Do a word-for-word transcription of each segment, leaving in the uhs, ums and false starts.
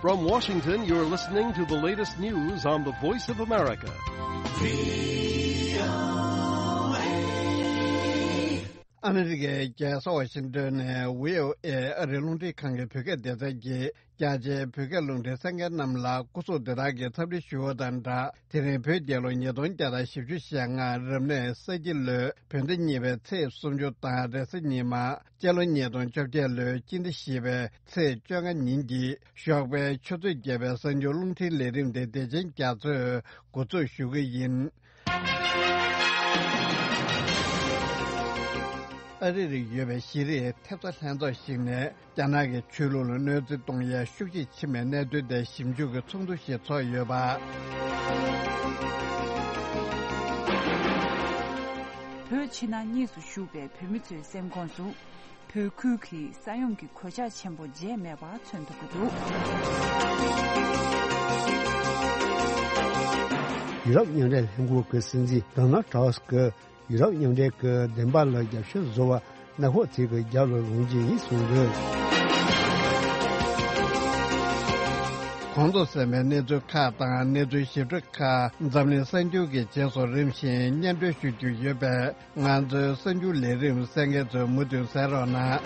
From Washington, you're listening to the latest news on the Voice of America. ཨ་མི་རི་ཀའི་རྒྱལ་ས་ཝ་ཤིང་ཏོན་ནས་བྷི་ཨོ་ཨེ་ཨ་རིའི་རླུང་འཕྲིན་ཁང་གི་བོད་སྐད་སྡེ་ཚན་གྱིས། རྒྱ་ཆེའི་བོད་སྐད་རླུང་འཕྲིན་གསན་མཁན་རྣམས་ལ་སྐུ་གཟུགས་བདེ་ཐང་གི་འཚམས་འདྲི་ཞུ་བ་དང་སྦྲགས། དེ་རིང་བོད་རྒྱལ་ལོ་ཉིས་སྟོང་བརྒྱ་དང་བཞི་བཅུ་ཞེ་ལྔ་རབ་གནས་ས་ཁྱི་ལོའི་བོད་ཟླ་གཉིས་པའི་ཚེས་སུམ་ཅུ་དང་རེས་གཟའ་ཉི་མ། སྤྱི་ལོ་ཉིས་སྟོང་བཅོ་བརྒྱད་ལོའི་སྤྱི་ཟླ་བཞི་པའི་ཚེས་བཅོ་ལྔ་ཉིན་གྱི་ཞོགས་པའི་ཆུ་ཚོད་བརྒྱད་པའི་གསར་འགྱུར་རླུང་འཕྲིན་ལས་རིམ་དེ་བདེ་ཆེན་རྒྱ་མཚོས་འགོ་འཛུགས་ཞུ་གི་ཡིན། ཨ་རི་རུ་ཡོད་པའི་ཤེས་རིག་ཐེབས་རྩ་ལྷན་ཚོགས་ཤིག་ནས། རྒྱ་ནག་གི་ཆོས་ལུགས་ལ་གནོད་འཚེ་གཏོང་ཡ་ཤུགས་ཆེ་ཕྱིན་པའི་གནད་དོན་དེ་ཞིབ་འཇུག་གི་ཚོགས་འདུ་ཞིག་ཚོགས་ཡོད་པ། བོད་ཕྱི་ནང་གཉིས་སུ་བཞུགས་པའི་བོད་མི་ཚོའི་སེམས་ཁོངས་སུ། བོད་ཁུལ་གྱི་ས་ཡོམ་གྱི་གོད་ཆག་ཆེན་པོ་བརྗེད་མེད་པ་མཚོན་ཐུབ་ཀྱི་འདུག་ཡུ་རོབ་མཉམ་འབྲེལ་ལྷན་ཁང་གི་སྲིད་འཛིན་ཌོ་ནལ་ཊྲམ་གྱིས། ཡུ་རོབ་མཉམ་འབྲེལ་གྱི་བདེན་པ་ལ་རྒྱབ་སྐྱོར་བཟོ་བར་ནག་ཕོག་ཚིག་གི་རྒྱབ་ལ་ལོག་རྒྱུ་ཡིན་གསུངས་འདུག་གོང་དུ་གསན་པའི་གནས་ཚུལ་ཁག་དང་གནས་ཚུལ་ཞིབ་ཕྲ་ཁག་འཛམ་གླིང་གསར་འགྱུར་གྱི་རྗེས་སུ་རིམ་བཞིན་སྙན་སྒྲོན་ཞུ་རྒྱུ་ཡོད་པས། ང་ཚོའི་གསར་འགྱུར་ལས་རིམ་གསན་མཁན་ཚོས་མུ་མཐུད་གསན་རོགས་གནང་།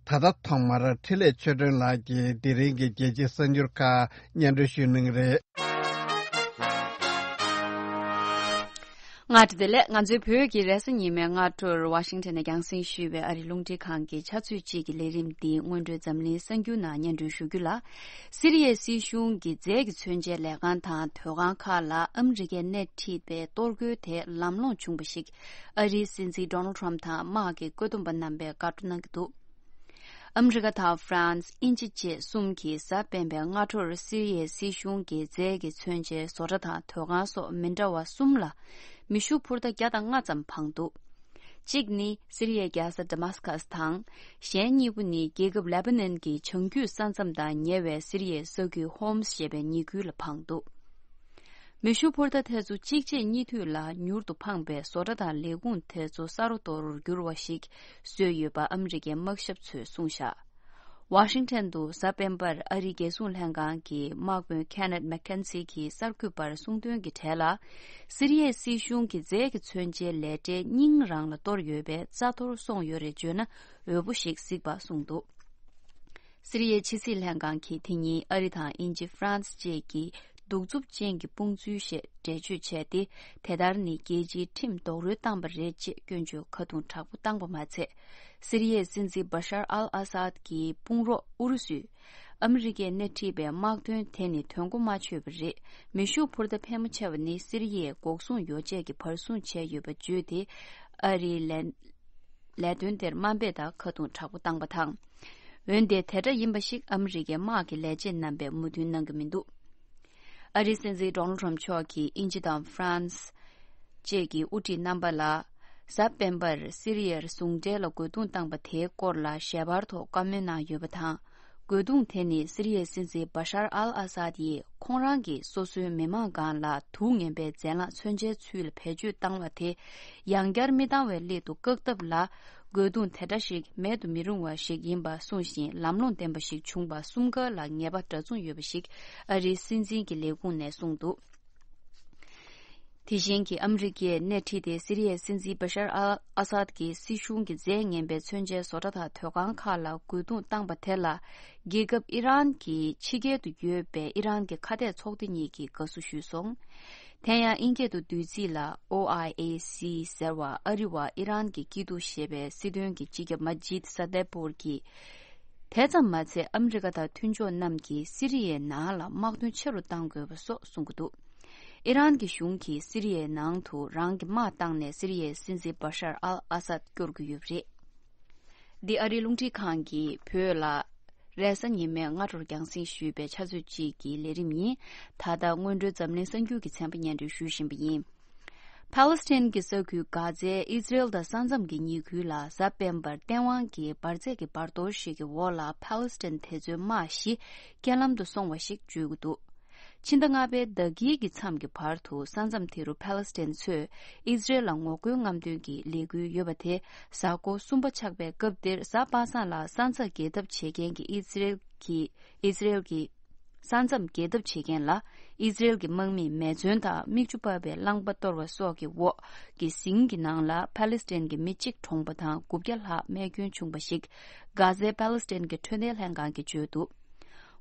ད་ལྟ་ཐོག་མར་འཕྲིན་ལས་ཆོས་སྒྲོན་ལགས་ཀྱིས་དེ་རིང་གི་རྒྱལ་སྤྱིའི་གསར་འགྱུར་ཁག་སྙན་སྒྲོན་ཞུ་གནང་གི་རེད། སྔ་དྲོ་བདེ་ལེགས། ང་ཚོའི་བོད་ཀྱི་རེས་གཟའ་ཉི་མའི་སྔ་དྲོར་ཝ་ཤིང་ཊོན་ནས་རྒྱང་སྲིང་ཞུས་པའི་ཨ་རིའི་རླུང་འཕྲིན་ཁང་གི་ཆུ་ཚོད་གཅིག་གི་ལས་རིམ་འདིའི་སྔོན་འགྲོའི་འཛམ་གླིང་གསར་འགྱུར་ནང་སྙན་སྒྲོན་ཞུ་རྒྱུ་ལ། སི་རི་ཡའི་སྲིད་གཞུང་གི་རྫས་ཀྱི་མཚོན་ཆའི་ལས་ཁང་དང་དོས་ཁང་ཁག་ལ་ཨ་མི་རི་ཀས་སྣེ་ཁྲིད་པའི་གཏོར་རྒོལ་དེ་ལམ་ལྷོང་བྱུང་བ་ཞིག་ཨ་རིའི་སྲིད་འཛིན་ཌོ་ནལ་ཊྲམ་དང་དམག་གི་བཀོད་འདོམས་པ་རྣམ་པས་དགའ་སྤྲོ་གནང་གི་འདུག་ཨ་མི་རི་ཀ་དང་ཧྥ་རན་སི། དབྱིན་ཇི་བཅས་གསུམ་གྱིས་གཟའ་སྤེན་པའི་སྔ་དྲོར་སི་རི་ཡའི་སྲིད་གཞུང་གི་རྫས་ཀྱི་མཚོན་ཆའི་བཟོ་གྲྭ་དང་དོས་ཁང་སོགས་མི་འདྲ་བ་གསུམ་ལ་མེ་ཤུགས་འཕུར་མདའ་བརྒྱ་དང་ལྔ་ཙམ་འཕངས་འདུག་གཅིག་ནི་སི་རི་ཡའི་རྒྱལ་ས་ཌ་མཱ་སི་ཀ་སི་དང་། གཞན་གཉིས་པོ་ནི་རྒྱལ་ཁབ་ལེ་པ་ནན་གྱི་བྱང་རྒྱུད་ས་མཚམས་དང་ཉེ་བའི་སི་རི་ཡའི་ས་ཁུལ་ཧོམ་སི་ཞེས་པའི་ཉེ་ཁུལ་ལ་འཕངས་འདུག་མེ་ཤུགས་འཕུར་མདའ་དེ་ཚོ་གཅིག་རྗེས་གཉིས་མཐུད་ལ་མྱུར་དུ་འཕངས་པས་བཟོ་གྲྭ་དང་ལས་ཁུངས་དེ་ཚོ་ས་རོ་རྡོ་རུར་གྱུར་བ་ཞིག་བཟོས་ཡོད་པ་ཨ་མི་རི་ཀའི་དམག་ཞབས་ཚོས་གསུངས་བཞག་ཝ་ཤིང་ཊོན་དུ་གཟའ་སྤེན་པར་ཨ་རིའི་རྒྱལ་སྲུང་ལྷན་ཁང་གི་དམག་དཔོན་ཁེ་ནེད་མེག་ཁེན་སི་གྱིས་གསར་འགོད་པར་གསུངས་དོན་གྱི་གྲས་ལ། སི་རི་ཡའི་སྲིད་གཞུང་གི་རྫས་ཀྱི་མཚོན་ཆའི་ལས་གྲྭའི་སྙིང་རང་ལ་གཏོར་ཡོད་པས་རྩ་གཏོར་སོང་ཡོད་རེད་བརྗོད་ན་འོས་པོ་ཞིག་གཟིགས་པ་གསུངས་འདུག་སི་རི་ཡའི་ཕྱི་སྲིད་ལྷན་ཁང་གིས་དེ་ཉིན་ཨ་རི་དང་དབྱིན་ཇི། ཧྥ་རན་སི་བཅས་ཀྱི་གདུག་རྩུབ་ཅན་གྱི་དཔུང་འཛུལ་ཞེས་འགྲེལ་བརྗོད་བྱས་ཏེ། དེ་ལྟར་ནི་རྒྱལ་སྤྱིའི་ཁྲིམས་རྡོག་རོལ་བཏང་པ་རེད་ཅེས་སྐྱོན་བརྗོད་ཁ་རྡུང་དྲག་པོ་བཏང་པ་མ་ཚད། སི་རི་ཡའི་སྲིད་འཛིན་བ་ཤར་ཨལ་ཨ་སཱད་ཀྱི་དཔུང་རོགས་ཨུ་རུ་སུས། ཨ་མི་རི་ཀས་སྣེ་ཁྲིད་པའི་དམག་དོན་དེ་ནི་དོན་གོ་མ་ཆོད་པ་རེད། མེ་ཤུགས་འཕུར་མདའ་ཕལ་མོ་ཆེ་བ་ནི་སི་རི་ཡའི་འགོག་སྲུང་ཡོ་བྱད་ཀྱིས་བར་སྲུང་བྱས་ཡོད་པ་བརྗོད་དེ། ཨ་རིའི་ལན། ལས་དོན་དེར་དམའ་འབེབས་དང་ཁ་རྡུང་དྲག་པོ་བཏང་པ་དང་། འོན་ཏེ་དེ་འདྲ་ཡིན་པ་ཞིག་ཨ་མི་རི་ཀའི་དམག་གི་ལས་བྱེད་རྣམ་པས་མོས་མཐུན་གནང་གི་མི་འདུག་ཨ་རིའི་སྲིད་འཛིན་ཌོ་ནལ་ཊྲམ་མཆོག་གིས་དབྱིན་ཇི་དང་ཧྥ་རན་སི་བཅས་ཀྱི་དབུ་ཁྲིད་རྣམ་པ་ལ། གཟའ་སྤེན་པར་སི་རི་ཡར་ཟུང་འབྲེལ་ལ་རྒོལ་རྡུང་བཏང་པ་དེའི་སྐོར་ལ་ཞལ་པར་ཐོག་བཀའ་མོལ་གནང་ཡོད་པ་དང་། རྒོལ་རྡུང་དེ་ནི་སི་རི་ཡའི་སྲིད་འཛིན་བ་ཤར་ཨལ་ཨ་སཱད་ཡིས་ཁོང་རང་གིས་སོ་སོའི་མི་མང་སྒང་ལ་དུག་ངན་པའི་རྫས་ལངས་མཚོན་ཆའི་ཚུལ་ལ་བེད་སྤྱོད་བཏང་བ་དེ་ཡང་བསྐྱར་མི་བཏང་བའི་སླད་དུ་བཀག་ཐབས་ལ། རྒོལ་རྡུང་དེ་འདྲ་ཞིག་མེད་དུ་མི་རུང་བ་ཞིག་ཡིན་པ་གསུངས་ཤིང་། ལམ་ལྷོང་ལྡན་པ་ཞིག་བྱུང་བ་གསུམ་ཀ་ལ་ངེས་པ་འདྲ་མཚུངས་ཡོད་པ་ཞིག་ཨ་རིའི་སྲིད་འཛིན་གྱི་ལས་ཁུངས་ནས་གསུངས་འདུག་དེ་བཞིན་གྱི་ཨ་མི་རི་ཀས་སྣེ་ཁྲིད་དེ་སི་རི་ཡའི་སྲིད་འཛིན་བ་ཤར་ཨལ་ཨ་སཱད་ཀྱི་སྲིད་གཞུང་གི་རྫས་ངན་པའི་མཚོན་ཆའི་བཟོ་གྲྭ་དང་དོས་ཁང་ཁག་ལ་རྒོལ་རྡུང་བཏང་པ་དེ་ལ། རྒྱལ་ཁབ་ཨི་རན་གྱི་ཕྱི་རྒྱལ་དུ་ཡོད་པའི་ཨི་རན་གྱི་ཁ་གཏད་ཚོགས་སྡེ་གཉིས་ཀྱིས་དགའ་བསུ་ཞུས་སོང་། དེ་ཡང་དབྱིན་སྐད་དུ་བསྡུས་ཚིག་ལ་ཨོ་ཨའི་ཨེ་སི་ཟེར་བ་ཨ་རི་བ་ཨི་རན་གྱི་སྐྱིད་སྡུག་ཞེས་པའི་སྲིད་དོན་གྱི་སྤྱི་ཁྱབ་མ་ཇིད་ས་དེ་པོར་གྱིས། དེ་ཙམ་མ་ཚད་ཨ་མི་རི་ཀ་དང་མཐུན་ཕྱོགས་རྣམས་ཀྱིས་སི་རི་ཡའི་ནང་ལ་དམག་དོན་ཆེ་རུ་གཏང་དགོས་པ་སོགས་གསུང་གི་འདུག་ཨི་རན་གྱི་གཞུང་གིས་སི་རི་ཡའི་ནང་དུ་རང་གི་དམག་བཏང་ནས་སི་རི་ཡའི་སྲིད་འཛིན་བ་ཤར་ཨལ་ཨ་སཱད་སྐྱོར་གྱི་ཡོད་པ་རེད། འདི་ཨ་རིའི་རླུང་འཕྲིན་ཁང་གིས་བོད་ལ་རེས་གཟའ་ཉི་མའི་སྔ་དྲོར་རྒྱང་སྲིང་ཞུས་པའི་ཆུ་ཚོད་གཅིག་གི་ལས་རིམ་ཡིན། ད་ལྟ་སྔོན་འགྲོའི་འཛམ་གླིང་གསར་འགྱུར་གྱི་ཚན་པ་སྙན་སྒྲོན་ཞུ་བཞིན་པ་ཡིན། ཕཱ་ལེ་སི་ཐན་གྱི་ས་ཁུལ་གྷ་ཛའི་ཨི་ཟི་རེལ་དང་ས་མཚམས་ཀྱི་ཉེ་ཁུལ་ལ་གཟའ་སྤེན་པར་བསྟན་དབང་གིས་འབར་རྫས་ཀྱི་འབར་གཏོར་ཞིག་གི་འོག་ལ་ཕཱ་ལེ་སི་ཐན་དེ་ཚོའི་དམག་བཞི་རྐྱེན་ལམ་དུ་སོང་བ་ཞིག་བརྗོད་ཀྱི་འདུག་ཕྱི་ཟླ་ལྔ་པའི་ཟླ་དཀྱིལ་གྱི་མཚམས་ཀྱི་བར་དུ་ས་མཚམས་དེ་རུ་ཕཱ་ལེ་སི་ཐན་ཚོས་ཨི་ཟི་རེལ་ལ་ངོ་རྒོལ་རྔམ་སྟོན་གྱི་ལས་འགུལ་ཡོད་པ་དེ་གཟའ་འཁོར་གསུམ་པ་ཆགས་པའི་སྐབས་དེར་གཟའ་པ་སངས་ལ་ས་མཚམས་བརྒལ་ཐབས་བྱེད་མཁན་གྱི་ཨི་ཟི་རེལ་གྱི་ཨི་ཟི་རེལ་གྱི་ས་མཚམས་བརྒལ་ཐབས་བྱེད་མཁན་ལ་ཨི་ཟི་རེལ་གྱི་དམག་མིས་མེ་མཚོན་དང་མིག་ཆུ་འབབ་པའི་རླངས་པ་གཏོར་བ་སོགས་ཀྱི་འོག་གི་ཟིང་གི་ནང་ལ་ཕཱ་ལེ་སི་ཐན་གྱི་མི་གཅིག་གྲོངས་པ་དང་དགུ་བརྒྱ་ལྷག་རྨས་སྐྱོན་བྱུང་བ་ཞིག་གྷ་ཟའི་ཕཱ་ལེ་སི་ཐན་གྱི་འཕྲོད་བསྟེན་ལྷན་ཁང་གིས་བརྗོད་འདུག་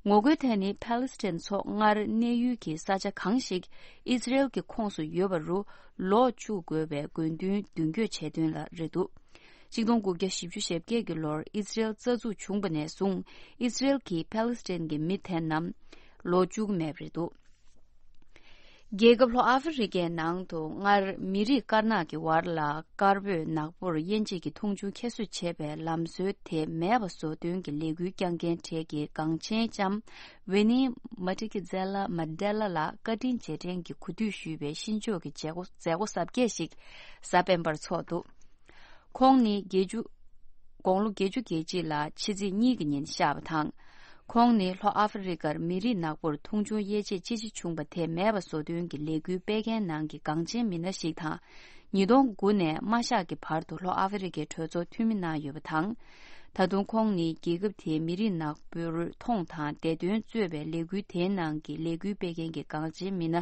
ངོ་རྒོལ་དེ་ནི་ཕཱ་ལེ་སི་ཐན་ཚོ་སྔར་གནས་ཡུལ་གྱི་ས་ཆ་གང་ཞིག་ཨི་ཟི་རེལ་གྱི་ཁོངས་སུ་ཡོད་པ་རུ་ལོག་བཅུག་དགོས་པའི་དགོས་འདུན་མདུན་སྐྱོད་བྱས་དོན་ལ་རེད་འདུག་ཆིག་སྟོང་དགུ་བརྒྱ་བཞི་བཅུ་ཞེ་བརྒྱད་ཀྱི་ལོར་ཨི་ཟི་རེལ་རྩ་འཛུགས་བྱུང་བ་ནས་བཟུང་ཨི་ཟི་རེལ་གྱིས་ཕཱ་ལེ་སི་ཐན་གྱི་མི་དེ་རྣམས་ལོག་བཅུག་མེད་པ་རེད་འདུག་རྒྱལ་ཁབ་ལྷོ་ཨ་ཧྥེ་རི་ཀའི་ནང་དུ་སྔར་མི་རིགས་དཀར་ནག་གི་བར་ལ་དཀར་པོས་ནག་པོར་དབྱེ་འབྱེད་ཀྱི་མཐོང་ཆུང་ཁྱད་གསོད་བྱེད་པའི་ལམ་སྲོལ་དེ་མེད་པ་བཟོ་དོན་གྱི་ལས་འགུལ་བསྐྱངས་མཁན་གྲས་ཀྱི་འགངས་ཆེན་ལྕམ་ཝི་ནི་མ་ཏི་ཀི་ཛེ་ལ་མན་ཌེ་ལ་ལ་བཀའ་དྲིན་རྗེས་དྲན་གྱི་གོ་སྒྲིག་ཞུས་པའི་གཤིན་ཆོག་གི་མཛད་སྒོ་མཛད་སྒོ་གཟབ་རྒྱས་ཤིག་གཟའ་སྤེན་པར་འཚོགས་འདུག་ཁོང་ནི་བརྒྱད་ཅུ། དགུང་ལོ་བརྒྱད་ཅུ་གྱ་གཅིག་ལ་ཕྱི་ཚེས་གཉིས་ཀྱི་ཉིན་གཤེགས་པ་དང་། ཁོང་ནི་ལྷོ་ཨ་ཧྥེ་རི་ཀར་མི་རིགས་ནག་པོར་མཐོང་ཆུང་དབྱེ་འབྱེད་ཅི་ཆེ་བྱུང་བ་དེ་མེད་པ་བཟོ་དོན་གྱི་ལས་འགུལ་སྤེལ་མཁན་ནང་གི་འགངས་ཆེན་མི་སྣ་ཞིག་དང་། ཉིས་སྟོང་དགུ་ནས་མ་གཤེགས་ཀྱི་བར་དུ་ལྷོ་ཨ་ཧྥེ་རི་ཀའི་གྲོས་ཚོགས་འཐུས་མི་གནང་ཡོད་པ་དང་། ད་དུང་ཁོང་ནི་རྒྱལ་ཁབ་དེའི་མི་རིགས་ནག་པོར་མཐོང་དང་བདེ་དོན་རྩོད་པའི་ལས་འགུལ་དེའི་ནང་གི་ལས་འགུལ་སྤེལ་མཁན་གྱི་འགངས་ཆེན་མི་སྣ།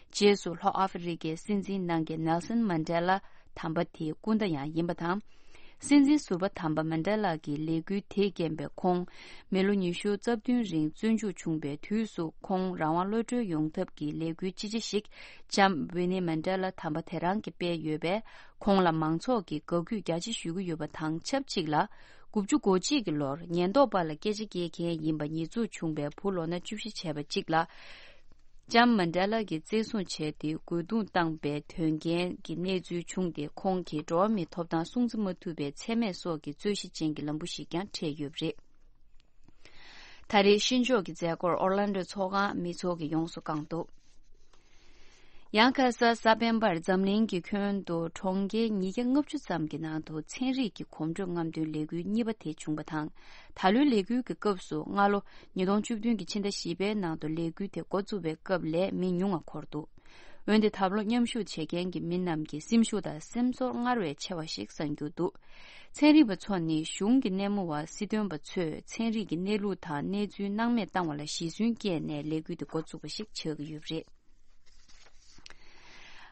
རྗེས་སུ་ལྷོ་ཨ་ཧྥེ་རི་ཀའི་སྲིད་འཛིན་གནང་མཁན་ནེལ་སོན་མན་ཌེ་ལ་དམ་པ་དེའི་སྐུ་ཟླ་ཡང་ཡིན་པ་དང་། སྲིད་འཛིན་ཟུར་པ་དམ་པ་མན་ཌེ་ལ་གི་ལས་འགུལ་དེས་རྐྱེན་པས་ཁོང་མི་ལོ་ཉི་ཤུ་རྩ་བདུན་རིང་བཙོན་འཇུག་བྱུང་པའི་དུས་སུ་ཁོང་རང་དབང་གློད་གྲོལ་ཡོང་ཐབས་ཀྱི་ལས་འགུལ་ཅི་ཆེ་ཞིག་ལྕམ་ཝི་ནི་མན་ཌེ་ལ་དམ་པ་དེ་རང་གིས་སྤེལ་ཡོད་པས་ཁོང་ལ་མང་ཚོགས་ཀྱིས་དགའ་གུས་རྒྱ་ཆེ་ཞུ་གི་ཡོད་པ་དང་ཆབས་ཅིག་ལ། དགུ་བཅུ་གོ་གཅིག་གི་ལོར་ཉེན་རྟོག་པ་ལ་སྐད་ཆ་བཀལ་མཁན་ཡིན་པ་ཉེས་འཛུགས་བྱུང་བའི་བུ་ལོ་ན་བཅུ་བཞི་བྱས་པ་གཅིག་ལ། ལྕམ་མན་ཌེ་ལ་གྱིས་བཙན་བཟུང་བྱས་ཏེ་རྒོལ་རྡུང་བཏང་པའི་དོན་རྐྱེན་གྱི་གནས་ཚུལ་བྱུང་སྟེ་ཁོང་གི་འགྲོ་བ་མིའི་ཐོབ་ཐང་སྲུང་བརྩི་མ་ཐུབ་པའི་མཚན་སྨད་སོགས་ཀྱི་རྩོད་གཞི་ཅན་གྱི་ལམ་བུ་ཞིག་ཀྱང་འཕྲད་ཡོད་པ་རེད། ད་རེས་གཤིན་ཆོག་གི་མཛད་སྒོར་ཨོར་ལན་ཌོའི་ཚོགས་ཁང་མི་ཚོགས་ཀྱིས་ཡོངས་སུ་བཀང་འདུག་ཡང་ཁ་ས་གཟའ་སྤེན་པར་འཛམ་གླིང་གི་ཁྱོན་དུ་གྲོང་ཁྱེར་ཉིས་བརྒྱ་ལྔ་བཅུ་ཙམ་གྱི་ནང་དུ་ཚན་རིག་གི་གོམ་བགྲོད་རྔམ་སྟོན་ལས་འགུལ་གཉིས་པ་དེ་བྱུང་བ་དང་། ད་ལོའི་ལས་འགུལ་གྱི་སྐབས་སུ་སྔ་ལོ་ཉིས་སྟོང་བཅུ་བདུན་གྱི་ཕྱི་ཟླ་བཞི་པའི་ནང་དུ་ལས་འགུལ་དེ་འགོ་བཙུགས་པའི་སྐབས་ལས་མི་ཉུང་བ་འཁོར་འདུག་འོན་ཏེ་ད་ལོ་མཉམ་ཞུགས་བྱེད་མཁན་གྱི་མི་རྣམས་ཀྱི་སེམས་ཤུགས་དང་སེམས་ཚོར་སྔར་བས་ཆེ་བ་ཞིག་གསན་རྒྱུ་འདུག་ཚན་རིག་པ་ཚོ་ནི་གཞུང་གི་སྣེ་མོ་བ་སྲིད་དོན་པ་ཚོས་ཚན་རིག་གི་གནས་ལུགས་དང་གནས་ཚུལ་སྣང་མེད་བཏང་བ་ལ་གཞི་བཟུང་བསྐྱལ་ནས་ལས་འགུལ་དེ་འགོ་བཙུགས་པ་ཞིག་ཆགས་ཀྱི་ཡོད་པ་རེད།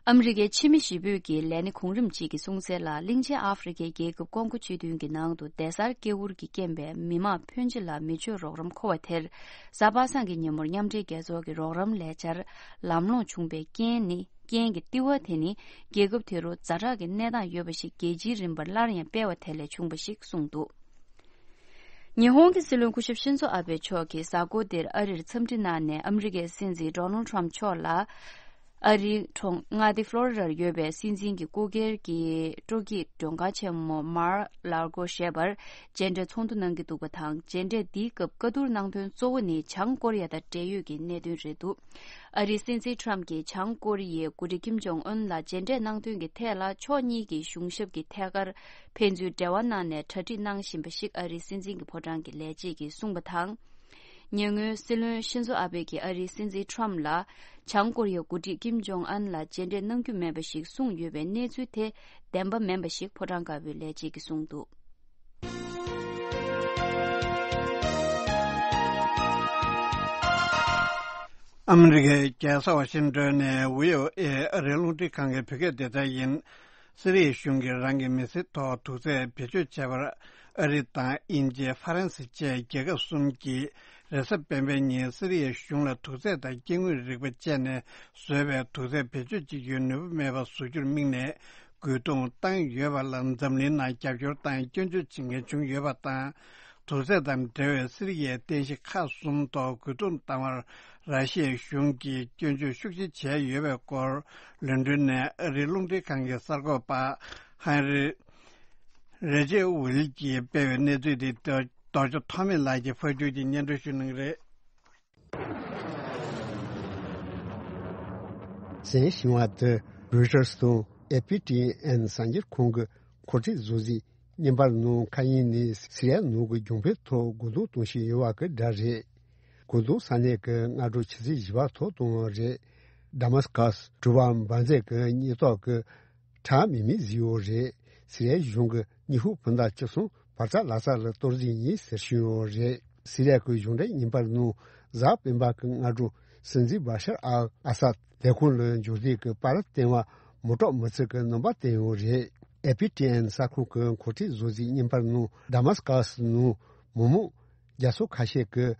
ཨ་མི་རི་ཀའི་ཕྱི་མི་བཞི་པོས་ཀྱི་ལས་སྣེ་གོང་རིམ་གཅིག་གིས་གསུངས་གསལ་ལ། གླིང་ཆེན་ཨ་ཧྥེ་རི་ཁའི་རྒྱལ་ཁབ་ཀོང་གོ་སྤྱི་མཐུན་གྱི་ནང་དུ་སྡེ་གཟར་སྐྱེ་འུར་གྱིས་རྐྱེན་པས་མི་མང་ཕོན་ཆེ་ལ་མི་ཆོས་རོགས་རམ་མཁོ་བ་དེར། གཟའ་པ་སངས་ཀྱི་ཉིན་མོར་མཉམ་འབྲེལ་རྒྱལ་ཚོགས་ཀྱི་རོགས་རམ་ལས་འཆར་ལམ་ལྷོང་བྱུང་བའི་རྐྱེན་ནི། རྐྱེན་གྱི་ལྟེ་བ་དེ་ནི་རྒྱལ་ཁབ་དེ་རུ་ཛ་དྲག་གི་གནས་སྟངས་ཡོད་པ་ཞིག་རྒྱལ་སྤྱིའི་རིམ་པར་སླར་ཡང་སྤེལ་བ་དེ་ལས་བྱུང་བ་ཞིག་གསུངས་འདུག་ཉི་ཧོང་གི་སྲིད་བློན་སྐུ་ཞབས་ཤིན་ཛོ་ཨ་བྷེ་མཆོག་གིས་གཟའ་འཁོར་འདིར་ཨ་རིར་འཚམས་འདྲི་གནང་ནས་ཨ་མི་རི་ཀའི་སྲིད་འཛིན་ཌོ་ནལ་ཊམ་མཆོག་ལ། ཨ་རིའི་གྲོང་མངའ་སྡེ་ཕློ་རི་ཌར་ཡོད་པའི་སྲིད་འཛིན་གྱི་སྐུ་སྒེར་གྱི་སྤྲོ་སྐྱིད་མགྲོན་ཁང་ཆེན་མོ་མར་ལར་གོ་ཞེས་པར་མཇལ་འཕྲད་ཚོགས་འདུ་གནང་གི་འདུག་པ་དང་། མཇལ་འཕྲད་འདིའི་སྐབས་བཀའ་བསྡུར་གནང་དོན་གཙོ་བོ་ནི་བྱང་ཀོ་རི་ཡ་དང་འབྲེལ་ཡོད་ཀྱི་གནད་དོན་རེད་འདུག་ཨ་རིའི་སྲིད་འཛིན་ཊམ་གྱིས་བྱང་ཀོ་རི་ཡའི་འགོ་ཁྲིད་ཀིམ་ཇོང་ཨུན་ལ་མཇལ་འཕྲད་གནང་དོན་གྱི་ཐད་ལ་ཕྱོགས་གཉིས་ཀྱི་གཞུང་ཞབས་ཀྱི་ཐད་ཀར་ཕན་ཚུན་འབྲེལ་བ་གནང་ནས་གྲ་སྒྲིག་གནང་བཞིན་པ་ཞིག་ཨ་རིའི་སྲིད་འཛིན་གྱི་ཕོ་བྲང་གི་ལས་བྱེད་ཀྱིས་གསུངས་པ་དང་། ཉེ་སྔོན་སྲིད་བློན་ཤིན་ཛོ་ཨ་བྷེ་གྱིས་ཨ་རིའི་སྲིད་འཛིན་ཊམ་ལ་བྱང་ཀོ་རི་ཡའི་འགོ་ཁྲིད་ཀིམ་ཇོང་ཨན་ལ་མཇལ་འཕྲད་གནང་རྒྱུ་མེད་པ་ཞིག་གསུངས་ཡོད་པའི་གནས་ཚུལ་དེ་བདེན་པ་མིན་པ་ཞིག་ཕོ་བྲང་དཀར་པོའི་ལས་བྱེད་ཀྱིས་གསུངས་འདུག་ཨ་མི་རི་ཀའི་རྒྱལ་ས་ཝ་ཤིང་ཏོན་ནས་བྷི་ཨོ་ཨེ་ཨ་རིའི་རླུང་འཕྲིན་ཁང་གི་བོད་སྐད་སྡེ་ཚན་ཡིན། སི་རི་ཡའི་གཞུང་གིས་རང་གི་མི་སེར་ཐོག་དུག་རྫས་བེད་སྤྱོད་བྱས་པར་ཨ་རི་དང་དབྱིན་ཇི། ཧྥ་རན་སི་བཅས་རྒྱལ་ཁབ་གསུམ་གྱིས་རེས་གཟའ་སྤེན་པའི་ཉིན་སི་རི་ཡའི་གཞུང་ལ་དུག་རྫས་དང་སྐྱེ་དངོས་རིག་པ་སྤྱད་ནས་བཟོས་པའི་དུག་རྫས་བེད་སྤྱོད་བྱེད་རྒྱུའི་ནུས་པ་མེད་པ་བཟོ་རྒྱུར་དམིགས་ནས་རྒོལ་རྡུང་བཏང་ཡོད་པ་ལ་འཛམ་གླིང་ནང་རྒྱབ་སྐྱོར་དང་སྐྱོན་བརྗོད་བྱེད་མཁན་བྱུང་ཡོད་པ་དང་། དུག་རྫས་དང་འབྲེལ་བའི་སི་རི་ཡའི་རྟེན་གཞི་ཁག་གསུམ་ཐོག་རྒོལ་རྡུང་བཏང་བར་ར་ཤི་ཡའི་གཞུང་གིས་སྐྱོན་བརྗོད་ཤུགས་ཆེ་བྱས་ཡོད་པའི་སྐོར། ལོན་ཌོན་ནས་ཨ་རིའི་རླུང་འཕྲིན་ཁང་གི་གསར་འགོད་པ་ཧན་རི་རེ་ཇེ་ཝིལ་གྱིས་སྤེལ་བའི་གནས་ཚུལ་དེ་རྡོ་རྗེ་ཐོགས་མེད་ལགས་ཀྱིས་ཕབ་སྒྱུར་གྱིས་སྙན་སྒྲོན་ཞུ་གནང་གི་རེད། གཟན་ཞིང་བ་དེ་རོའི་ཊར་དང་ཨེ་ཕི་ཊི་ཨེན་གསར་འགྱུར་ཁང་གི་མཁོ་སྤྲོད་བཟོ་རྩིས་བརྙན་པར་ནང་མཁའ་དབྱིངས་ནས་སི་རི་ཡ་ནང་གི་གྱོང་འཕེལ་ཐོག་རྒོལ་རྡུང་གཏོང་བཞིན་ཡོད་པ་གི་སྒྲ་རེད། གུང་སྟོང་ས་གནས་ཀྱི་སྔ་དྲོ་ཆུ་ཚོད་བཞི་པ་ཐོག་བཏང་བ་རེད། ཌ་མ་སི་ཀ་སི་གྲུ་པ་འབར་རྫས་ཀྱི་སྙེ་ཏོག་གི་ཁྲག་མིག་མིག་བཟོས་ཡོད་རེད། སི་རི་ཡའི་གཞུང་གིས་ཉི་ཧོང་སྤུན་ཟླ་བཅུ་གསུམ་བར་ཐག་ལག་རྩལ་ལ་གཏོར་རྩིས་ཡིན་ཟེར་ཞུས་ཡོད་རེད། སི་རི་ཡ་གི་གཞུང་འབྲེལ་བརྙན་པར་ནང་གཟའ་སྤེན་པ་གི་སྔ་དྲོ་སྲིད་འཛིན་བྷ་ཤར་ཨལ་ཨ་སཱད་ལས་ཁུངས་ལ་འབྱོར་རྩིས་ཀྱི་པར་བསྟན་པ་མི་དྲག་མི་ཚིག་གི་རྣམ་པ་བསྟན་ཡོད་རེད། ཨེ་པི་ཊི་ཨེན་གསར་ཁང་གིས་མཁོ་སྤྲོད་བཟོ་རྩིས་བརྙན་པར་ནང་ཌ་མ་སི་ཀ་སི་ནང་མི་མང་རྒྱ་མཚོ་ཁ་ཤས་ཀྱིས་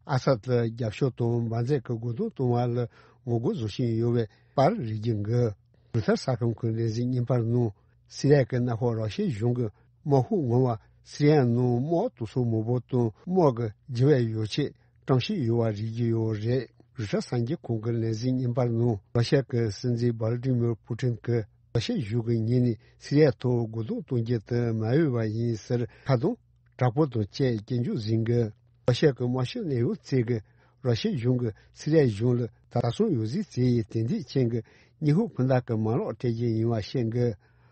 ཨ་སཱད་ལ་རྒྱབ་སྐྱོར་དང་འབར་རྫས་ཀྱི་རྒོལ་རྡུང་གཏོང་བ་ལ་ངོ་རྒོལ་བཟོ་བཞིན་ཡོད་པའི་པར་རིག་རྒྱུ་འགའ། རོའི་ཊར་གསར་ཁང་གི་ལས་འཛིན་བརྙན་པར་ནང་སི་རི་ཡ་གི་མནའ་འཁོར་ར་ཤི་ཡའི་གཞུང་གིས་དམག་ཤུགས་མངོན་པ་སི་རི་ཡ་ནང་དམག་དུག་སོགས་མང་པོ་དང་དམག་གི་རྒྱུ་བའི་ཡོ་བྱད་གྲངས་ཤིག་ཡོད་པ་རིག་རྒྱུ་ཡོད་རེད། རོའི་ཊར་གསར་འགྱུར་ཁང་གི་ལས་འཛིན་བརྙན་པར་ནང་ར་ཤི་ཡ་གི་སྲིད་འཛིན་བྷ་ལ་ཏི་མིར་པུ་ཏིན་གྱིས་ར་ཤི་ཡའི་གཞུང་གི་ངོས་ནས་སི་རི་ཡ་ཐོག་རྒོལ་རྡུང་གཏོང་རྒྱུ་དེ་མ་འོས་པ་ཡིན་ཟེར་ཁ་རྡུང་དྲག་པོ་དང་བཅས་སྐྱོན་བརྗོད་ཟིན་གི། ར་ཤི་ཡ་གི་དམར་ཤོག་གནད་ཡོད་ཚོས་ཀྱིས་ར་ཤི་ཡའི་གཞུང་གིས་སི་རི་ཡའི་གཞུང་ལ་ད་གཟོད་ཡོད་ཚད་བྱས་ཡི་དེ་འདི་ཅན་གྱི་ཉི་ཧོང་སྤུན་ཟླ་གི་མ་ལག་སྤྲད་རྒྱུ་ཡིན་པ་བཤད་གི།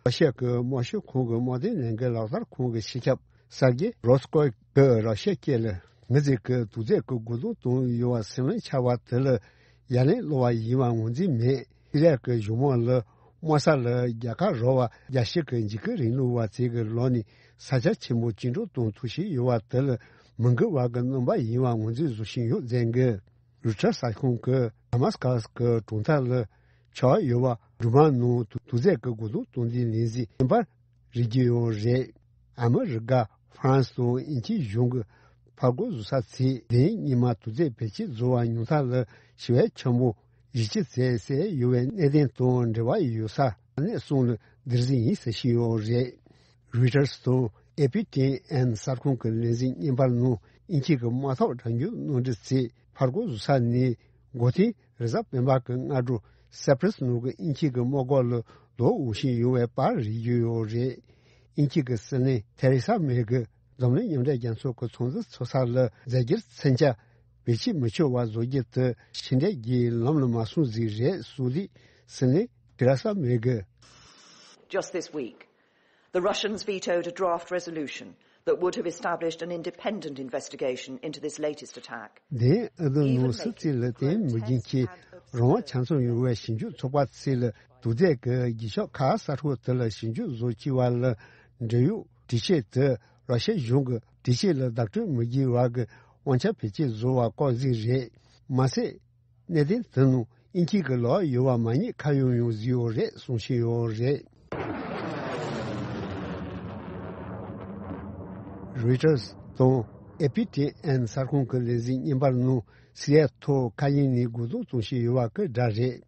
ར་ཤི་ཡ་གི་དམར་ཤོག་ཁོངས་ཀྱི་དམག་དོན་ལས་འགུལ་ལག་བསྟར་ཁང་གི་སྤྱི་ཁྱབ་སར་གྱི་རོ་སི་ཀོབ་ཀྱིས་ར་ཤི་ཡ་སྐད་ལ་མི་ཚོས་ཀྱིས་དུག་རྫས་ཀྱི་རྒོལ་རྡུང་བཏང་ཡོད་པ་སེམས་ལན་ཆགས་པ་དེ་ལ་ཡ་ལན་སློག་པ་ཡིན་པ་ངོས་འཛིན་མེད། སི་རི་ཡ་གི་གཞུང་དམག་ལ་དམག་ས་ལ་རྒྱལ་ཁ་རོལ་བ་རྒྱལ་སྤྱི་གི་འཇིགས་སྐུལ་རིང་ལུགས་པ་ཚོས་ཀྱི་ལོག་ནས་ས་ཆ་ཆེན་པོ་བཅིངས་འགྲོལ་གཏོང་ཐུབ་བཞིན་ཡོད་པ་དེ་ལ་མི་འགུལ་བ་གི་རྣམ་པ་ཡིན་པ་ངོས་འཛིན་བཟོ་བཞིན་ཡོད་ཟེར་གི། རོའི་ཊར་གསར་ཁང་གིས་ཌ་མ་སི་ཀ་སི་གི་གྲོང་རྡལ་ལ་ཆགས་ཡོད་པ་འབྲུ་མར་ནང་དུག་རྫས་ཀྱི་རྒོལ་རྡུང་གཏོང་དུས་ལན་གཟིགས་བརྙན་པར་རིག་རྒྱུ་ཡོད་རེད། ཨ་མི་རི་ཀ་ཧྥ་རན་སི་དང་དབྱིན་ཇིའི་གཞུང་གི་ཕར་རྒོལ་བཟོ་ས་ཚོས་དེ་རིང་ཉི་མ་དུག་རྫས་བེད་སྤྱོད་བཟོ་བ་ཉུང་མཐའ་ལ་ཞི་བའི་འཆར་འབུལ་བཞི་བཅུ་ཙམ་བསད་ཡོད་པའི་གནད་དོན་དང་འབྲེལ་བ་ཡོད་ས་ས་གནས་གསུམ་ལ་བསྡུར་རྩིས་ཡིན་ཟེར་བཞིན་ཡོད་རེད། རོའི་ཊར་སི་དང་ཨེ་པི་ཊི་ཨེན་གསར་ཁང་གི་ལས་འཛིན་བརྙན་པར་ནང་དབྱིན་ཇི་གི་དམག་འཐབ་དྲ་རྒྱའི་ནོར་འཁྲུལ་ཚོས་ཕར་རྒོལ་བཟོ་ས་ནས་འགོ་ཐེངས་རེས་གཟའ་སྤེན་པ་གི་སྔ་དྲོ་སེ་པི་རི་སི་ནང་གི་དབྱིན་ཇི་གི་དམག་སྒར་ལ་ལོག་འོང་བཞིན་ཡོད་པའི་པར་རིག་རྒྱུ་ཡོད་རེད། དབྱིན་ཇི་གི་སྲིད་བློན་ཐེ་རེ་ས་མེ་གིས་འཛམ་གླིང་མཉམ་འབྲེལ་རྒྱལ་ཚོགས་ཀྱི་ཚོགས་འདུ་ཚོགས་ས་ལ་རྫས་འགྱུར་མཚོན་ཆ་བེད་སྤྱོད་མི་ཆོག་པ་བཟོ་རྒྱུ་དེ་ཕྱི་འབྲེལ་གྱི་ལམ་ལ་མ་སོང་ཟིག་རེད་གསུངས་དུས་སྲིད་བློན་ཐེ་རེ་ས་མེ་གིས། Just this week, the Russians vetoed a draft resolution that would have established an independent investigation into this latest attack. དེ་ཨ་རིའི་ནང་སྲིད་བྱུས་ལ་བརྟེན་མི་རྒྱུན་གྱི་རང་དབང་ཆ་ཚང་ཡོད་པའི་ཞིབ་འཇུག་ཚོགས་པ་ཚོས་ལ་དུག་རྫས་ཀྱི་རྒྱུ་ཆ་ཁག་གསར་ཤོག་དེ་ལ་ཞིབ་འཇུག་བཟོ་བཅུག་པ་ལ་འབྲེལ་ཡོད་གྲོས་ཆོད་དེ་ར་ཤི་ཡ་གཞུང་གི་གྲོས་ཆོད་ལ་བདག་སྤྲོད་མི་བྱེད་པ་གི་དབང་ཆ་བེད་སྤྱོད་བཟོ་བ་ལྐོག་ཟིག་རེད། མ་ཟད། གནད་དོན་དེ་ནང་དབྱིན་ཇི་གི་ལག་ཡོད་པ་མ་རྙེད་ཁ་གཡོག་ཡང་བཟོས་ཡོད་རེད་གསུང་བཞིན་ཡོད་རེད། རོའི་ཊར་སི་དང་ཨེ་པི་ཊི་ཨེན་གསར་ཁང་གི་ལས་འཛིན་བརྙན་པར་ནང་སི་རི་ཡའི་ཐོག་མཁའ་དབྱིངས་ནས་རྒོལ་རྡུང་གཏོང་བཞིན་ཡོད་པ་གི་སྒྲ་རེད།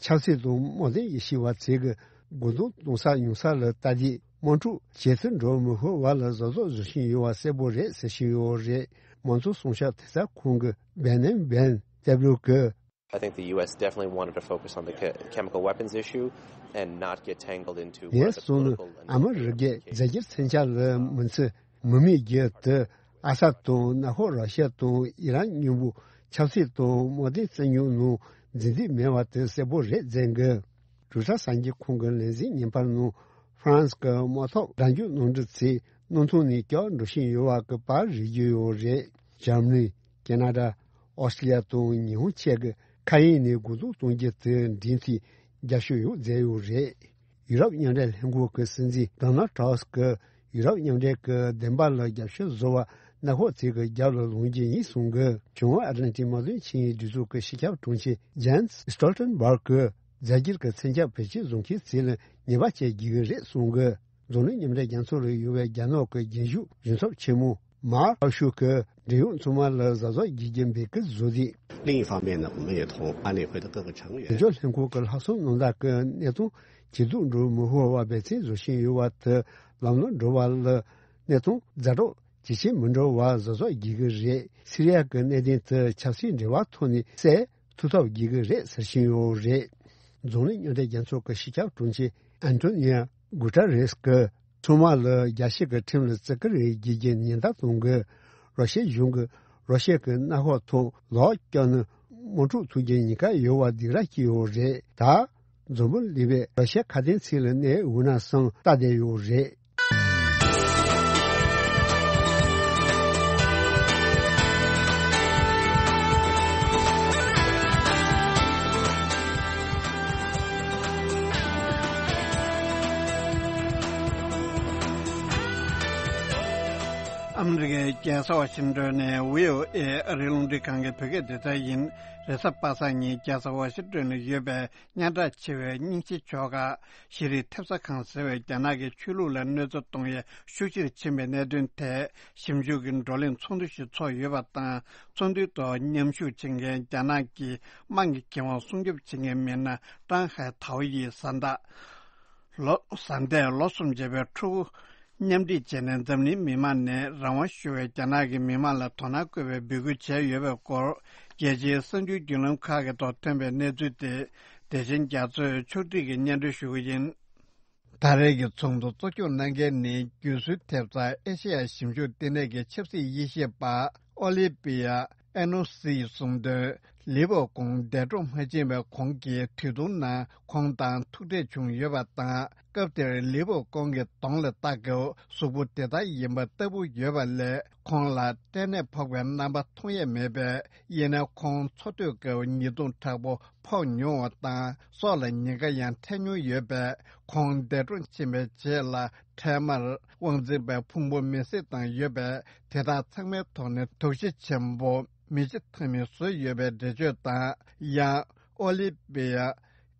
ཆབ་སྲིད་དང་དམག་དོན་དབྱེ་ཞིབ་པ་ཚོས་ཀྱི་རྒོལ་རྡུང་གཏོང་ས་ཉུང་ས་ལ་ལྟ་དུས་དམག་འཁྲུག་ཇེ་ཆེར་འགྲོ་མི་ཤོར་བ་ལ་གཟབ་གཟབ་བཟོ་བཞིན་ཡོད་པ་གསལ་པོ་རེད་ཟེར་བཞིན་ཡོད་རེད། དམངས་གཙོ་སྲུང་སྐྱོབ་ཐེབས་རྩ་ཁང་གི་བེ་ནན་བེན་ཏེབ་ལོ་གིས། I think the U S definitely wanted to focus on the che- chemical weapons issue and not get tangled into ངས་གསུངས་ནས་ཨ་མི་རི་ཀས་རྫས་འགྱུར་མཚོན་ཆ་ལ་མི་ཚེ་མི་མེད་རྒྱུ་དེ་ཨ་སཱད་དང་ནག་ཁོ་ར་ཤི་ཡ་དང་ཨི་རན་མཉམ་པོ་ཆབ་སྲིད་དང་དམག་དོན་རྩོད་རྙོག་ནང་འཛིང་འདོད་མེད་པ་དེ་གསལ་པོ་རེད་ཟེར་གི། རོའི་ཊར་གསར་འགྱུར་ཁང་གི་ལས་འཛིན་བརྙན་པར་ནང་ཧྥ་རན་སི་གི་དམག་འཐབ་དྲ་རྒྱའི་ནོར་འཁྲུལ་ཚོས་སྣུམ་འཐུང་ནས་བཀྱག་འགྲོ་བཞིན་ཡོད་པ་གི་པར་རིག་རྒྱུ་ཡོད་རེད། འཇར་མ་ནི། ཁེ་ན་ཌ། ཨོ་སི་ཀྲི་ལི་ཡ་དང་ཉི་ཧོང་བཅས་ཀྱིས་མཁའ་དབྱིངས་ནས་རྒོལ་རྡུང་གཏོང་རྒྱུ་དེ་འབྲེལ་མཐུད་རྒྱབ་སྐྱོར་ཡང་མཛད་ཡོད་རེད། ཡུ་རོབ་མཉམ་འབྲེལ་ལྷན་ཁང་གི་སྲིད་འཛིན་ཌོ་ནལ་ཊྲམ་སི་གིས་ཡུ་རོབ་མཉམ་འབྲེལ་གྱི་བདེན་པ་ལ་རྒྱབ་སྐྱོར་བཟོ་བ་ནག་ཁོ་ཚོས་ཀྱི་རྒྱབ་ལ་ལངས་རྒྱུ་ཡིན་གསུང་གི། བྱང་ཨ་ཊ་ལན་ཊིག་དམག་དོན་ཆིངས་ཡིག་སྒྲིག་འཛུགས་ཀྱི་སྤྱི་ཁྱབ་དྲུང་ཆེ་ཇན་སི་སི་ཊོལ་ཊེན་བྷག་གིས་རྫས་འགྱུར་གྱི་མཚོན་ཆ་བེད་སྤྱོད་བཟོ་མཁན་ཚོ་ལ་ཉེས་པ་བཅད་དགོས་ཀྱི་རེད་གསུང་གི། འཛམ་གླིང་མཉམ་འབྲེལ་རྒྱལ་ཚོགས་ལ་ཡོད་པའི་རྒྱ་ནག་གི་རྒྱུན་ཞུགས་གཞུང་ཚབ་ཆེན་མོ་མཱ་ཁའོ་ཤུ་གིས་འབྲེལ་ཡོད་ཚང་མ་ལ་གཟབ་གཟབ་བྱེད་རྒྱུ་འབོད་སྐུལ་བཟོས་ཏེ། 另一方面呢，我们也同安理会的各个成员 དོན་གཅོད་ལྷན་ཁང་གི་ལྷག་བསམ་རྣམ་དག་གི་གནས་སྟངས་ཇེ་སྡུག་འགྲོ་མི་ཤོར་བ་འབད་བརྩོན་བཟོ་བཞིན་ཡོད་པ་དེ་ལམ་ལྷོང་འགྲོ་བ་ལ་གནས་སྟངས་ཛ་དྲག་ཇེ་ཆེར་མི་འགྲོ་བར་གཟབ་གཟབ་བྱེད་དགོས་ཀྱི་རེད། སི་རི་ཡ་གི་གནད་དོན་དེ་ཆབ་སྲིད་འབྲེལ་བ་ཐོག་ནས་སེལ་ཐུབ་ཐབས་བྱེད་ཀྱི་རེད་ཟེར་བཞིན་ཡོད་རེད། འཛམ་གླིང་མཉམ་འབྲེལ་རྒྱལ་ཚོགས་ཀྱི་སྤྱི་ཁྱབ་དྲུང་ཆེ་ཨན་ཏོ་ནི་ཡ་གུ་ཏྲ་རེས་ཀྱིས་ཚང་མ་ལ་རྒྱལ་སྤྱི་གི་ཁྲིམས་ལ་བརྩི་བཀུར་རེ་བྱེད་རྒྱུ་ཉེན་བརྡ་གཏོང་དགོས། ར་ཤི་ཡའི་གཞུང་གིས་ར་ཤི་ཡ་གི་མནའ་འཁོར་ཐོག་ལོག་བཀྱག་ན་དམག་འཁྲུག་ཐུག་རྒྱུའི་ཉེན་ཁ་ཡོད་པ་སྡིགས་ར་སྐྱེས་ཡོད་རེད། ད་འཛམ་བུ་གླིང་པས་ར་ཤི་ཡ་ཁ་གཏད་ཚིག་ལ་གནས་འོས་ན་བསམ་ལྟ་བསྡད་ཡོད་རེད། ཨ་མི་རི་ཀའི་རྒྱལ་ས་ཝ་ཤིང་ཏོན་ནས་བྷི་ཨོ་ཨེ་ཨ་རིའི་རླུང་འཕྲིན་ཁང་གི་བོད་སྐད་སྡེ་ཚན་ཡིན། རེས་གཟའ་པ་སངས་ཉིན་རྒྱལ་ས་ཝ་ཤིང་ཏོན་ནང་ཡོད་པའི་སྙན་གྲགས་ཆེ་བའི་རྙིང་རྗེ་ཆོལ་ཁ་ཤེས་རིག་ཐེབས་རྩ་ཁང་ཟེར་བས་རྒྱ་ནག་གི་ཆོས་ལུགས་ལ་གནོད་འཚེ་གཏོང་ཡས་ཤུགས་ཆེར་ཕྱིན་པའི་གནད་དོན་ཐད་ཞིབ་འཇུག་གི་བགྲོ་གླེང་ཚོགས་འདུ་ཞིག་ཚོགས་ཡོད་པ་དང་། ཚོགས་འདུའི་ཐོག་མཉམ་ཞུགས་བྱེད་མཁན་རྒྱ་ནག་གི་དམངས་ཀྱི་ཁེ་དབང་སྲུང་སྐྱོབ་བྱེད་མཁན་མི་སྣ་ཀྲང་ཧའེ་ཐའོ་ཡིས་གཟའ་ཟླ། ལོ། གཟའ་ཟླས་ལོ་གསུམ་བྱས་པའི་ཕྲུ་གུ་མཉམ་སྒྲིག་བྱས་ནས་འཛམ་གླིང་མི་མང་ནས་རང་དབང་ཞུ་བའི་རྒྱ་ནག་གི་མི་མང་ལ་དོ་སྣང་དགོས་པའི་འབོད་སྐུལ་བྱས་ཡོད་པའི་སྐོར། རྒྱལ་སྤྱིའི་གསར་འགྱུར་བརྒྱུད་ལམ་ཁག་གི་ཐོག་ཐོན་པའི་གནས་ཚུལ་དེ། དེ་བཞིན་རྒྱ་མཚོས་ཕྱོགས་སྒྲིག་གིས་སྙན་སྒྲོན་ཞུ་གི་ཡིན། ད་རེས་ཀྱི་ཚོགས་འདུ་གཙོ་སྐྱོང་གནང་མཁན་ནི་རྒྱུན་སྲོལ་ཐེབས་རྩ་ཨེ་ཤེ་ཡ་ཞིབ་འཇུག་ལྟེ་གནས་ཀྱི་ཆབ་སྲིད་དབྱེ་ཞིབ་པ་ཨོ་ལི་པི་ཡ་ཨེ་ནོ་སི་ཡིས་གསུངས་དོན། ལི་པོ་ཀོང་འདས་གྲོངས་མ་ཕྱིན་པའི་གོང་གི་དུས་ཐུང་ནང་ཁོང་དང་ཐུག་འཕྲད་བྱུང་ཡོད་པ་དང་། སྐབས་དེར་ལི་པོ་ཀོང་གི་གདོང་ལ་ལྟ་སྐབས་གཟུགས་པོ་དེ་ལྟར་ཡིན་པ་ལྟ་བུ་ཡོད་པ་ལས། ཁོང་ལ་སྐྲན་ནད་ཕོག་པའི་རྣམ་པ་མཐོང་ཡས་མེད་པས། ཡིན་ནའི་ཁོང་འཚོ་སྡོད་སྐབས་ཉེས་རྡུང་དྲག་པོ་ཕོག་མྱོང་བ་དང་། སྲོག་ལ་ཉེན་ཁ་ཡང་འཕྲད་མྱོང་ཡོད་པས། ཁོང་འདས་གྲོངས་ཕྱིན་པའི་རྗེས་ལ་འཕྲལ་མར་དབང་འཛིན་པའི་ཕུང་པོ་མེ་བསྲེགས་བཏང་ཡོད་པས། དེ་དག་ཚང་མའི་ཐོག་ནས་དོགས་གཞི་ཆེན་པོ་མི་བྱེད་ཐབས་མེད་བཟོས་ཡོད་པའི་འགྲེལ་བརྗོད་དང་། ཡང་ཨོ་ལི་པི་ཡ་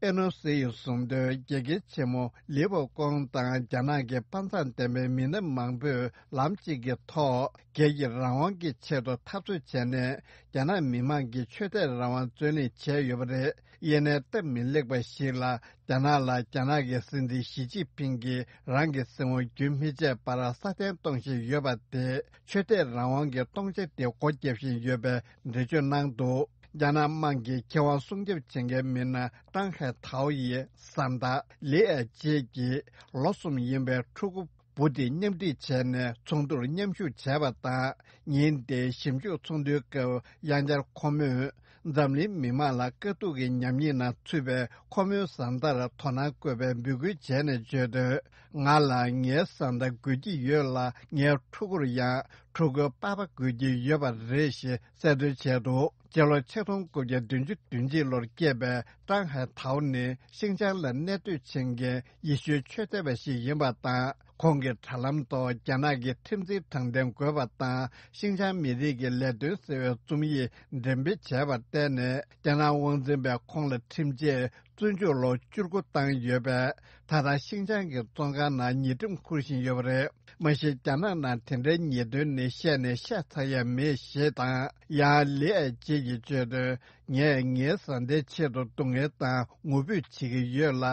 ཨེ་ནོ་སི་ཡིས་གསུངས་དོན། རྒྱལ་རྒྱལ་ཆེན་མོ་ལི་པོ་ཀོང་དང་རྒྱ་ནག་གི་དཔའ་མཛངས་ལྡན་པའི་མི་སྣ་མང་པོས་ལམ་གཅིག་གི་ཐོག་སྒེར་གྱི་རང་དབང་གི་ཆེད་དུ་འཐབ་རྩོད་བྱས་ནས། རྒྱ་ནག་མི་དམངས་ཀྱི་ཆོས་དད་རང་དབང་རྩོད་ལེན་བྱས་ཡོད་པ་རེད། ཡིན་ནའི་སྟབས་མི་ལེགས་པ་ཞིག་ལ། རྒྱ་ནག་ལ་རྒྱ་ནག་གི་སྲིད་འཛིན་ཞི་ཅིན་ཕིང་གིས་རང་གི་སྲིད་དབང་རྒྱུན་མི་ཆད་པར་སྲ་བརྟན་གཏོང་བཞིན་ཡོད་པ་དེ། ཆོས་དད་རང་དབང་གི་སྟོང་ཆ་དེ་སྒོ་བརྒྱབ་བཞིན་ཡོད་པའི་འགྲེལ་བརྗོད་གནང་འདུག་རྒྱ་ནག་དམངས་ཀྱི་ཁེ་དབང་སྲུང་སྐྱོབ་བྱེད་མཁན་མི་སྣ་ཀྲང་ཧའེ་ཐའོ་ཡིས་གཟའ་ཟླ་ལི་ཨེ་ཅེ་གྱི་ལོ་གསུམ་ཡིན་པའི་ཕྲུ་གུ་བུ་དེ་མཉམ་སྒྲིག་བྱས་ནས་ཚོགས་འདུར་མཉམ་ཞུགས་བྱས་པ་དང་། ཉིན་དེའི་ཞིབ་འཇུག་ཚོགས་འདུའི་སྐབས་དབྱངས་འཆར་ཁོ་མོས་འཛམ་གླིང་མི་དམངས་ལ་དཀའ་སྡུག་གི་ཉམས་ཉེས་ནང་ཚུད་པའི་ཁོ་མོའི་བཟའ་ཟླར་དོ་སྣང་དགོས་པའི་འབོད་སྐུལ་བྱས་ནས་བརྗོད་དོན། ང་ལ་ངའི་བཟའ་ཟླ་དགོས་ཀྱི་ཡོད་ལ། ངའི་ཕྲུ་གུར་ཡང་ཕྲུ་གུའི་པ་ཕ་དགོས་ཀྱི་ཡོད་པ་རེད་ཞེས་གསལ་སྟོན་བྱས་འདུག་སྤྱི་ལོ་ཆིག་སྟོང་དགུ་བརྒྱ་བདུན་ཅུ་དོན་གཅིག་ལོར་སྐྱེས་པའི་ཀྲང་ཧའེ་ཐའོ་ནི་ཤིན་ཅང་ལ་གནས་སྡོད་བྱེད་མཁན་ཡེ་ཤུའི་ཆོས་དད་པ་ཞིག་ཡིན་པ་དང་། ཁོང་གི་དྲ་ལམ་ཐོག་རྒྱ་ནག་གི་ཁྲིམས་འཛིན་དྲང་བདེན་དགོས་པ་དང་ཤིན་ཅང་མི་རིགས་ཀྱི་ལས་དོན་ཟེར་བའི་རྩོམ་ཡིག་འགྲེམས་སྤེལ་བྱས་པར་བརྟེན་ནས། རྒྱ་ནག་དབང་འཛིན་པས་ཁོང་ལ་ཁྲིམས་ཆད་བཙོན་འཇུག་ལོ་བཅུ་དགུ་བཏང་ཡོད་པས། ད་ལྟ་ཤིན་ཅང་གི་བཙོན་ཁང་ནང་ཉེས་ཁྲིམས་འཁུར་བཞིན་ཡོད་པ་རེད། མ་གཞི་རྒྱ་ནག་ནང་དེ་འདྲའི་ཉེས་དོན་ནི་བཤད་ནས་བཤད་ཚར་ཡ་མེད་ཞེས་དང་། ཡང་ལི་ཨེ་ཅེ་ཡིས་བརྗོད་དོན། ངས་ངའི་བཟའ་ཟླའི་ཆེད་དུ་སྡུག་བསྔལ་དང་ངུ་འབོད་བྱེད་ཀྱི་ཡོད་ལ།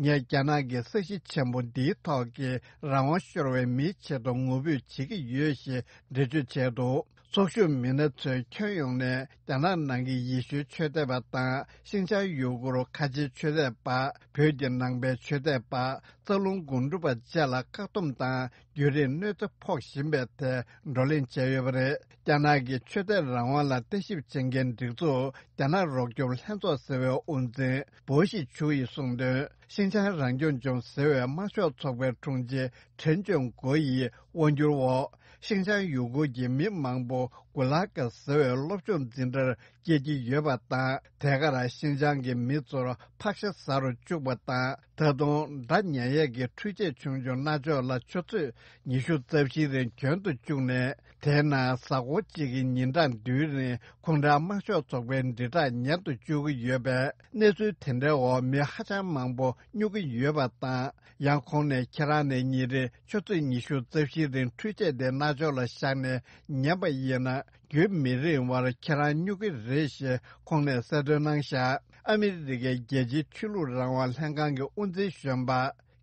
ངས་རྒྱ་ནག་གི་ས་གཞི་ཆེན་པོ་འདིའི་ཐོག་གི་རང་དབང་ཤོར་བའི་མིའི་ཆེད་དུ་ངུ་འབོད་བྱེད་ཀྱི་ཡོད་ཞེས་འགྲེལ་བརྗོད་བྱས་འདུག་ཚོགས་ཞུགས་མི་སྣ་ཚོས་ཁྱོན་ཡོངས་ནས་རྒྱ་ནག་ནང་གི་ཡེ་ཤུའི་ཆོས་དད་པ་དང་ཤིན་ཅང་ཡུ་གུར་ཁ་ཆེའི་ཆོས་དད་པ། བོད་ཀྱི་ནང་པའི་ཆོས་དད་པ། རྩ་རླུང་སྒོམ་སྒྲུབ་པ་བཅས་ལ་བཀག་སྡོམ་དང་བརྒྱུད་རིམ་གནོད་འཚེ་ཕོག་བཞིན་པའི་ཐད་བགྲོ་གླེང་བྱས་ཡོད་པ་རེད། རྒྱ་ནག་གི་ཆོས་དད་རང་དབང་ལ་ལྟ་ཞིབ་བྱེད་མཁན་སྒྲིག་འཛུགས་རྒྱ་ནག་རོགས་སྐྱོབ་ལྷན་ཚོགས་ཟེར་བའི་དབུ་འཛིན་བོ་ཤི་ཆུ་ཡིས་གསུངས་དོན། ཤིན་ཅང་རང་སྐྱོང་ལྗོངས་ཟེར་བའི་དམར་ཤོག་ཚོགས་པའི་དྲུང་ཆེ་ཁྲེན་ཅོན་གོ་ཡིས་དབང་སྒྱུར་འོག་ཤིན་ཅང་ཡུ་གུར་གྱི་མི་མང་པོ་གུ་ལག་ཟེར་བའི་སློབ་སྦྱོང་འཛིན་གྲྭར་སྐྱེལ་གྱི་ཡོད་པ་དང་། དེ་གར་ཤིན་ཅང་གི་མི་ཚོར་ཕག་ཤ་ཟ་རུ་བཅུག་པ་དང་། ད་དུང་སྒྲ་ཉན་ཡས་ཀྱི་འཕྲུལ་ཆས་ཆུང་ཆུང་རྣ་ཅོག་ལ་ཆུ་ཚོད་ཉི་ཤུ་རྩ་བཞིའི་རིང་གྱོན་དུ་བཅུག་ནས། དེའི་ནང་གཟའ་འཁོར་གཅིག་གི་ཉིན་གྲངས་བསྡུའི་རིང་ཁོང་ཁྲོའི་དམར་ཤོག་ཚོགས་པའི་དྲིལ་བསྒྲགས་ཉན་དུ་བཅུག་གི་ཡོད་པས། གནས་ཚུལ་དེ་འདྲའི་འོག་མི་ཧ་ཅང་མང་པོ་སྨྱོ་གི་ཡོད་པ་དང་། ཡང་ཁོང་ནས་ཁྱེད་རང་ནས་ཉིན་རེ་ཆུ་ཚོད་ཉི་ཤུ་རྩ་བཞིའི་རིང་འཕྲུལ་ཆས་དེ་རྣ་ཅོག་ལ་བཞག་ནས་ཉན་པ་ཡིན་ན། རྒྱུན་མི་རིང་བར་ཁྱེད་རང་སྨྱོ་གི་རེད་ཞེས་ཁོང་ནས་གསལ་སྟོན་གནང་བཞག་ཨ་མི་རི་ཀའི་རྒྱལ་སྤྱིའི་ཆོས་ལུགས་རང་དབང་ལྷན་ཁང་གི་དབུ་འཛིན་གཞོན་པ་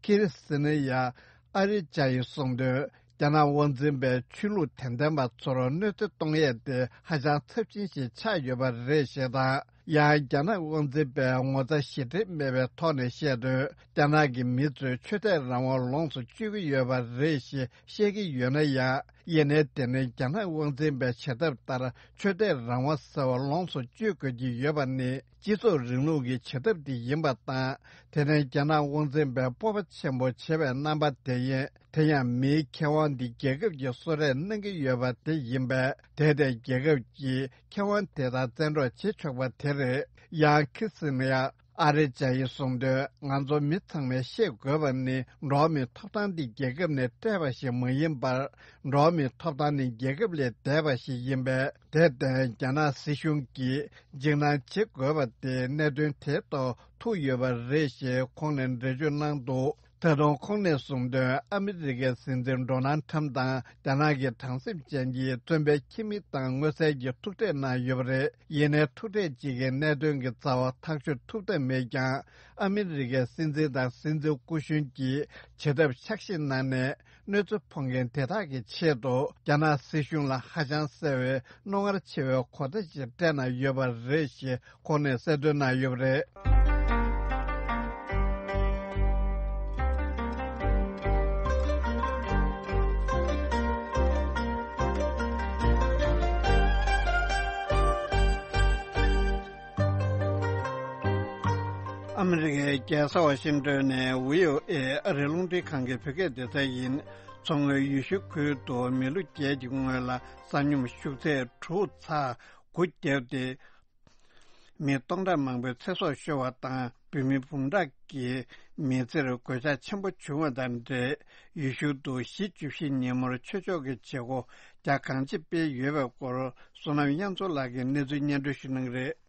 ཁི་རི་སི་ནི་ཡ་ཨ་རི་ཅཱ་ཡིས་གསུངས་དོན། རྒྱ་ནག་དབང་འཛིན་པས་ཆོས་ལུགས་དད་ལྡན་པ་ཚོར་གནོད་འཚེ་གཏོང་ཡས་དེ་ཧ་ཅང་ཚབས་ཆེན་ཞིག་ཆགས་ཡོད་པ་རེད་ཞེས་དང་། ཡང་རྒྱ་ནག་དབང་འཛིན་པས་ངོ་ཚ་ཞེ་ཁྲེལ་མེད་པའི་ཐོག་ནས་བཤད་དོན། རྒྱ་ནག་གི་མི་ཚོས་ཆོས་དད་རང་དབང་ལོངས་སུ་སྤྱོད་ཀྱི་ཡོད་པ་རེད་ཞེས་བཤད་ཀྱི་ཡོད་ན་ཡང་། ཡིན་ནའི་དེ་ནི་རྒྱ་ནག་དབང་འཛིན་པའི་བྱེད་ཐབས་ལྟར་ཆོས་དད་རང་དབང་ཟེར་བ་ལོངས་སུ་སྤྱོད་དགོས་ཀྱི་ཡོད་པ་ནི། སྤྱི་ཚོགས་རིང་ལུགས་ཀྱི་བྱེད་ཐབས་དེ་ཡིན་པ་དང་། དེ་ནི་རྒྱ་ནག་དབང་འཛིན་པའི་སྤོབས་པ་ཆེན་པོ་བྱེད་པའི་རྣམ་པ་དེ་ཡིན། དེ་ཡང་མིའི་ཁེ་དབང་འདི་རྒྱལ་ཁབ་ཀྱིས་གསོལ་རས་གནང་གི་ཡོད་པ་དེ་ཡིན་པས། དེ་དེ་རྒྱལ་ཁབ་ཀྱིས་ཁེ་དབང་དེ་དག་བཙན་འཕྲོག་བྱེད་ཆོག་པ་དེ་རེད། ཡང་ཁི་སི་ནི་ཡ་ ཨ་རི་ཇ་ཡིས་གསུངས་དོན། ང་ཚོ་མི་ཚང་མས་ཤེས་དགོས་པ་ནི། འགྲོ་བ་མིའི་ཐོབ་ཐང་འདི་རྒྱལ་ཁབ་ནས་སྤྲད་པ་ཞིག་མ་ཡིན་པར། འགྲོ་བ་མིའི་ཐོབ་ཐང་ནི་རྒྱལ་ཁབ་ལས་འདས་པ་ཞིག་ཡིན་པས། དེར་བརྟེན་རྒྱ་ནག་སྲིད་གཞུང་གིས་འཇིགས་སྣང་བྱེད་དགོས་པ་དེ་གནད་དོན་དེའི་ཐོག་ཐུག་ཡོད་པ་རེད་ཞེས་ཁོང་ནས་འགྲེལ་བརྗོད་གནང་འདུག་ད་དུང་ཁོང་ནས་གསུངས་དོན། ཨ་མི་རི་ཀའི་སྲིད་འཛིན་ཌོ་ནལ་ཁྲམ་དང་རྒྱ་ནག་གི་དྲང་སེམས་ཅན་གྱི་བཙོན་པའི་ཁྱིམ་མི་དང་མངོན་གསལ་གྱི་ཐུག་འཕྲད་གནང་ཡོད་པ་རེད། ཡིན་ནའི་ཐུག་འཕྲད་གཅིག་གིས་གནད་དོན་གྱི་རྩ་བ་ཐག་གཅོད་ཐུབ་ཐབས་མེད་ཀྱང་། ཨ་མི་རི་ཀའི་སྲིད་འཛིན་དང་སྲིད་འཛིན་སྐུ་གཞོན་གྱིས་བྱེད་ཐབས་ཆགས་ཤིག་གནང་ནས། གནོད་འཚེ་ཕོག་མཁན་དེ་དག་གི་ཆེད་དུ་རྒྱ་ནག་སྲིད་གཞུང་ལ་ཧ་ཅང་གསལ་བའི་རྣོ་ངར་ཆེ་བའི་གོ་བརྡ་ཞིག་སྤྲད་གནང་ཡོད་པ་རེད་ཞེས་ཁོང་ནས་གསལ་སྟོན་གནང་ཡོད་པ་རེད། ཨ་མི་རི་ཀའི་རྒྱལ་ས་ཝ་ཤིང་ཏོན་ནས་བྷི་ཨོ་ཨེ་ཨ་རིའི་རླུང་འཕྲིན་ཁང་གི་བོད་སྐད་སྡེ་ཚན་ཡིན། མཚོ་སྔོན་ཡུལ་ཤུལ་ཁུལ་དུ་མི་ལོ་བརྒྱད་ཀྱི་སྔོན་ལ་ས་སྙོམས་ཤུགས་ཚད་དྲུག་ཚེག་དགུ་བརྒྱབ་སྟེ། མི་སྟོང་ཕྲག་མང་པོའི་ཚེ་སྲོག་ཤོར་བ་དང་། བོད་མི་འབུམ་ཕྲག་གི་མི་ཚེར་གོད་ཆག་ཆེན་པོ་བྱུང་བ་དང་འབྲེལ། ཡུལ་ཤུལ་དུ་གཞིས་བཅུ་བཞི་ཉིན་མོར་ཆོས་ཕྱོགས་ཀྱི་བྱེད་སྒོ་རྒྱ་གང་ཆེ་སྤེལ་ཡོད་པའི་སྐོར། བསོད་ནམས་དབྱངས་མཚོ་ལགས་ཀྱིས་གནས་ཚུལ་སྙན་སྒྲོན་ཞུ་གནང་གི་རེད།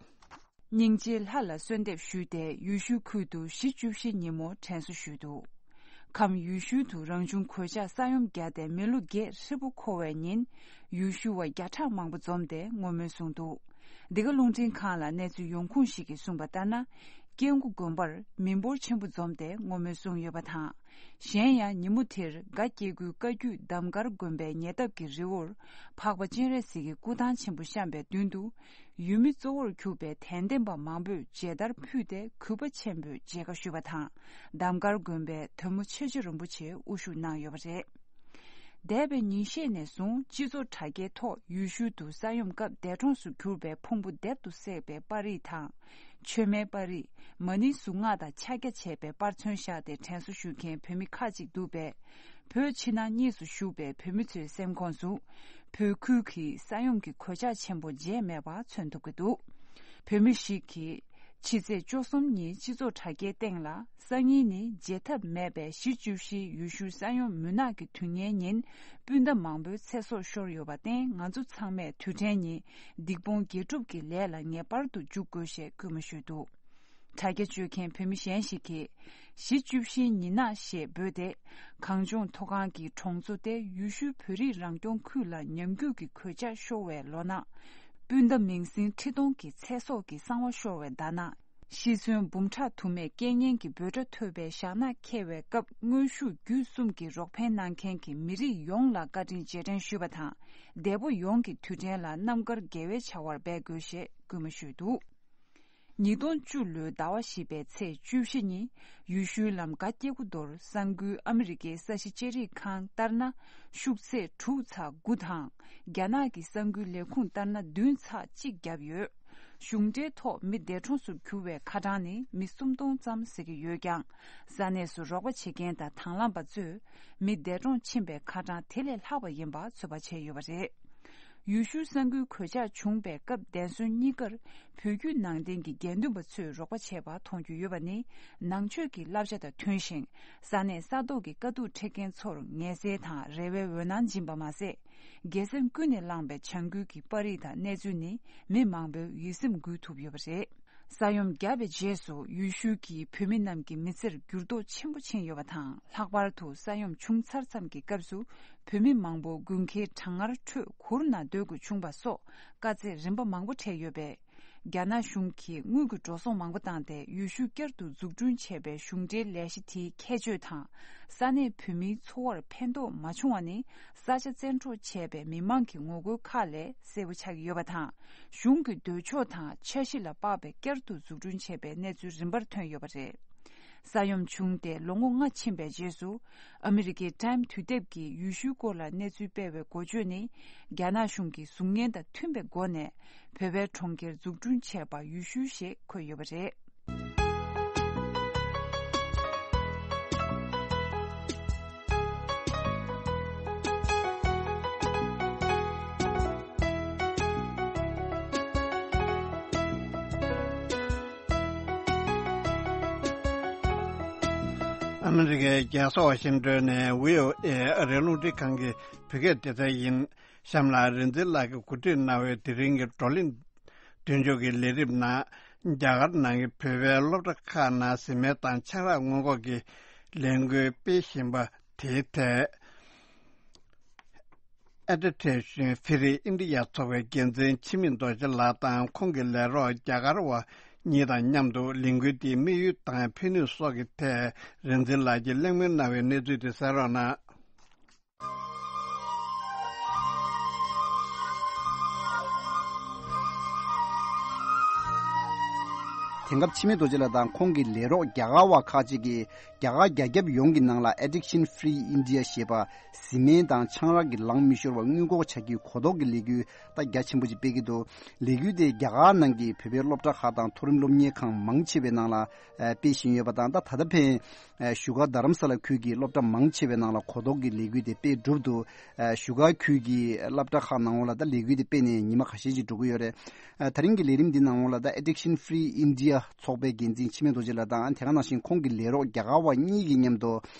སྙིང་རྗེའི་ལྷ་ལ་གསོལ་འདེབས་ཞུས་ཏེ། ཡུལ་ཤུལ་ཁུལ་དུ་གཞིས་བཅུ་བཞི་ཉིན་མོ་དྲན་གསོ་ཞུས་འདུག་ཁམས་ཡུལ་ཤུལ་དུ་རང་བྱུང་གོད་ཆག་ས་ཡོམ་བརྒྱབ་སྟེ་མི་ལོ་བརྒྱད་ཧྲིལ་པོ་འཁོར་བའི་ཉིན། ཡུལ་ཤུལ་བ་བརྒྱ་ཕྲག་མང་པོ་འཛོམས་ཏེ་བསྔོ་སྨོན་གསུངས་འདུག་འདི་ག་རླུང་འཕྲིན་ཁང་ལ་གནས་ཚུལ་ཡོང་ཁུངས་ཤིག་གིས་གསུངས་པ་ལྟར་ན། སྐྱེ་རྒུ་དགོན་པར་མི་འབོར་ཆེན་པོ་འཛོམས་ཏེ་བསྔོ་སྨོན་གསུངས་ཡོད་པ་དང་། གཞན་ཡང་ཉིན་མོ་དེར་དགའ་སྐྱེ་དགུའི་བཀའ་བརྒྱུད་འདམ་དཀར་དགོན་པའི་ཉེ་འདབས་ཀྱི་རི་བོར་འཕགས་པ་སྤྱན་རས་གཟིགས་ཀྱི་སྐུ་ཐང་ཆེན་པོ་བཤམས་པའི་མདུན་དུ། ཡུལ་མི་གཙོ་བོར་གྱུར་པའི་དད་ལྡན་པ་མང་པོས་མཇལ་དར་ཕུལ་ཏེ་གུས་པ་ཆེན་པོས་མཇལ་ཁ་ཞུས་པ་དང་། འདམ་དཀར་དགོན་པའི་དོན་མོ་ཆོས་རྗེ་རིན་པོ་ཆེ་དབུ་བཞུགས་གནང་ཡོད་པ་རེད། འདས་པའི་ཉིན་ཤས་ནས་བཟུང་སྤྱི་ཚོགས་དྲ་རྒྱའི་ཐོག་ཡུལ་ཤུལ་དུ་ས་ཡོམ་སྐབས་འདས་གྲོངས་སུ་གྱུར་པའི་ཕུང་པོ་ལྡེབ་ཏུ་བསྲེགས་པའི་པར་རིས་དང་། མཆོད་མེའི་པར་རིས། མ་ཎི་གཟུངས་སྔགས་དང་ཕྱག་རྒྱ་བྱས་པའི་པར་མཚོན་བཞག་སྟེ་དྲན་གསོ་ཞུ་མཁན་བོད་མི་ཁག་ཅིག་འདུག་པས། བོད་ཕྱི་ནང་གཉིས་སུ་བཞུགས་པའི་བོད་མི་ཚོའི་སེམས་ཁོངས་སུ། བོད་ཁུལ་གྱི་ས་ཡོམ་གྱི་གོད་ཆག་ཆེན་པོ་མཇལ་མེད་པ་མཚོན་ཐུབ་ཀྱི་འདུག་བོད་མི་ཞིག་གིས། ཕྱི་ཚེས་བཅུ་གསུམ་ཉིན་སྤྱི་ཚོགས་དྲ་རྒྱའི་སྟེང་ལ། སང་ཉིན་ནི་བརྗེད་ཐབས་མེད་པའི་གཞིས་བཅུ་བཞིའི་ཡུལ་ཤུལ་ས་ཡོམ་མུན་ནག་གི་དུས་ངན་ཉིན། སྤུན་ཟླ་མང་པོའི་ཚེ་སྲོག་ཤོར་ཡོད་པར་བརྟེན། ང་ཚོ་ཚང་མས་དུས་དྲན་ཉིན། སྡིག་སྤོང་དགེ་སྒྲུབ་ཀྱི་ལས་ལ་ངེས་པར་དུ་འཇུག་དགོས་ཞེས་སྐུལ་མ་ཞུས་འདུག་དྲ་རྒྱ་སྤྱོད་མཁན་བོད་མི་གཞན་ཞིག་གིས། གཞིས་བཅུ་བཞིའི་ཉི་ནག་ཞེས་འབོད་དེ། གངས་ལྗོངས་མཐོ་སྒང་གི་གྲོང་ཚོ་སྟེ། ཡུལ་ཤུལ་བོད་རིགས་རང་སྐྱོང་ཁུལ་ལ་ཉམས་རྒུད་ཀྱི་གོད་ཆག་ཤོར་བའི་ལོ་ན། སྤུན་ཟླ་མིང་སྲིང་ཁྲི་སྟོང་གི་ཚེ་སྲོག་གི་གསང་བ་ཤོར་བའི་ཟླ་ན། ཤི་གསོན་འབུམ་ཕྲག་དུ་མས་རྐྱེན་ངན་གྱི་འབོད་སྒྲ་ཐོས་པའི་ཞག་ནག་འཁེལ་བའི་སྐབས། དངོས་ཤུགས་བརྒྱུད་གསུམ་གྱིས་རོགས་ཕན་གནང་མཁན་གྱི་མི་རིགས་ཡོངས་ལ་བཀའ་དྲིན་རྗེས་དྲན་ཞུས་པ་དང་། འདས་པོ་ཡོངས་ཀྱི་དུས་དྲན་ལ་རྣམ་དཀར་དགེ་བའི་བྱ་བར་འབད་དགོས་ཞེས་སྐུལ་མ་ཞུས་འདུག་ཉིས་སྟོང་བཅུ་ལོའི་ཟླ་བ་བཞི་པའི་ཚེས་བཅུ་བཞི་ཉིན། ཡུལ་ཤུལ་ལམ་དགའ་སྐྱེ་དགུ་མདོར་གསར་འགོད་ཨ་མི་རི་ཀའི་ས་གཞི་ལྕགས་རིགས་ཁང་ལྟར་ན། ཤུགས་ཚད་དྲུག་ཚེག་དགུ་དང་། རྒྱ་ནག་གི་གསར་འགོད་ལས་ཁུངས་ལྟར་ན་བདུན་ཚེག་གཅིག་བརྒྱབ་ཡོད། གཞུང་འབྲེལ་ཐོག་མི་འདས་གྲོངས་སུ་གྱུར་བའི་ཁ་གྲངས་ནི་མི་སུམ་སྟོང་ཙམ་ཟེར་གྱི་ཡོད་ཀྱང་། ས་གནས་སུ་རོགས་པ་བྱེད་མཁན་དང་དང་བླངས་པ་ཚོས། མི་འདས་གྲོངས་ཕྱིན་པའི་ཁ་གྲངས་དེ་ལས་ལྷག་པ་ཡིན་པ་ཚོད་དཔག་བྱས་ཡོད་པ་རེད། ཡུལ་ཤུལ་ས་འགུལ་གོད་ཆག་བྱུང་པའི་སྐབས། འདས་གསོན་གཉིས་ཀར་བོད་བརྒྱུད་ནང་བསྟན་གྱི་དགེ་འདུན་པ་ཚོས་རོགས་པ་བྱས་པ་མཐོང་རྒྱུ་ཡོད་པ་ནི། ནང་ཆོས་ཀྱི་བསླབ་བྱ་དང་མཐུན་ཞིང་། ས་གནས་ས་ཐོག་གི་དཀའ་སྡུག་འཕྲད་མཁན་ཚོར་ངལ་སེལ་དང་རེ་བའི་འོད་སྣང་སྦྱིན་པ་མ་ཟད། དགེ་སེམས་ཀུན་ནས་བསླངས་པའི་བྱ་འགུལ་གྱི་པར་རིས་དང་གནས་ཚུལ་ནི། མི་མང་པོའི་ཡིད་སེམས་འགུལ་ཐུབ་ཡོད་པ་རེད། ས་ཡོམ་བརྒྱབ་པའི་རྗེས་སུ་ཡུལ་ཤུལ་གྱི་བོད་མི་རྣམས་ཀྱི་མི་ཚེར་འགྱུར་ལྡོག་ཆེན་པོ་ཕྱིན་ཡོད་པ་དང་། ལྷག་པར་དུ་ས་ཡོམ་བྱུང་ཚར་ཙམ་གྱི་སྐབས་སུ་བོད་མི་མང་པོ་དགུན་ཁའི་གྲང་ངར་ཁྲོད་གུར་ནང་སྡོད་དགོས་བྱུང་བ་སོགས་དཀའ་ཚེགས་རིམ་པ་མང་པོ་འཕྲད་ཡོད་པས། རྒྱ་ནག་གཞུང་གིས་དངུལ་གྱི་འགྲོ་སོང་མང་པོ་བཏང་སྟེ་ཡུལ་ཤུལ་བསྐྱར་དུ་འཛུགས་སྐྲུན་བྱས་པའི་གཞུང་འབྲེལ་ལས་གཞི་དེའི་ཁྱད་ཆོས་དང་། ས་གནས་བོད་མིའི་འཚོ་བར་ཕན་ཐོགས་མ་བྱུང་བ་ནི། ས་ཆ་བཙན་འཕྲོག་བྱས་པའི་མི་མང་གི་ངོ་རྒོལ་ཁག་ལས་གསལ་པོ་ཆགས་ཀྱི་ཡོད་པ་དང་། གཞུང་གི་འདོད་ཕྱོགས་དང་འཆར་གཞི་ལ་དཔག་པའི་བསྐྱར་དུ་འཛུགས་སྐྲུན་བྱས་པའི་གནས་ཚུལ་རིམ་པར་ཐོན་ཡོད་པ་རེད། ས་ཡོམ་བྱུང་སྟེ་ལོ་ངོ་ལྔ་ཕྱིན་པའི་རྗེས་སུ། ཨ་མི་རི་ཀའི་ཊའིམ་དུས་དེབ་ཀྱིས་ཡུལ་ཤུལ་སྐོར་ལ་གནས་ཚུལ་སྤེལ་བའི་འགོ་བརྗོད་ནི། རྒྱ་ནག་གཞུང་གི་གཟུགས་བརྙན་དང་མཐུན་པའི་སྒོ་ནས། བོད་པའི་གྲོང་ཁྱེར་འཛུགས་སྐྲུན་བྱས་པ་ཡུལ་ཤུལ་ཞེས་འཁོད་ཡོད་པ་རེད། ཨ་མི་རི་ཀའི་རྒྱལ་ས་ཝ་ཤིང་ཏོན་ནས་བྷི་ཨོ་ཨེ་ཨ་རིའི་རླུང་འཕྲིན་ཁང་གི་བོད་སྐད་སྡེ་ཚན་ཡིན། གཤམ་ལ་རིག་འཛིན་ལགས་ཀྱིས་གོ་སྒྲིག་གནང་བའི་དེ་རིང་གི་བགྲོ་གླེང་མདུན་ལྕོག་གི་ལས་རིམ་ནང་། རྒྱ་གར་ནང་གི་བོད་པའི་སློབ་གྲྭ་ཁག་ནང་བཟི་སྨན་དང་ཆང་རག་སྔོན་འགོག་གི་ལས་འགུལ་སྤེལ་བཞིན་པ་དེའི་ཐད། ཨེ་ཌི་ཊེ་ཤན་ཕི་རི་ཨིན་ཌི་ཡ་ཚོགས་པའི་འགན་འཛིན་འཆི་མེད་རྡོ་རྗེ་ལགས་དང་ཁོང་གི་ལས་རོགས་རྒྱ་གར་བ་གཉིས་དང་མཉམ་དུ་ལས་འགུལ་དེའི་དམིགས་ཡུལ་དང་ཕན་ནུས་སོགས་ཀྱི་ཐད་རིག་འཛིན་ལགས་ཀྱིས་གླེང་མོལ་གནང་བའི་གནས་ཚུལ་དེ་གསན་རོགས་གནང་། དེང་སྐབས་འཆི་མེད་རྡོ་རྗེ་ལགས་དང་ཁོང་གི་ལས་རོགས་རྒྱ་གར་བ་ཁག་ཅིག་གིས་རྒྱ་གར་རྒྱ་ཁྱབ་ཡོངས་ཀྱི་ནང་ལ་Addiction Free India ཞེས་པ། བཟི་སྨན་དང་ཆང་རག་གི་ལངས་མི་ཤོར་བ་སྔོན་འགོག་བྱ་རྒྱུའི་གོ་རྟོགས་ཀྱི་ལས་འགུལ་ད་རྒྱ་ཆེན་པོ་ཅིག་སྤེལ་གྱི་འདུག་ལས་འགུལ་དེ་རྒྱ་གར་ནང་གི་བོད་པའི་སློབ་གྲྭ་ཁག་དང་མཐོ་རིམ་སློབ་གཉེར་ཁང་མང་ཆེ་བའི་ནང་ལ་ཨ་སྤེལ་བཞིན་ཡོད་པ་དང་། ད་ད་ལྟ་ཕན་ཨ་བཞུགས་སྒར་རྡ་རམ་ས་ལ་ཁུལ་གྱི་སློབ་གྲྭ་མང་ཆེ་བའི་ནང་ལ་གོ་རྟོགས་ཀྱི་ལས་འགུལ་དེ་སྤེལ་གྲུབ་འདུག་ཨ་བཞུགས་སྒར་ཁུལ་གྱི་སློབ་གྲྭ་ཁག་ནང་ལོགས་ལ་ད་ལས་འགུལ་དེ་སྤེལ་ནས་ཉི་མ་ཁ་ཤས་ཅིག་འགྲོ་གི་ཡོད་རེད། ཨ་ད་རིང་གི་ལས་རིམ་འདི་ནང་ལོགས་ལ་ད་Addiction Free India ཚོགས་པའི་འགན་འཛིན་འཆི་མེད་རྡོ་རྗེ་ལགས་དང་། དེ་ག་ནང་བཞིན་ཁོང་གི་ལས་རོགས་རྒྱ་གར་བ་གཉིས་ཀྱིས་མཉམ་དུ་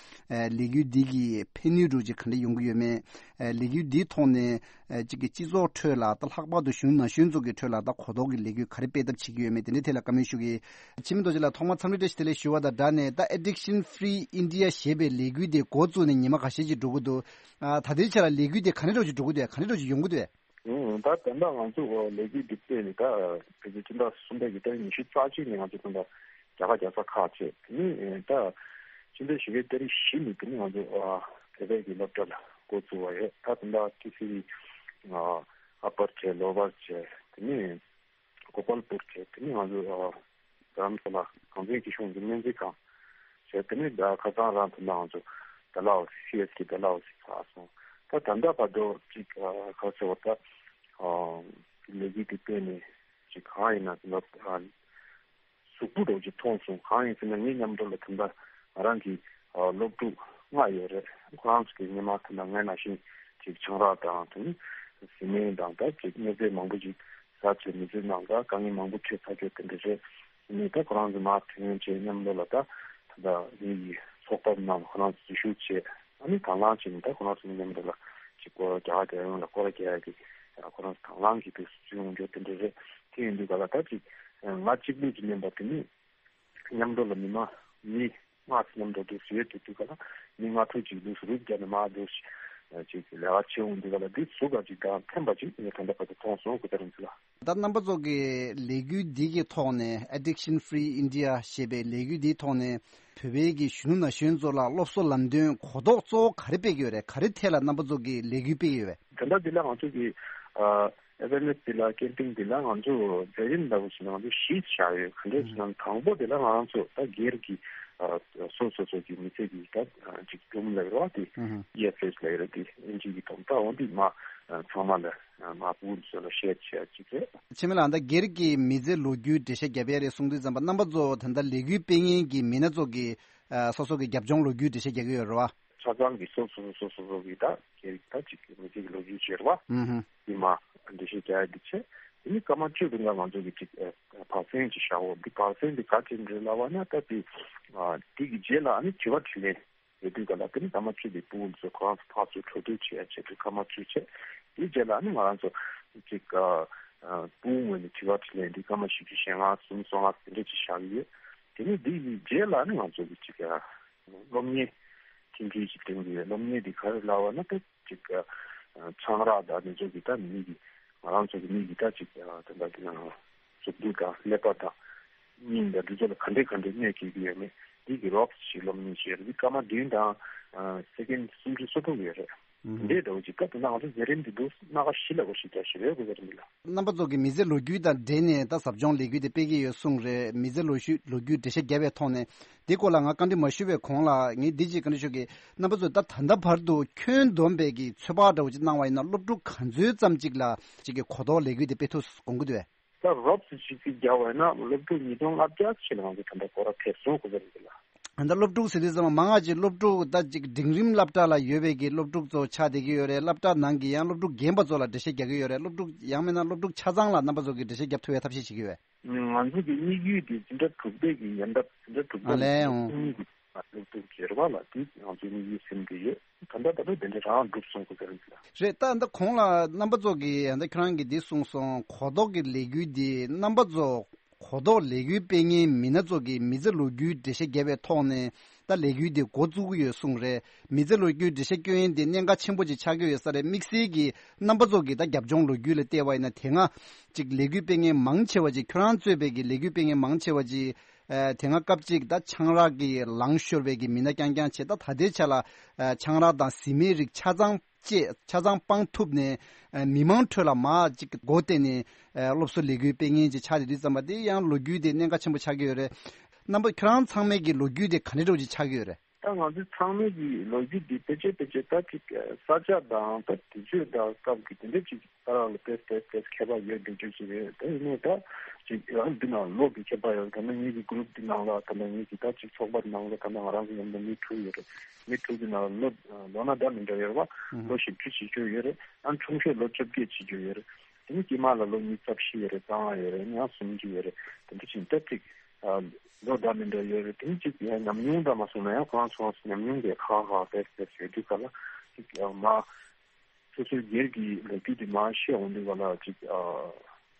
ཨ་ལས་འགུལ་འདི་གི་ཕན་ནུས་འདྲ་ཅིག་ག་འདྲ་ཡོང་གི་ཡོད་མེད། ཨ་ལས་འགུལ་འདིའི་ཐོག་ནས་ཨ་གཅིག་གི་སྤྱི་ཚོགས་ཁྲོད་ལ་ད་ལྷག་པར་དུ་གཞོན་ནུ་ན་གཞོན་ཚོ་གི་ཁྲོད་ལ་ད་གོ་རྟོགས་ཀྱི་ལས་འགུལ་ག་རེ་སྤེལ་ཐབས་བྱེད་ཀྱི་ཡོད་མེད། དེ་འདྲའི་ཐད་ལ་བཀའ་མོལ་ཞུ་གི་ཡིན། འཆི་མེད་རྡོ་རྗེ་ལགས་ཐོག་མར་འཚམས་འདྲི་བཀྲ་ཤིས་བདེ་ལེགས་ཞུ་བ་དང་སྦྲགས་ནས། ད་Addiction Free India ཞེས་པའི་ལས་འགུལ་དེ་འགོ་བཙུགས་ནས་ཉི་མ་འགའ་ཤས་ཅིག་འགྲོ་གི་འདུག་ཨ་ད་ལྟའི་ཆ་ལ་ལས་འགུལ་དེ་ག་འདྲ་འདྲ་ཅིག་འགྲོ་གི་འདུག་ག་འདྲ་འདྲ་ཅིག་ཡོང་གི་འདུག་ཨུ། ད་ད་ལྟ་ང་ཚོ་ལས་འགུལ་འདི་སྤེལ་ནས་ད་ཕལ་ཆེར་སྤྱི་ཟླ་གསུམ་པའི་གི་ཏ་རིག་ཉི་ཤུ་རྩ་གཅིག་ནས་ང་ཚོ་ད་ལྟ་རྒྱ་གར་རྒྱལ་ས་ཁག་བཅས། དེ་ནས་ད་སྤྱི་ཟླ་བཞི་པའི་ཏ་རིག་བཞི་ནས་དེ་ནས་ང་ཚོ་ཨ་བོད་པའི་གི་སློབ་གྲྭ་ལ་འགོ་བཙུགས་པ་རེད། ད་ད་ལྟ་ཏི་སི་ཨ་ཨ་པར་བྱས། ལོ་ཝར་བྱས། དེ་ནས་གོ་པལ་པུར་བྱས། དེ་ནས་ང་ཚོ་ཨ་རྡ་རམ་ས་ལ་གངས་ཅན་སྐྱིད་གཤོངས་ཀྱི་སྨན་རྩིས་ཁང་བྱས། དེ་ནས་ད་ཁ་སང་རང་དུ་ན་ང་ཚོ་ཌལ་ཧོ་སི་སི་ཨེས་ཀྱི་ཌལ་ཧོ་སི་ཕར་སོང་། ད་ད་ལྟ་བར་དུ་ཅིག་ཨ་ག་ཟེར་བ། ད་ཨ་ལས་འགུལ་འདི་སྤེལ་ནས་ཅིག་གང་ཡིན་ན་ད་ལྟ་ཨ་གཟུགས་པོ་འདྲ་ཅིག་མཐོང་སོང་། གང་ཡིན་ཟེར་ན་ངའི་མཉམ་དུ་ལ་ད་ལྟ་ང་རང་གི་ཨ་སློབ་ཕྲུག་ལྔ་ཡོད་རེད། ཁོ་རང་ཚོ་གི་སྔོན་མ་ད་ལྟ་ངའི་ནང་བཞིན་ཅིག་ཆང་རག་དང་དེ་ནས་བཟི་སྨན་དང་ད་ཅིག་སྨན་རྫས་མང་པོ་ཅིག་ཟ་བྱས་མི་ཚེ་ནང་ད་དཀའ་ངལ་མང་པོ་འཕྲད་ཚར་གྱི་དེ་འདྲ་རེད། དེ་ནས་ད་ཁོ་རང་ཚོ་མར་ཐོན་བྱས་མཉམ་དུ་ལ་ད་ད་ལྟ་ངེད་ཀྱི་ཚོགས་པ་ནང་ཁོ་རང་ཚོ་འཛུལ་ཞུགས་བྱས། ཨ་ནི་དང་བླངས་བྱས་ནས་ད་ཁོ་རང་ཚོ་མཉམ་དུ་ལ་ཅིག་སྐོར་རྒྱ་གར་རྒྱལ་ཡོངས་ལ་སྐོར་ར་རྒྱག་ཡ་གི་ཁོ་རང་ཚོ་དང་བླངས་ཀྱིས་དུ་བྱུང་འགྲོ་དེ་འདྲ་རེད། དེ་ཡིན་དུས་ག་ལ་ད་ཅིག་ང་གཅིག་པུ་གྱིས་མིན་པ་དེ་ནི་མཉམ་དུ་ལ་མི་མང་མི་ལྔ་ཙམ་མཉམ་དུ་འདུག་ཟེར་དུས་དུས་ག་ལ་མི་ལྔ་དྲུག་ཅིག་འདུག་རུབ་བརྒྱབ་ནས་མར་འདུག་ཅིག་ལས་ཀ་བྱེད་འོང་དུས་ག་ལ་འདི་ཟུར་ག་ཅིག་དང་ཕན་པ་ཅིག་ངས་ད་ལྟ་བར་དུ་མཐོང་སོང་། སྐུ་ཚེ་རིང་ལགས། ད་རྣམ་པ་ཚོ་གི་ལས་འགུལ་འདི་གི་ཐོག་ནས་Addiction Free India ཞེས་པའི་ལས་འགུལ་འདིའི་ཐོག་ནས་བོད་པའི་གི་གཞོན་ནུ་ན་གཞོན་ཚོ་ལ་སློབ་གསོ་ལམ་སྟོན་གོ་རྟོགས་གཙོ་བོ་ག་རེ་སྤེལ་གྱི་ཡོད་རེད། ག་རེ་ཐད་ལ་རྣམ་པ་ཚོ་གི་ལས་འགུལ་སྤེལ་གྱི་ཡོད་པས། ད་ལྟ་འདི་ལ་ང་ཚོ་གི་ཨ་ཨེ་ཝེར་ནེ་སི་འདི་ལ་ཀེམ་པེན་འདི་ལ་ང་ཚོ་མཛད་རིམ་ལྟ་བུ་ཞིག་ལ་ང་ཚོ་བཞི་བཞག་ཡོད། ག་འདྲས་ཟེར་ན་དང་པོ་དེ་ལ་ང་རང་ཚོ་ད་སྒེར་གྱི་ཨ་སོ་སོ་སོ་གི་མི་ཚེ་གི་ད་ཅིག་སྒྲུང་ལབ་རོགས་དེ་ཨི་ཨེཕ་ཨེས་ལབ་ཡོད་རེད། དེ་ཨེན་ཇི་གི་ཐོག་ད་འོ་འདི་མ་ཚང་མ་ལ་མ་བུ་ཚོ་ལ་ཤེར་བྱེད་ཅིག་རེད། འཆི་མེད་ལགས་ད་སྒེར་གྱི་མི་ཚེ་ལོ་རྒྱུས་འགྲེལ་བཤད་རྒྱབ་ཡ་རེད་གསུང་དུས་ཙམ་པ་རྣམ་པ་ཚོ་ད་ལྟ་ལས་འགུལ་སྤེལ་མཁན་གྱི་མི་སྣ་ཚོ་གི་སོ་སོ་གི་རྒྱབ་ལྗོངས་ལོ་རྒྱུས་འགྲེལ་བཤད་རྒྱག་གི་ཡོད་རེད་བ། ཆ་ཚང་གི་སོ་སོ་སོ་སོ་སོ་གི་ད་སྒེར་གྱི་ད་ཅིག་མི་ཚེ་གི་ལོ་རྒྱུས་བྱེད་རེད་བ། ཨུ་ཧུ། དེ་མ་འགྲེལ་བཤད་རྒྱག་ཡ་འདི་བྱས། དེ་ནི་སྐར་མ་བཅུ་རིང་ལ་ང་ཚོ་གི་ཅིག་བག་ཟན་ཅིག་བཞག་འོ། འདི་བག་ཟན་འདི་ག་ཅིག་འདྲ་ལབ་པ་ན་ད་དེ་དེ་གི་རྗེས་ལ་ཨ་ནི་དྲི་བ་དྲིས་ལན་ཡོད་དུས་ག་ལ་དེ་ནི་སྐར་མ་བཅུ་དེ་ཕྲུ་གུ་ཚོ་ཁོ་རང་ཚོ་ཕར་ཚུར་འགྲོ་སྡོད་བྱེད་ཡ་ཆེད་དུ་སྐར་མ་བཅུ་བྱས། དེའི་རྗེས་ལ་ནི་ང་རང་ཚོ་གཅིག་ཨ་ཨ་ཕྲུ་གུ་ངོས་ནས་དྲི་བ་དྲིས་ལན་འདི་སྐར་མ་བཞི་བཅུ་ཞེ་ལྔ་གསུམ་སོ་ལྔ་དེ་འདྲ་ཅིག་བཞག་གི་ཡོད། དེ་ནི་འདི་ཡི་རྗེས་ལ་ནི་ང་ཚོ་གི་གཅིག་ཨ་སློབ་གཉེར་མཐུན་འབྲེལ་ཅིག་སྟོན་གི་ཡོད། སློབ་གཉེར་འདི་ག་རེ་ལབ་པ་ན་ད་གཅིག་ཨ་ཆང་རག་དང་འདི་ཚོ་གི་ད་མི་གི་ང་རང་ཚོ་གི་མི་གི་ད་གཅིག་ཨ་ད་ལྟ་གི་ནང་གཟུགས་པོ་དང་ཀླད་པ་དང་སྙིང་དང་འདི་ཚོ་ལ་ག་འདྲས་ག་འདྲས་གནོད་སྐྱེལ་གྱི་ཡོད་མེད་འདི་གི་རོབ་ཅིག་སློབ་གཉེར་བྱས་རེད། འདི་སྐར་མ་བདུན་དང་ཨ་སེ་ཀེན་སུམ་ཅུ་སོ་དྲུག་ཡོད་རེད། ཨུ་ཧུ། འདི་འདྲ་བོ་ཅིག་ད་དེ་ན་ང་ཚོ་མཛད་རིམ་འདི་འདུག་སྣ་ཁ་བཞི་ལ་འོ་ཞིག་རྒྱག་ཞིག་རེད། སྐུ་ཚེ་རིང་ལགས། རྣམ་པ་ཚོ་གི་མི་ཚེ་ལོ་རྒྱུས་དང་འབྲེལ་ནས་ད་ཟབ་སྦྱོང་ལས་འགུལ་དེ་སྤེལ་གྱི་ཡོད་གསུངས་རེད། མི་ཚེ་ལོ་རྒྱུས་ལོ་རྒྱུས་འགྲེལ་བཤད་བརྒྱབ་པའི་ཐོག་ནས་འདི་སྐོར་ལ་ང་བཀའ་འདྲི་མ་ཞུས་པའི་གོང་ལ་ངས་འདི་ཅིག་བཀའ་འདྲི་ཞུ་གི། རྣམ་པ་ཚོས་ད་ད་ལྟ་བར་དུ་ཁྱོན་བསྡོམས་པའི་གི་ཚོད་དཔག་འདྲ་བོ་ཅིག་གནང་བ་ཡིན་ན་སློབ་ཕྲུག་ག་ཚོད་ཙམ་ཅིག་ལ་ཅིག་གི་གོ་རྟོགས་ལས་འགུལ་དེ་སྤེལ་ཐུབ་དགོངས་ཀྱི་འདུག་གས། ད་རོབ་ཙམ་ཞིག་གཅིག་བརྒྱབ་པ་ཡིན་ན་སློབ་ཕྲུག་ཉིས་སྟོང་ལྔ་བརྒྱ་ཕྱེད་ལ་ང་ཚོ་ད་ལྟ་སྐོར་ར་ཕེབས་སོང་། སྐུ་ཚེ་རིང་ལགས། ད་སློབ་ཕྲུག་ཟེར་དུས་ཙམ་པ་མང་ང་ཅིག་སློབ་ཕྲུག་ད་ཅིག་འབྲིང་རིམ་སློབ་གྲྭ་ལ་ཡོད་པའི་གི་སློབ་ཕྲུག་ཚོ་ཆགས་བསྡད་ཀྱི་ཡོད་རེད། སློབ་གྲྭ་ནང་གི་ཡང་སློབ་ཕྲུག་རྒན་པ་ཚོ་ལ་འགྲེལ་བཤད་རྒྱག་གི་ཡོད་རེད། སློབ་ཕྲུག་ཡང་མིན་ན་སློབ་ཕྲུག་ཆ་ཚང་ལ་རྣམ་པ་ཚོ་གི་འགྲེལ་བཤད་རྒྱབ་ཐུབ་པའི་ཐབས་ཤེས་བྱེད་ཀྱི་ཡོད་པས། ང་ཚོ་གི་དམིགས་ཡུལ་དེ་འཛིན་གྲྭ་དྲུག་པའི་གི་ཡན་འདབ་འཛིན་གྲྭ་དྲུག་པ་ཨ་ལས་འོང་། གི་ཚོགས་མི་གི་ སློབ་ཕྲུག་སྒེར་པ་ལ་དེ་ང་ཚོའི་དམིགས་ཡུལ་སེམས་ཀྱི་ཡོད། ད་ལྟ་ད་ལྟ་དེ་འདྲ་རང་སྒྲུབ་སོང་ཁོ་ཟེར་གྱི་ལ། རེད། ད་ད་གོང་ལ་རྣམ་པ་ཚོ་གིས་ད་ཁྱོད་རང་གིས་འདི་གསུངས་སོང་། གོ་རྟོགས་ཀྱི་ལས་འགུལ་འདི་རྣམ་པ་ཚོ་གོ་རྟོགས་ལས་འགུལ་སྤེལ་མཁན་མི་སྣ་ཚོ་གིས་མི་ཚེ་ལོ་རྒྱུས་འགྲེལ་བཤད་བརྒྱབ་པའི་ཐོག་ནས་ད་ལས་འགུལ་འདི་འགོ་བཙུགས་ཀྱི་ཡོད་གསུངས་རེད། མི་ཚེ་ལོ་རྒྱུས་འགྲེལ་བཤད་སྐྱོན་ཡིན་འདི་གནད་འགག་ཆེན་པོ་ཅིག་ཆགས་ཀྱི་ཡོད་ས་རེད། དམིགས་བསལ་གྱིས་རྣམ་པ་ཚོ་གིས་ད་རྒྱབ་ལྗོངས་ལོ་རྒྱུས་ལ་བལྟས་པ་ཡིན་ན་དེ་སྔ་ཅིག་ལས་འགུལ་སྤེལ་མཁན་མང་ཆེ་བ་ཅིག་ཁྱོད་རང་གཙོས་པའི་གི་ལས་འགུལ་སྤེལ་མཁན་མང་ཆེ་བ་ཅིག་ཨ། དེ་སྔ་སྐབས་གཅིག་ད་ཆང་རག་གི་ལངས་ཤོར་བའི་གི་མི་སྣ་རྐྱང་རྐྱང་བྱས། ད་ད་ལྟའི་ཆ་ལ་ཨ། ཆང་རག་དང་བཟི་སྨན་རིགས་ཆ་ཚང་བཅད་ཆ་ཚང་སྤང་ཐུབ་ནས་ཨ། མི་མང་ཁྲོད་ལ་མར་གཅིག་སྒོ་བསྟན་ནས་ཨ། སློབ་གསོ་ལས་འགུལ་སྤེལ་མཁན་ཅིག་ཆགས་ཏེ་དུས་ཙམ་པ་དེ་ཡང་ལོ་རྒྱུས་དེ་གནད་འགག་ཆེན་པོ་ཆགས་ཀྱི་ཡོད་རེད། རྣམ་པ་ཁྱོད་རང་ཚང་མའི་གི་ལོ་རྒྱུས་དེ་ག་འདྲ་འདྲ་བོ་ཅིག་ཆགས་ཀྱི་ཡོད་རེད། ད་ང་ཚོའི་ཚང་མའི་གི་ལོ་རྒྱུས་འདི་ཕལ་ཆེར་ཕལ་ཆེར་ད་ཅིག་ས་ཆ་དང་ད་དུས་ཚོད་དང་སྐབས་ཀྱི་དེ་འདྲ་ཅིག་ད་རང་ལ་ཏོག་ཙམ་ཏོག་ཙམ་ཁྱད་པར་ཡོད་འགྲོ་རྒྱུ་ཅིག་རེད། དེ་ཡིན་ནའི་ད་ཅིག་ཡང་འདི་ནང་ལོག་གི་ཁྱད་པར་ཡོད། ད་ནི་ངེད་ཀྱི་གུ་རུབ་འདི་ནང་ལ་ད་ནི་ངེད་ཀྱི་ད་ཅིག་ཚོགས་པ་ནང་ལ་ད་ནི་ང་རང་གི་མཉམ་དུ་མི་དྲུག་ཡོད་རེད། མི་དྲུག་གི་ནང་ལ་ལོ་ལོ་ན་ད་མི་འདྲ་ཡོད་རེད་བ། ལོ་བཞི་བཅུ་བྱེད་རྒྱུ་ཡོད་རེད། ཨ་ཆུང་ཤོས་ལོ་བཅོ་བརྒྱད་བྱེད་རྒྱུ་ཡོད་རེད། དེ་ནི་དཀྱིལ་མ་ལ་ལོ་ཉི་ཤུ་རྩ་བཞི་ཡོད་རེད། རྩ་ལྔ་ཡོད་རེད། ཡང་སུམ་ཅུ་ཡོད་རེད། དེ་འདྲ་ཅིག་ད་ཅིག་ལོ་འདྲ་མི་འདྲ་ཡོད་རེད། དེ་ནི་ཅིག་ཡང་ཉམས་མྱོང་འདྲ་མ་སོང་ན་ཡང་ཁོ་རང་ཚོ་ཉམས་མྱོང་དེ་ཁག་ཁག་ཏོག་ཙམ་ཡོད་དུས་ག་ལ་ཅིག་མ་སོ་སོའི་སྒེར་གྱི་ལོ་རྒྱུས་དེ་མར་བཤད་འོང་དུས་ག་ལ་ཅིག་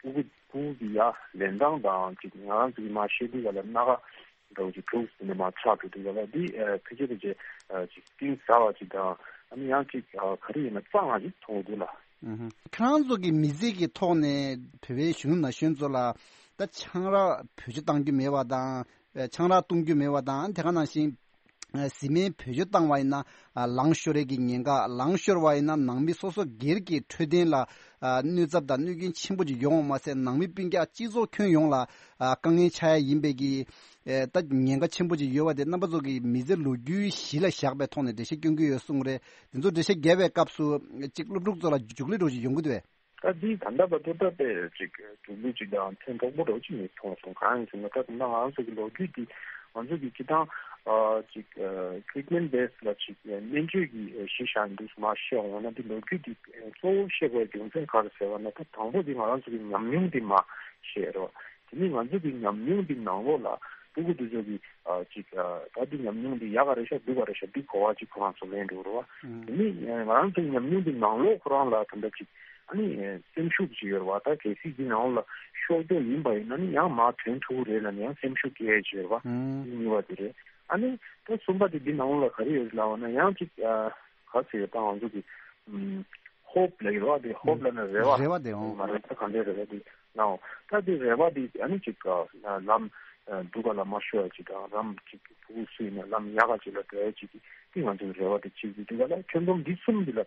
ཕྲུ་གུ་ཕྲུ་གུ་གི་ཡ་ལེན་སྟངས་དང་ཅིག་ང་རང་ཚོ་གི་མར་བཤད་དུས་ག་ལ་སྣ་ཁ་འདྲ་བོ་ཅིག་དྲུག་ཟིན་ནས་མར་ཆགས་འགྲོ་དུས་ག་ལ་འདི་ཕལ་ཆེར་ཕལ་ཆེར་ཅིག་གཏིང་ཟབ་པ་ཅིག་དང་ཨ་ནི་ཡང་ཅིག་ག་རེ་ཡིན་ན་གཙང་བ་ཅིག་མཐོང་གི་འདུག་ལ། ཁྱེད་རང་ཚོ་གི་མི་ཚེ་གི་ཐོག་ནས་བོད་པའི་གཞོན་ནུ་ན་གཞོན་ཚོ་ལ་ད་ཆང་རག་བེད་སྤྱོད་གཏང་རྒྱུ་མེད་པ་དང་། ཆང་རག་བཏུང་རྒྱུ་མེད་པ་དང་། དེ་ག་ནང་བཞིན་བཟི་སྨན་བེད་སྤྱོད་བཏང་བ་ཡིན་ན་ལངས་ཤོར་ཡས་ཀྱི་ཉེན་ཁ། ལངས་ཤོར་བ་ཡིན་ན་ནང་མི་སོ་སོ་སྒེར་གྱི་འཕྲོད་བསྟེན་ལ་གནོད་ཚབས་དང་གནོད་སྐྱོན་ཆེན་པོ་ཅིག་ཡོང་བ་མ་ཟད་ནང་མི་སྤུན་ཀྱག་སྤྱི་ཚོགས་ཁྱོན་ཡོངས་ལ་དཀའ་ངལ་ཆགས་ཡ་ཡིན་པའི་གི་ད་ཉེན་ཁ་ཆེན་པོ་ཅིག་ཡོད་པ་དེ་རྣམ་པ་ཚོ་གི་མི་ཚེ་ལོ་རྒྱུས་གཞི་ལ་བཞག་པའི་ཐོག་ནས་འགྲེལ་བཤད་སྐྱོན་གྱི་ཡོད་གསུངས་རེད། དེ་ཚོ་འགྲེལ་བཤད་རྒྱབ་པའི་སྐབས་སུ་ཅིག་སློབ་ཕྲུག་ཚོ་ལ་འཇུག་ལེ་འགྲོ་ཅིག་ཡོང་གི་འདུག་བས། ད་འདི་ད་ལྟ་བར་དུ་ད་དཔེ་ཅིག་གྲུབ་ལུགས་ཅིག་དང་ཕན་ཐོགས་པོ་འདྲ་ཅིག་ངས་མཐོང་སོང་། གང་ཡིན་ཟེར་ན་ད་ད་ང་རང་ཚོ་གི་ལོ་རྒྱུས་འདི་ང་ཚོ་གི་སྤྱི་བཏང་ཅིག་ཊི་རི་ཊི་མེན་ཊི་བེ་སི་ལ་ཅིག་སྨན་བཅོས་ཀྱི་གཞི་བཞག་འདུག་མ་བཤད་འོང་ན་འདི་ལོ་རྒྱུས་འདི་གཙོ་བོ་བཤད་དགོས་རྒྱུ་མཚན་ག་རེ་ཟེར་བ་ན་ད་དང་པོ་འདི་ང་རང་ཚོ་གི་ཉམས་མྱོང་འདི་མ་བཤད་རོགས། དེ་ནི་ང་ཚོ་གི་ཉམས་མྱོང་འདི་ནང་ལོགས་ལ་ཕྲུ་གུ་དེ་ཚོ་གི་ཨ་ཅིག་ཨ་ད་འདི་ཉམས་མྱོང་འདི་ཡག་ག་རེད་ཤག་སྡུག་ག་རེད་ཤག་འདི་གོ་བ་ཅིག་ཁོ་རང་ཚོ་ལེན་འགྲོ་རོགས། དེ་ནི་ང་རང་ཚོ་ཉམས་མྱོང་འདི་ནང་ལོགས་ཁོ་རང་ལ་ད་ལྟ་ཅིག་ཨ་ནི་སེམས་ཤུགས་ཅིག་ཡོད་རེད་བ། ད་གལ་སྲིད་འདི་ནང་ལོགས་ལ་ཤོར་རྒྱུ་ཡིན་པ་ཡིན་ན་ནི་ཡང་མར་ཐོན་ཐུབ་ཀྱི་རེད་ལབ་ནས་ཡང་སེམས་ཤུགས་སྐྱེ་ཡ་ཅིག་ཡོད་རེད་བ། འདི་གཉིས་པ་དེ་རེད། ཨ་ནི་ད་གསུམ་པ་དེ་འདི་ནང་ལོགས་ལ་ག་རེ་ཡོད་རེད་ལབ་པ་ན་ཡང་ཅིག་ཨ་ག་ཟེར་ད་ང་ཚོ་གི་ཨམ་ཧོབ་ལབ་ཡོད་རེད་བ། དེ་ཧོབ་ལབ་ན་རེ་བ། རེ་བ་དེ་འོང་། མ་རེད་ད་ག་འདྲའི་རེ་བ་དེ་ནའོ། ད་དེ་རེ་བ་དེ་ཨ་ནི་ཅིག་ལམ་སྡུག་ག་ལ་མ་ཤོར་ཡ་ཅིག་དང་ལམ་ཅིག་ཕྲུ་གུ་སུ་ཡིན་ན་ལམ་ཡག་ག་ཅིག་ལ་འགྲོ་ཡ་ཅིག་དེ་ང་ཚོའི་རེ་བ་དེ་ཅིག་དེ་དུས་ག་ལ་ཁྱོན་བསྡོམས་འདི་གསུམ་འདི་ལ་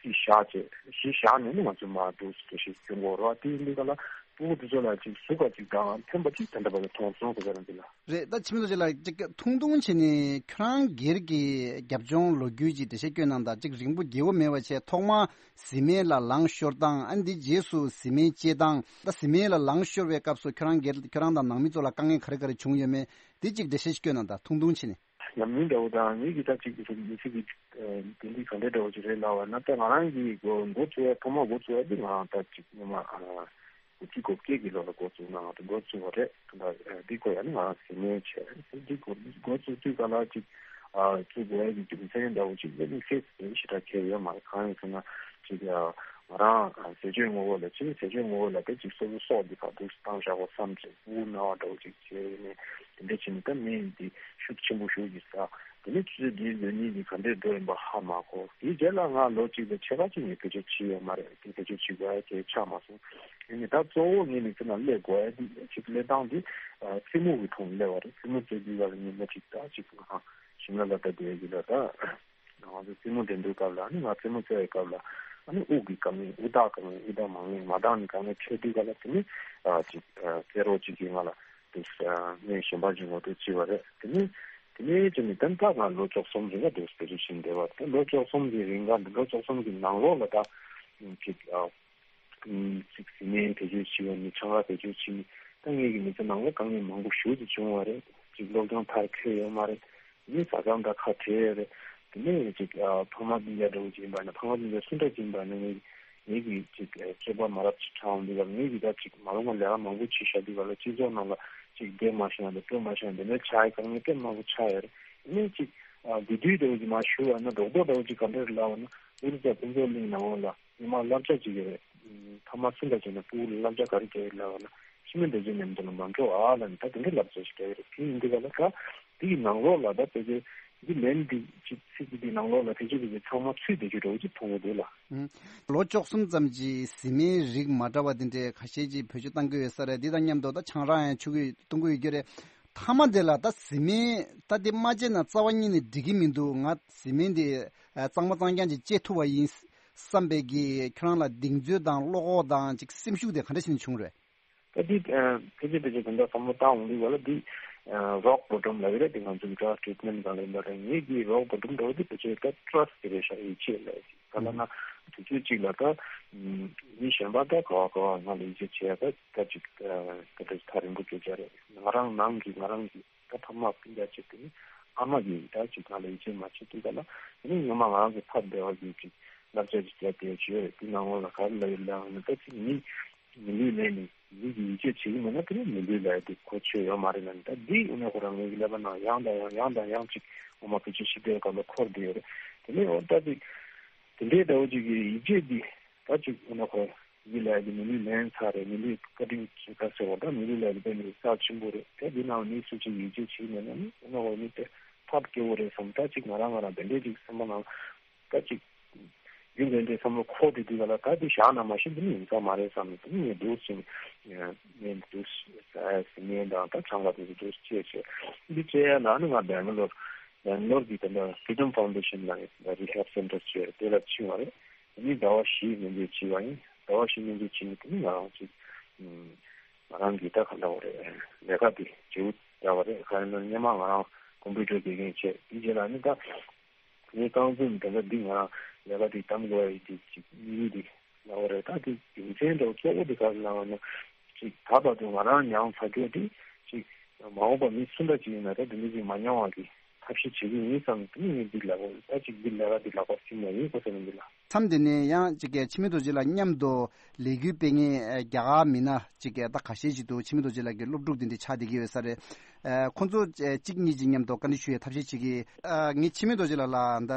རྩིས་བཞག་བྱས་གཞི་བཞག་ནས་ནི་ང་ཚོ་མར་འདུག་སེ་འགྲེལ་བཤད་སྐྱོན་དགོས་རེད་བ། དེ་ཡིན་དུས་ག་ལ་ཕྲུ་གུ་དེ་ཚོ་ལ་ཅིག་ཟུག་ག་ཅིག་དང་ཕན་པ་ཅིག་དེ་འདྲ་བ་ལ་མཐོང་སོང་ཁོ་ཚོ་རང་འདི་ལ། རེད། ད་ཕྱི་མི་ཚོ་ཅིག་ལ་ཅིག་ཐུང་ཐུང་བྱས་ནས་ཁྱོད་རང་སྒེར་གྱི་རྒྱབ་ལྗོངས་ལོ་རྒྱུས་ཀྱི་འགྲེལ་བཤད་སྐྱོན་གནང་དང་ཅིག་རིང་པོ་རྒྱས་པོ་མེད་པ་བྱས་ཐོག་མར་བཟི་སྨན་ལ་ལངས་ཤོར་སྟངས། ཨ་འདི་རྗེས་སུ་བཟི་སྨན་སྤྱད་སྟངས། ད་བཟི་སྨན་ལ་ལངས་ཤོར་བའི་སྐབས་སུ་ཁྱོད་རང་སྒེར་ཁྱོད་རང་དང་ནང་མི་ཚོ་ལ་དཀའ་ངལ་ག་རེ་ག་རེ་བྱུང་ཡོད་མེད་འདི་ཅིག་འགྲེལ་བཤད་སྐྱོན་གནང་དང་ཐུང་ཐུང་བྱས་ནས། ཉམས་མྱོང་འདྲ་བོ་དང་ངེད་ཀྱི་ད་ཅིག་མི་ཚེ་གི་དེ་འདི་ག་འདྲ་འདྲ་བོ་ཅིག་རེད་ལབ་པ་ན་ད་ང་རང་གི་འགོ་འགོ་བཙུགས་ཡ་ཐོག་མ་འགོ་བཙུགས་ཡ་འདི་ང་རང་ད་ཅིག་སྔོན་མ། དགུ་བཅུ་གོ་བརྒྱད་ཀྱི་ལོ་ལ་འགོ་བཙུགས་ན་ང་ཚོ་འགོ་བཙུགས་པ་རེད། ད་ལྟ་འདི་ཁོ་ཡང་ནི་ང་རང་ཟིན་ནས་བྱས་རེད། འདི་འགོ་འགོ་བཙུགས་དུས་ག་ལ་ཅིག་བཙུགས་དགོས་ཡ་གི་རྒྱུ་མཚན་འདྲ་བོ་ཅིག་ལས་ནི་ཤེས་ཟིན་ཞེ་དྲག་ཁྱད་ཡོད་མ་རེད། གང་ཡིན་ཟེར་ན་ཅིག་ང་རང་ཟས་སྤྱོད་ངོ་བོ་ལ་ཅིག་ཟས་སྤྱོད་ངོ་བོ་ལ་དེ་ཅིག་སོ་སོ་སྲོག་འདི་ག་འདུག་བཏང་བཞག་གོ་བསམ་ཅིག་དབུགས་ན་བ་འདྲ་བོ་ཅིག་བྱས་ནས་དེ་འདྲ་བྱས་ནས་ད་མི་འདི་ཤུགས་ཆེན་པོ་ཞིག་གིས་ཟ། དེ་ནས་ཆུ་ཚོད་འདིའི་ལོ་གཉིས་ཀྱི་ག་འདྲས་འགྲོ་ཡིན་པ་ཧ་མ་གོ། དེའི་རྗེས་ལ་ང་ལོ་གཅིག་ལ་ཕྱེད་ཀ་ཅིག་ངས་བེད་སྤྱོད་བྱས་ཡོད་མ་རེད། དེ་བེད་སྤྱོད་བྱེད་དགོས་ཡ་གལ་ཆགས་མ་སོང་། ཡིན་ནའི་ད་གཙོ་བོ་ངས་མི་ཚེ་ནང་སླེབས་དགོས་ཡ་འདི་ཅིག་སླེབས་སྟངས་འདི་རྩེད་མོ་གི་ཐོག་ནས་སླེབས་པ་རེད། རྩེད་མོ་རྩེ་དུས་ག་ལ་ངས་མ་ཅིག་ད་ཅིག་ང་ཞིམ་ལ་ལ་ད་བསྡད་ཀྱི་ལ་ད་ང་ཚོ་རྩེད་མོ་འགྲན་བསྡུར་སྐབས་ལ་ནི་ང་རྩེད་མོ་རྩེ་བའི་སྐབས་ལ་ཨ་ནི་དབུགས་ཀྱི་དཀའ་ངལ་དབུགས་ཐག་དཀའ་ངལ་དབུགས་ཐག་མ་ངེས་མ་འདང་ནི་དཀའ་ངལ་འཕྲད་དུས་ག་ལ་དེ་ནི་ཅིག་རྩེད་རོགས་ཅིག་གིས་ང་ལ། དེ་ངས་གཞན་པ་ཅིག་ངོ་སྤྲོད་བྱས་པ་རེད། དེ་ནས་དེ་ནས་ཅི་ནས་ད་ལྟ་ང་ལོ་བཅུ་གསུམ་རིང་ལ་དེ་བེད་སྤྱོད་བྱས་བསྡད་པ་རེད། ད་ལོ་བཅུ་གསུམ་གྱི་རིང་ག་འདི་ལོ་བཅུ་གསུམ་གྱི་ནང་ལོགས་ལ་ད་ཅིག་ཅིག་བཟི་སྨན་བེད་སྤྱོད་བྱས་པ་ནས་ཆང་རག་བེད་སྤྱོད་བྱས་ནས་ད་ངེད་ཀྱི་མི་ཚེ་ནང་ལ་དཀའ་ངལ་མང་པོ་ཞེ་པོ་ཅིག་བྱུང་བ་རེད། ཅིག་སློབ་སྦྱོང་མཐར་འཁྱོལ་ཡོད་མ་རེད། དེ་ནས་ཟ་ཁང་དང་ཁ་བྲལ་ཡོད་རེད། དེ་ནས་ཅིག་ཕ་མ་སྤུན་ཀྱག་འདྲ་བོ་ཅིག་ཡིན་པ་ན་ཕ་མ་སྤུན་ཀྱག་སུ་འདྲ་ཅིག་ཡིན་པ་ན་ངེད་ངེད་ཀྱི་ཅིག་ཨ་སྤྱོད་པ་མ་རབས་ཅིག་དྲངས་འདུག་ག་ངེད་ཀྱི་ད་ཅིག་མ་རུང་བ་ལས་ཀ་མང་པོ་བྱས་བཞག་འདུག་ག་ལ་སྤྱི་ཚོགས་ནང་ལ་ཅིག་བསྡད་མ་ཤེས་ན་འདི་སྤྲོད་མ་ཤེས་ན་འདི་འདྲའི་ཆགས་ཡ་དཀའ་ངལ་དཔེ་མང་པོ་ཆགས་ཡོད་རེད། ནི་ཅིག་ཨ་དེ་དུས་འདྲ་བོ་ཅིག་མར་ཞུ་བ་ན་རྡོག་རྡོག་འདྲ་བོ་ཅིག་ག་འདྲ་རེད་ལབ་པ་ན། ཨོ་རི་ས་ཕུན་ཚོགས་གླིང་ནང་ལ་ཉི་མ་བསླབ་བྱ་ཅིག་ཡོད་རེད། ཐ་མག་སུ་འདྲ་བྱས་ན་ཕྲུ་གུ་ལ་བསླབ་བྱ་ག་རེ་རྒྱག་ཡོད་ལབ་པ་ན། ཤི་མི་འདྲ་བྱས་མཉམ་དུ་ལ་མ་འགྲོ་ཨ་ལབ་ནས་ད་དེ་འདྲ་ལབ་ཚོད་ཅིག་རྒྱག་ཡོད་རེད། དེ་ཡིན་དུས་ག་ལ་ད་དེ་ཡི་ནང་ལོགས་ལ་ད་ཕལ་ཆེར་འདི་ལན་འདི་ཅིག་ཚིག་འདི་འདི་ནང་ལོགས་ལ་ཕལ་ཆེར་ཕལ་ཆེར་ཚང་མ་ཚུད་བསྡད་རྒྱུ་འདྲ་བོ་ཅིག་མཐོང་གི་འདུག་ལ། ལོ་བཅུ་གསུམ་ཙམ་གྱི་བཟི་སྨན་རིགས་མ་འདྲ་བ་འདི་འདྲའི་ཁ་ཤས་ཀྱིས་བེད་སྤྱོད་བཏང་གི་ཡོད་ས་རེད། འདི་དང་མཉམ་དུ་ད་ཆང་རག་ཡང་མཆོད་ཀྱི་གཏོང་གི་ཡོད་རྒྱུ་རེད། མཐའ་མ་དེ་ལ་ད་བཟི་སྨན་ད་འདི་མ་སྤྱད་ན་རྩ་བ་ཉིད་ནས་འགྲིག་གི་མི་འདུག། ང་བཟི་སྨན་འདི་ཨ་གཙང་མ་གཙང་རྐྱང་ཅིག་སྤྱད་ཐུབ་པ་ཡིན་བསམ་པའི་གི་ཁྱོད་རང་ལ་གདེང་ཚོད་དང་བློ་ཁོག་དང་ཅིག་སེམས་ཤུགས་དེ་ག་འདྲ་ཞིག་ནས་བྱུང་རེད། ད་འདི་ཨ་ཕལ་ཆེར་ཕལ་ཆེར་དེ་འདྲ་བསམ་བློ་བཏང་འོང་དུས་ག་ལ་འདི་ཨ་རོག་བོ་ཊམ་ལབ་ཀྱི་རེད། དེ་ང་ཚོའི་ཌག་ཊར་ཊི་རི་ཊི་མེན་ཊི་སྒང་ལ་ཡིན་པ་རེད། ངེད་ཀྱི་རོག་བོ་ཊམ་འདྲ་བོ་དེ་ཕལ་ཆེར་ད་ཊྲ་སི་ཊི་དེ་རེད་ཤག། ཡིད་ཆེས་ལབ་ཡ་ཅིག་ག་ལབ་ན། དུས་ཚོད་གཅིག་ལ་ད་མི་གཞན་པ་ད་ག་བ་ག་བ་ང་ལ་ཡིད་ཆེས་བྱེད་ཡ་ད་ད་ཅིག་ད་ད་ཐག་རིང་པོ་སྐད་ཆ་རེད། ང་རང་ནང་གི་ང་རང་གི་ད་ཕ་མ་སྤུན་ཀྱག་ཅིག་དེ་ནི་ཨ་མ་གིས་ད་ཅིག་ང་ལ་ཡིད་ཆེས་མ་བྱེད་དུས་ག་ལ། དེ་ནི་ངོ་མ་ང་རང་གི་ཕ་བདེ་བ་གི་ཅིག་བསླབ་བྱ་ཅིག་རྒྱབ་བསྡད་ཡ་ཅིག་ཡོད་རེད། དེ་ནང་ལོགས་ལ་ག་རེ་ལབ་ཡོད་ལབ་ན། ད་ཅིག་མི་མི་ལུས་ལེན་ནས་མི་གི་ཡིད་ཆེས་བྱེད་ཀྱི་མེད་ན་དེ་ནི་མི་ལུས་ལ་ཡ་དེ་གོ་ཆོད་ཡོད་མ་རེད་ལབ་ནས། ད་འདི་དངོས་གནས་ཁོ་རང་ངེད་ཀྱི་ཀླད་པ་ནང་ཡང་དང་ཡང་ཡང་དང་ཡང་ཅིག་ངོ་མ་བེད་སྤྱོད་ཞིབ་ཕྲའི་སྐབས་ལ་འཁོར་བསྡད་ཡོད་རེད། དེ་ནས་འོ་ད་ཅིག་དེ་འདྲའི་འདྲ་བོ་ཅིག་གི་ཡིད་ཆེས་འདི་ད་ཅིག་དངོས་གནས་ཁོ་མི་ལ་ཡ་དེ་མི་ལུས་ལེན་ཚར་རེད། མི་ལུས་བཀའ་དྲིན་ཆེ་ཁ་ཟེར་བ་ད་མི་ལུས་ལ་ཡ་དེ་དཔེ་མི་རྩ་ཆེན་པོ་རེད། ད་འདི་ནང་མི་སུ་ཅིག་ཡིད་ཆེས་བྱེད་ཀྱི་མེད་ན་ནི་དངོས་གནས་ཁོ་མི་དེ་ཐབས་སྐྱོ་བོ་རེད་བསམ། ད་ཅིག་ང་རང་ང་རང་དེ་འདྲའི་ཅིག་སེམས་པ་ནང་ད་ཅིག་རྒྱུ་མཚན་དེ་བསམ་བློ་འཁོར་དེ་དུས་ག་ལ་ད་དེ་བཞག་ན་མ་གཞི་འདི་ནི་ཡིན་ས་མ་རེད་བསམ་ནས། དེ་ནི་ངས་འདུག་ཟིན་ངས་འདུག་ཟིན་ངས་དང་ད་ཆང་ལ་དེ་ཚོ་འདུག་སྤྱད་བྱས། འདི་སྤྱད་ཡ་ལ་ནི་ང་སྦེང་ལོར་སྦེང་ལོར་གྱི་དེ་འདྲ་Freedom Foundation ལ་རི་ཧེབ་སེན་ཊར་བྱས་དེ་ལ་ཕྱིན་པ་རེད། དེ་ནི་ཟླ་བ་བཞི་སྨན་བཅོས་བྱས་པ་ཡིན། ཟླ་བ་བཞི་སྨན་བཅོས་བྱས་ནས་དེ་ནི་ང་རང་ཅིག་ང་རང་གི་ད་ག་འདྲ་བ་རེད། ལས་ཀ་དེ་བྱེད་འུ་འདྲ་བ་རེད། ག་རེ་ན་སྔོན་མ་ང་རང་ཀོམ་པུ་ཊར་དགེ་རྒན་བྱས། དེ་རྗེས་ལ་ནི་ད་ངའི་རྐང་འཛིན་དེ་འདྲ་འདི་ང་རང་ལས་ཀ་འདི་གཏམ་དགོས་ཡ་ཡིན་དེ་ཅིག་དམིགས་ཡུལ་འདི་ལབ་པ་རེད། ད་དེ་རྒྱུ་མཚན་འདྲ་བོ་གཙོ་བོ་འདི་ག་རེ་ལབ་པ་ན། ཅིག་ད་བར་དུ་ང་རང་མྱངས་ཚར་རྒྱུ་འདི་ཅིག་མ་འོངས་པ་མི་སུ་འདྲ་ཅིག་ཡིན་ན་ད་དེ་འདྲ་ཅིག་མ་མྱོང་བ་གི་ཐབས་ཤེས་བྱེད་ཀྱི་ཡིན་བསམ་ནས་དེ་ནི་ངས་འདི་ལབ་པ་རེད། ད་ཅིག་འདི་ལས་ཀ་འདི་ལག་པ་ཟིན་ན་ཡིན་ཁོ་ཟེར་ནས་འདི་ལ། མཚམས་འདི་ནས་ཡང་ཅིག་གི་འཆི་མེད་རྡོ་རྗེ་ལགས་མཉམ་དུ་ལས་འགུལ་སྤེལ་མཁན་ཨ་རྒྱ་གར་མི་སྣ་ཅིག་གི་ད་ཁ་ཤས་ཤིག་འདུག། འཆི་མེད་རྡོ་རྗེ་ལགས་ཀྱི་སློབ་ཕྲུག་འདི་འདྲ་ཆགས་བསྡད་ཀྱི་ཡོད་ས་རེད། ཨ་ཁོང་ཚོ་ཨ་གཅིག་གཉིས་ཀྱིས་མཉམ་དུ་བཀའ་འདྲི་ཞུ་ཡའི་ཐབས་ཤེས་བྱེད་ཀྱི། ཨ་ངས་འཆི་མེད་རྡོ་རྗེ་ལགས་ལ་ད་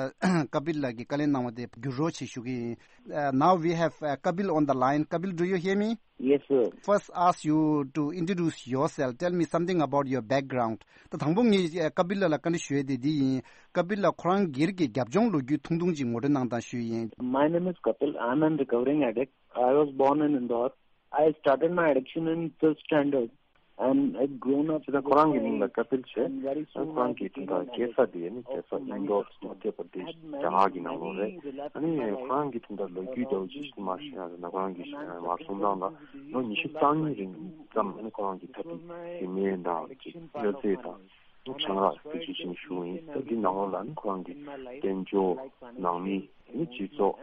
ཀ་པིལ་ལགས་ཀྱིས་བཀའ་ལན་གནང་བ་དེ་བསྒྱུར་རོགས་བྱེད་ཞུ་གི་ཡིན། Uh, now we have uh, Kapil on the line. Kapil, do you hear me? Yes, sir. First, ask you to introduce yourself. Tell me something about your background. ད་དང་པོ་ངས་ཀ་པིལ་ལགས་ལ་བཀའ་འདྲི་ཞུ་ཡས་དེ་འདི་ཡིན། ཀ་པིལ་ལགས་ཁོ་རང་སྒེར་གྱི་རྒྱབ་ལྗོངས་ལོ་རྒྱུས་ཐུང་ཐུང་ཅིག་ངོ་སྤྲོད་གནང་དང་ཞུ་ཡས་ཡིན། My name is Kapil. I'm a recovering addict. I was born in Indore. I started my addiction in fifth standard and had grown up. ད་ཁོ་རང་གི་མིང་ལ་ཀ་པིལ་བྱས། ཁོ་རང་གིས་དེ་འདྲ་སྐྱེས་ས་དེ་ནི་སྐྱེས་ས་ཨིན་ཌོར་མ་ཐེ་པར་དེ་རྒྱ་གར་གྱི་ནང་ལོགས་རེད། ཨ་ནི་ཁོ་རང་གིས་དེ་འདྲ་ལོ་རྒྱུས་འདྲ་བོ་ཅིག་མ་ཤེས་ན་ཁོ་རང་གིས་མར་གསུང་སྟངས་ལ་ལོ་ཉི་ཤུ་རྩ་གཉིས་རིང་ཙམ་ཨ་ནི་ཁོ་རང་གིས་ད་དེ་དེ་སྨན་དང་ཅིག་གཡོ་ཟས་དང་ཆང་རག་དེ་ཅིག་ཞིག་ཞུ་ཡིན། ད་འདི་ནང་ལོགས་ལ་ནི་ཁོ་རང་གི་དཔལ་འབྱོར་ནང་མི་ཨ་ནི་སྤྱི་ཚོགས་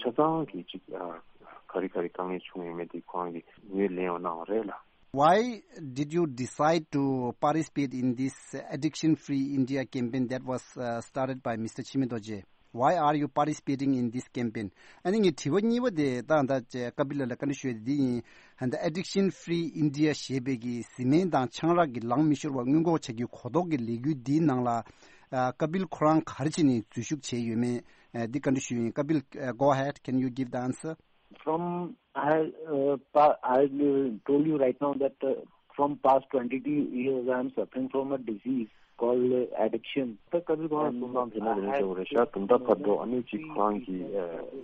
ཆ་ཚང་གི་ཅིག་ག་རེ་ག་རེ་དཀའ་ངལ་བྱུང་ཡོད་མེད་དེ་ཁོ་རང་གིས་ངོས་ལེན་ཡང་གནང་བ་རེད་ལ། Why did you decide to participate in this Addiction Free India campaign that was uh, started by Mister Chime Dorje? Why are you participating in this campaign? ཨ་ནི་ངའི་དྲི་བ་གཉིས་པ་དེ་ད་ད་ཀ་པི་ལ་ལ་བཀའ་འདྲི་ཞུ་ཡ་དེ་འདི་ཡིན། ད་Addiction Free India ཞེས་པའི་གི་བཟི་སྨན་དང་ཆང་རག་གི་ལམ་མི་ཤོར་བ་སྔོན་འགོག་བྱ་རྒྱུའི་གོ་རྟོགས་ཀྱི་ལས་འགུལ་འདིའི་ནང་ལ་ཀ་པིལ་ཁོ་རང་ག་རེ་བྱས་ནས་འཛུལ་ཞུགས་བྱས་ཡོད་མེད་འདི་བཀའ་འདྲི་ཞུ་ཡིན། ཀ་པིལ། Go ahead, can you give the answer? From I, uh, pa- I uh, told you right now that uh, from past twenty-two years I am suffering from a disease called uh, addiction. ད་ཀ་པིལ་ཁོ་རང་གསུང་སྟངས་དེ་འདྲ་དེ་འདྲ་བྱས་པ་རེད་ཤག་དུམ་མཐའ་བར་དུ་ཨ་ནི་ཅིག་ཁོ་རང་གི་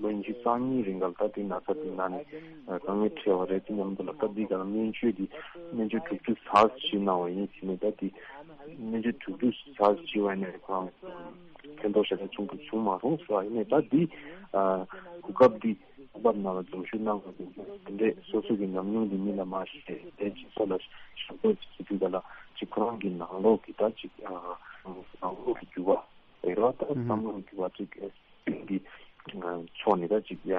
ལོ་ཉི་ཤུ་རྩ་གཉིས་རིང་ག་ལ་ད་དེ་ན་ཚ་དེ་ན་ནས་དཀའ་ངལ་འཕྲད་པ་རེད། དེ་མཉམ་དུ་ལ་སྐབས་འདི་ག་ལ་སྨན་བཅོས་དེ་སྨན་བཅོས་དྲུག་ཅུ་ཙམ་བྱས་གནང་བ་ཡིན་ཟེར་ནས། ད་དེ་སྨན་བཅོས་དྲུག་ཅུ་ཙམ་བྱས་པ་ནས་ཁོ་རང་ཕན་ཐོགས་ཞེ་དྲག་བྱུང་གི་བྱུང་མ་སོང་ཟེར་བ་ཡིན་ནས། ད་འདི་གོ་སྐབས་འདི་གོ་སྐབས་ནང་ལ་འཛུལ་ཞུགས་གནང་དགོས་ཀྱི་འདུག་དེ་འདྲས་སོ་སོ་གི་ཉམས་མྱོང་འདི་མི་ལ་མ་བཤད་དེ་སྤྱི་ཚོགས་ལ་ཞུ་དགོས་ཀྱི་དུས་ག་ལ་ཅིག་ཁོ་རང་གི་ནང་ལོགས་ཀྱི་ད་ཅིག་ནང་ལོགས་ཀྱི་འགྱུར་བ་རེད་རོ། ད་བསམ་བློ་འགྱུར་བ་ཅིག་གི་ཕྱོགས་ནས་ད་ཅིག་ཡ་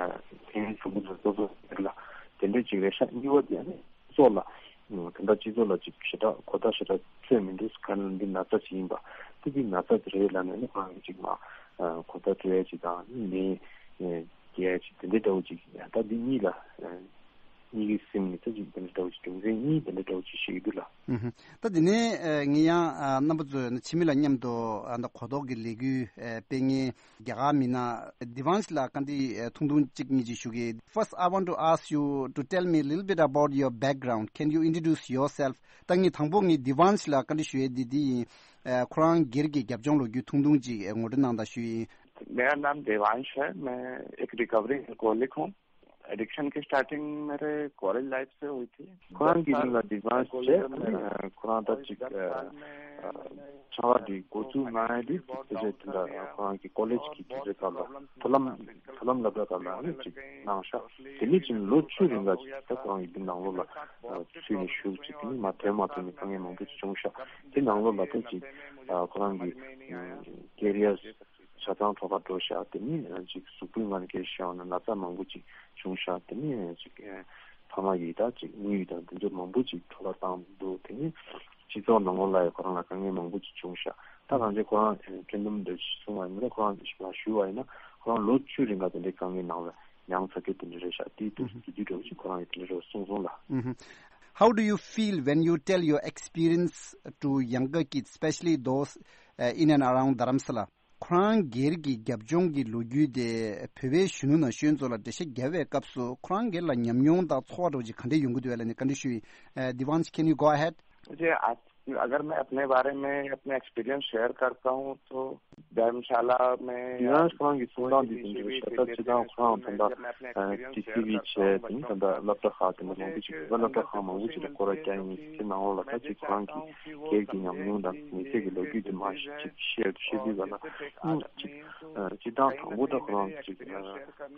ཕན་ཐོགས་ཀྱི་འདུག་སོ་སོ་རེད་ལ། དེ་འདྲས་ཅིག་རེད་ཤག་གཉིས་པ་དེ་ནི་སྤྱི་ཚོགས་ལ་དེ་འདྲ་སྤྱི་ཚོགས་ལ་ཅིག་ཞེ་དྲག་གོ་བརྡ་ཞེ་དྲག་སྤྲོད་མི་འདུག་ག་ནས་འདི་ན་ཚ་ཅིག་ཡིན་པ་དེ་འདི་ན་ཚ་དེ་རེད་ལབ་ནས་ནི་ཁོ་རང་གི་ཅིག་མ་གོ་བརྡ་སྤྲོད་ཡ་ཅིག་དང་ནི་ནད་རྒྱས་ཡ་ཅིག་དེ་འདྲས་འདྲ་བོ་ཅིག་ད་འདི་གཉིས་ལ། གཉིས་ཀྱི་སེམས་ནི་ད་ཅིག་དེ་འདྲ་འདྲ་བོ་ཅིག་རྒྱུ་མཚན་གཉིས་དེ་འདྲ་འདྲ་བོ་ཅིག་བཤད་ཀྱི་འདུག་ལ། ཨུ་ཧུ། ད་དེ་ནས་ཨ་ངས་ཡང་ཨ་རྣམ་པ་ཚོ་འཆི་མེད་ལགས་མཉམ་དུ་ཨ་ད་གོ་རྟོགས་ཀྱི་ལས་འགུལ་ཨ་སྤེལ་མཁན་རྒྱ་གར་མི་སྣ་Devansh ལགས་བཀའ་འདྲི་ཨ་ཐུང་ཐུང་གཅིག་གཉིས་ཅིག་ཞུ་གི། First, I want to ask you to tell me a little bit about your background. Can you introduce yourself? ད་ངས་དང་པོ་ངས་Devansh ལགས་བཀའ་འདྲི་ཞུ་ཡས་འདི་འདི་ཡིན། ཨ་ཁོ་རང་སྒེར་གྱི་རྒྱབ་ལྗོངས་ལོ་རྒྱུས་ཐུང་ཐུང་ཅིག་ཨ་ངོ་སྤྲོད་གནང་དང་ཞུ་ཡིན། मेरा नाम देवांश है। मैं एक recovering alcoholic हूँ। एडिक्शन की स्टार्टिंग मेरे college life से हुई थी। ཁོ་རང་གི་མིང་ལ་Devansh བྱས། ཁོ་རང་ད་ཅིག་ཆང་རག་འདི་འགོ་འཛུགས་གནང་ཡ་འདི་དེ་འདྲ་དེ་འདྲ་ཁོ་རང་གི་ཀོ་ལེཇ་གི་དུས་ཚོད་སྐབས་ལ་མཐོ་ལམ་མཐོ་ལམ་སློབ་གྲྭ་སྐབས་ལ་ཨ་ནི་ཅིག་གནང་ཤག་དེ་ནས་ཅིག་ལོ་བཅུ་རིང་ལ་ཅིག་ད་ཁོ་རང་གི་འདི་ནང་ལོགས་ལ་ཚུད་ནས་བཞུགས། ཅིག་དེ་ནས་མ་ཐོན་མ་ཐོན་ནས་དཀའ་ངལ་མང་པོ་ཅིག་བྱུང་ཤག་དེ་ནང་ལོགས་ལ་ད་ཅིག་ཁོ་རང་གི་ཀེ་རི་ཡར་ཆ་ཚང་འཕྲོ་བརླག་འགྲོ་ཤག་དེ་ནས་ཅིག་གཟུགས་པོའི་ངང་ནས་སྐད་ཆ་བཤད་ཡོང་ན་ན་ཚ་མང་པོ་ཅིག་བྱུང་ཤག་དེ་ནས་ཅིག་ཕ་མ་ཡིས་ད་ཅིག་དངུལ་དང་དེ་ཚོ་མང་པོ་ཅིག་འཕྲོ་བརླག་བཏང་འདུག་དེ་ནས་སྤྱི་ཚོགས་ནང་ལོགས་ལ་ཡང་ཁོ་རང་ལ་དཀའ་ངལ་མང་པོ་ཅིག་བྱུང་ཤག་ད་གང་ཅི་ཁོ་རང་ཁྱོན་བསྡོམས་འདི་གསུང་བ་ཡིན་ན་ཁོ་རང་ཞིག་ལ་ཞུ་བ་ཡིན་ན་ཁོ་རང་ལོ་བཅུ་རིང་ལ་དེ་འདྲའི་དཀའ་ངལ་ནང་ལ་མྱངས་ཚར་གི་དེ་འདྲ་རེད་ཤག་དེའི་དུས་སུ་དེ་དུས་འདྲ་བོ་ཅིག་ཁོ་རང་གིས་དེ་འདྲ་རེ་བ་གསུངས་སོང་ལ། ཨུ་ཧུ། How do you feel when you tell your experience to younger kids, especially those uh, in and around Dharamsala? ཁོ་རང་སྒེར་གྱི་རྒྱབ་ལྗོངས་ཀྱི་ལོ་རྒྱུས་དེ་བོད་པའི་གཞོན་ནུ་ན་གཞོན་ཚོ་ལ་འགྲེལ་བཤད་རྒྱབ་པའི་སྐབས་སུ་ཁོ་རང་སྒེར་ལ་ཉམས་མྱོང་དང་ཚོར་བ་འདྲ་བོ་ཅིག་ག་འདྲས་ཡོང་གི་འདུག་ལབ་ནས་བཀའ་འདྲི་ཞུ་ཡིན། Devansh, can you go ahead? मुझे आज अगर मैं अपने बारे में अपने एक्सपीरियंस शेयर करता हूँ तो धर्मशाला में ཡང་ཁོ་རང་གི་གསུང་སྟངས་འདི་དེ་འདྲ་ཞིག་ད་ལྟ་སྤྱི་བཏང་ཁོ་རང་ད་ལྟ་ཊི་སི་ཝི་བྱས་དེ་ནི་ད་ལྟ་སློབ་གྲྭ་ཁག་དེ་འདྲ་མང་པོ་ཅིག་བོད་པ་སློབ་གྲྭ་ཁག་མང་པོ་ཅིག་ལ་སྐོར་ར་རྒྱག་ཡིན། དེ་ནང་ལོགས་ལ་ད་ཅིག་ཁོ་རང་གི་སྒེར་གྱི་ཉམས་མྱོང་དང་མི་ཚེ་གི་ལོ་རྒྱུས་དེ་མར་ཅིག་བཤད་བཤད་དུས་ག་ལ་ཅིག་སྤྱི་བཏང་དང་པོ་ད་ཁོ་རང་ཅིག་གལ་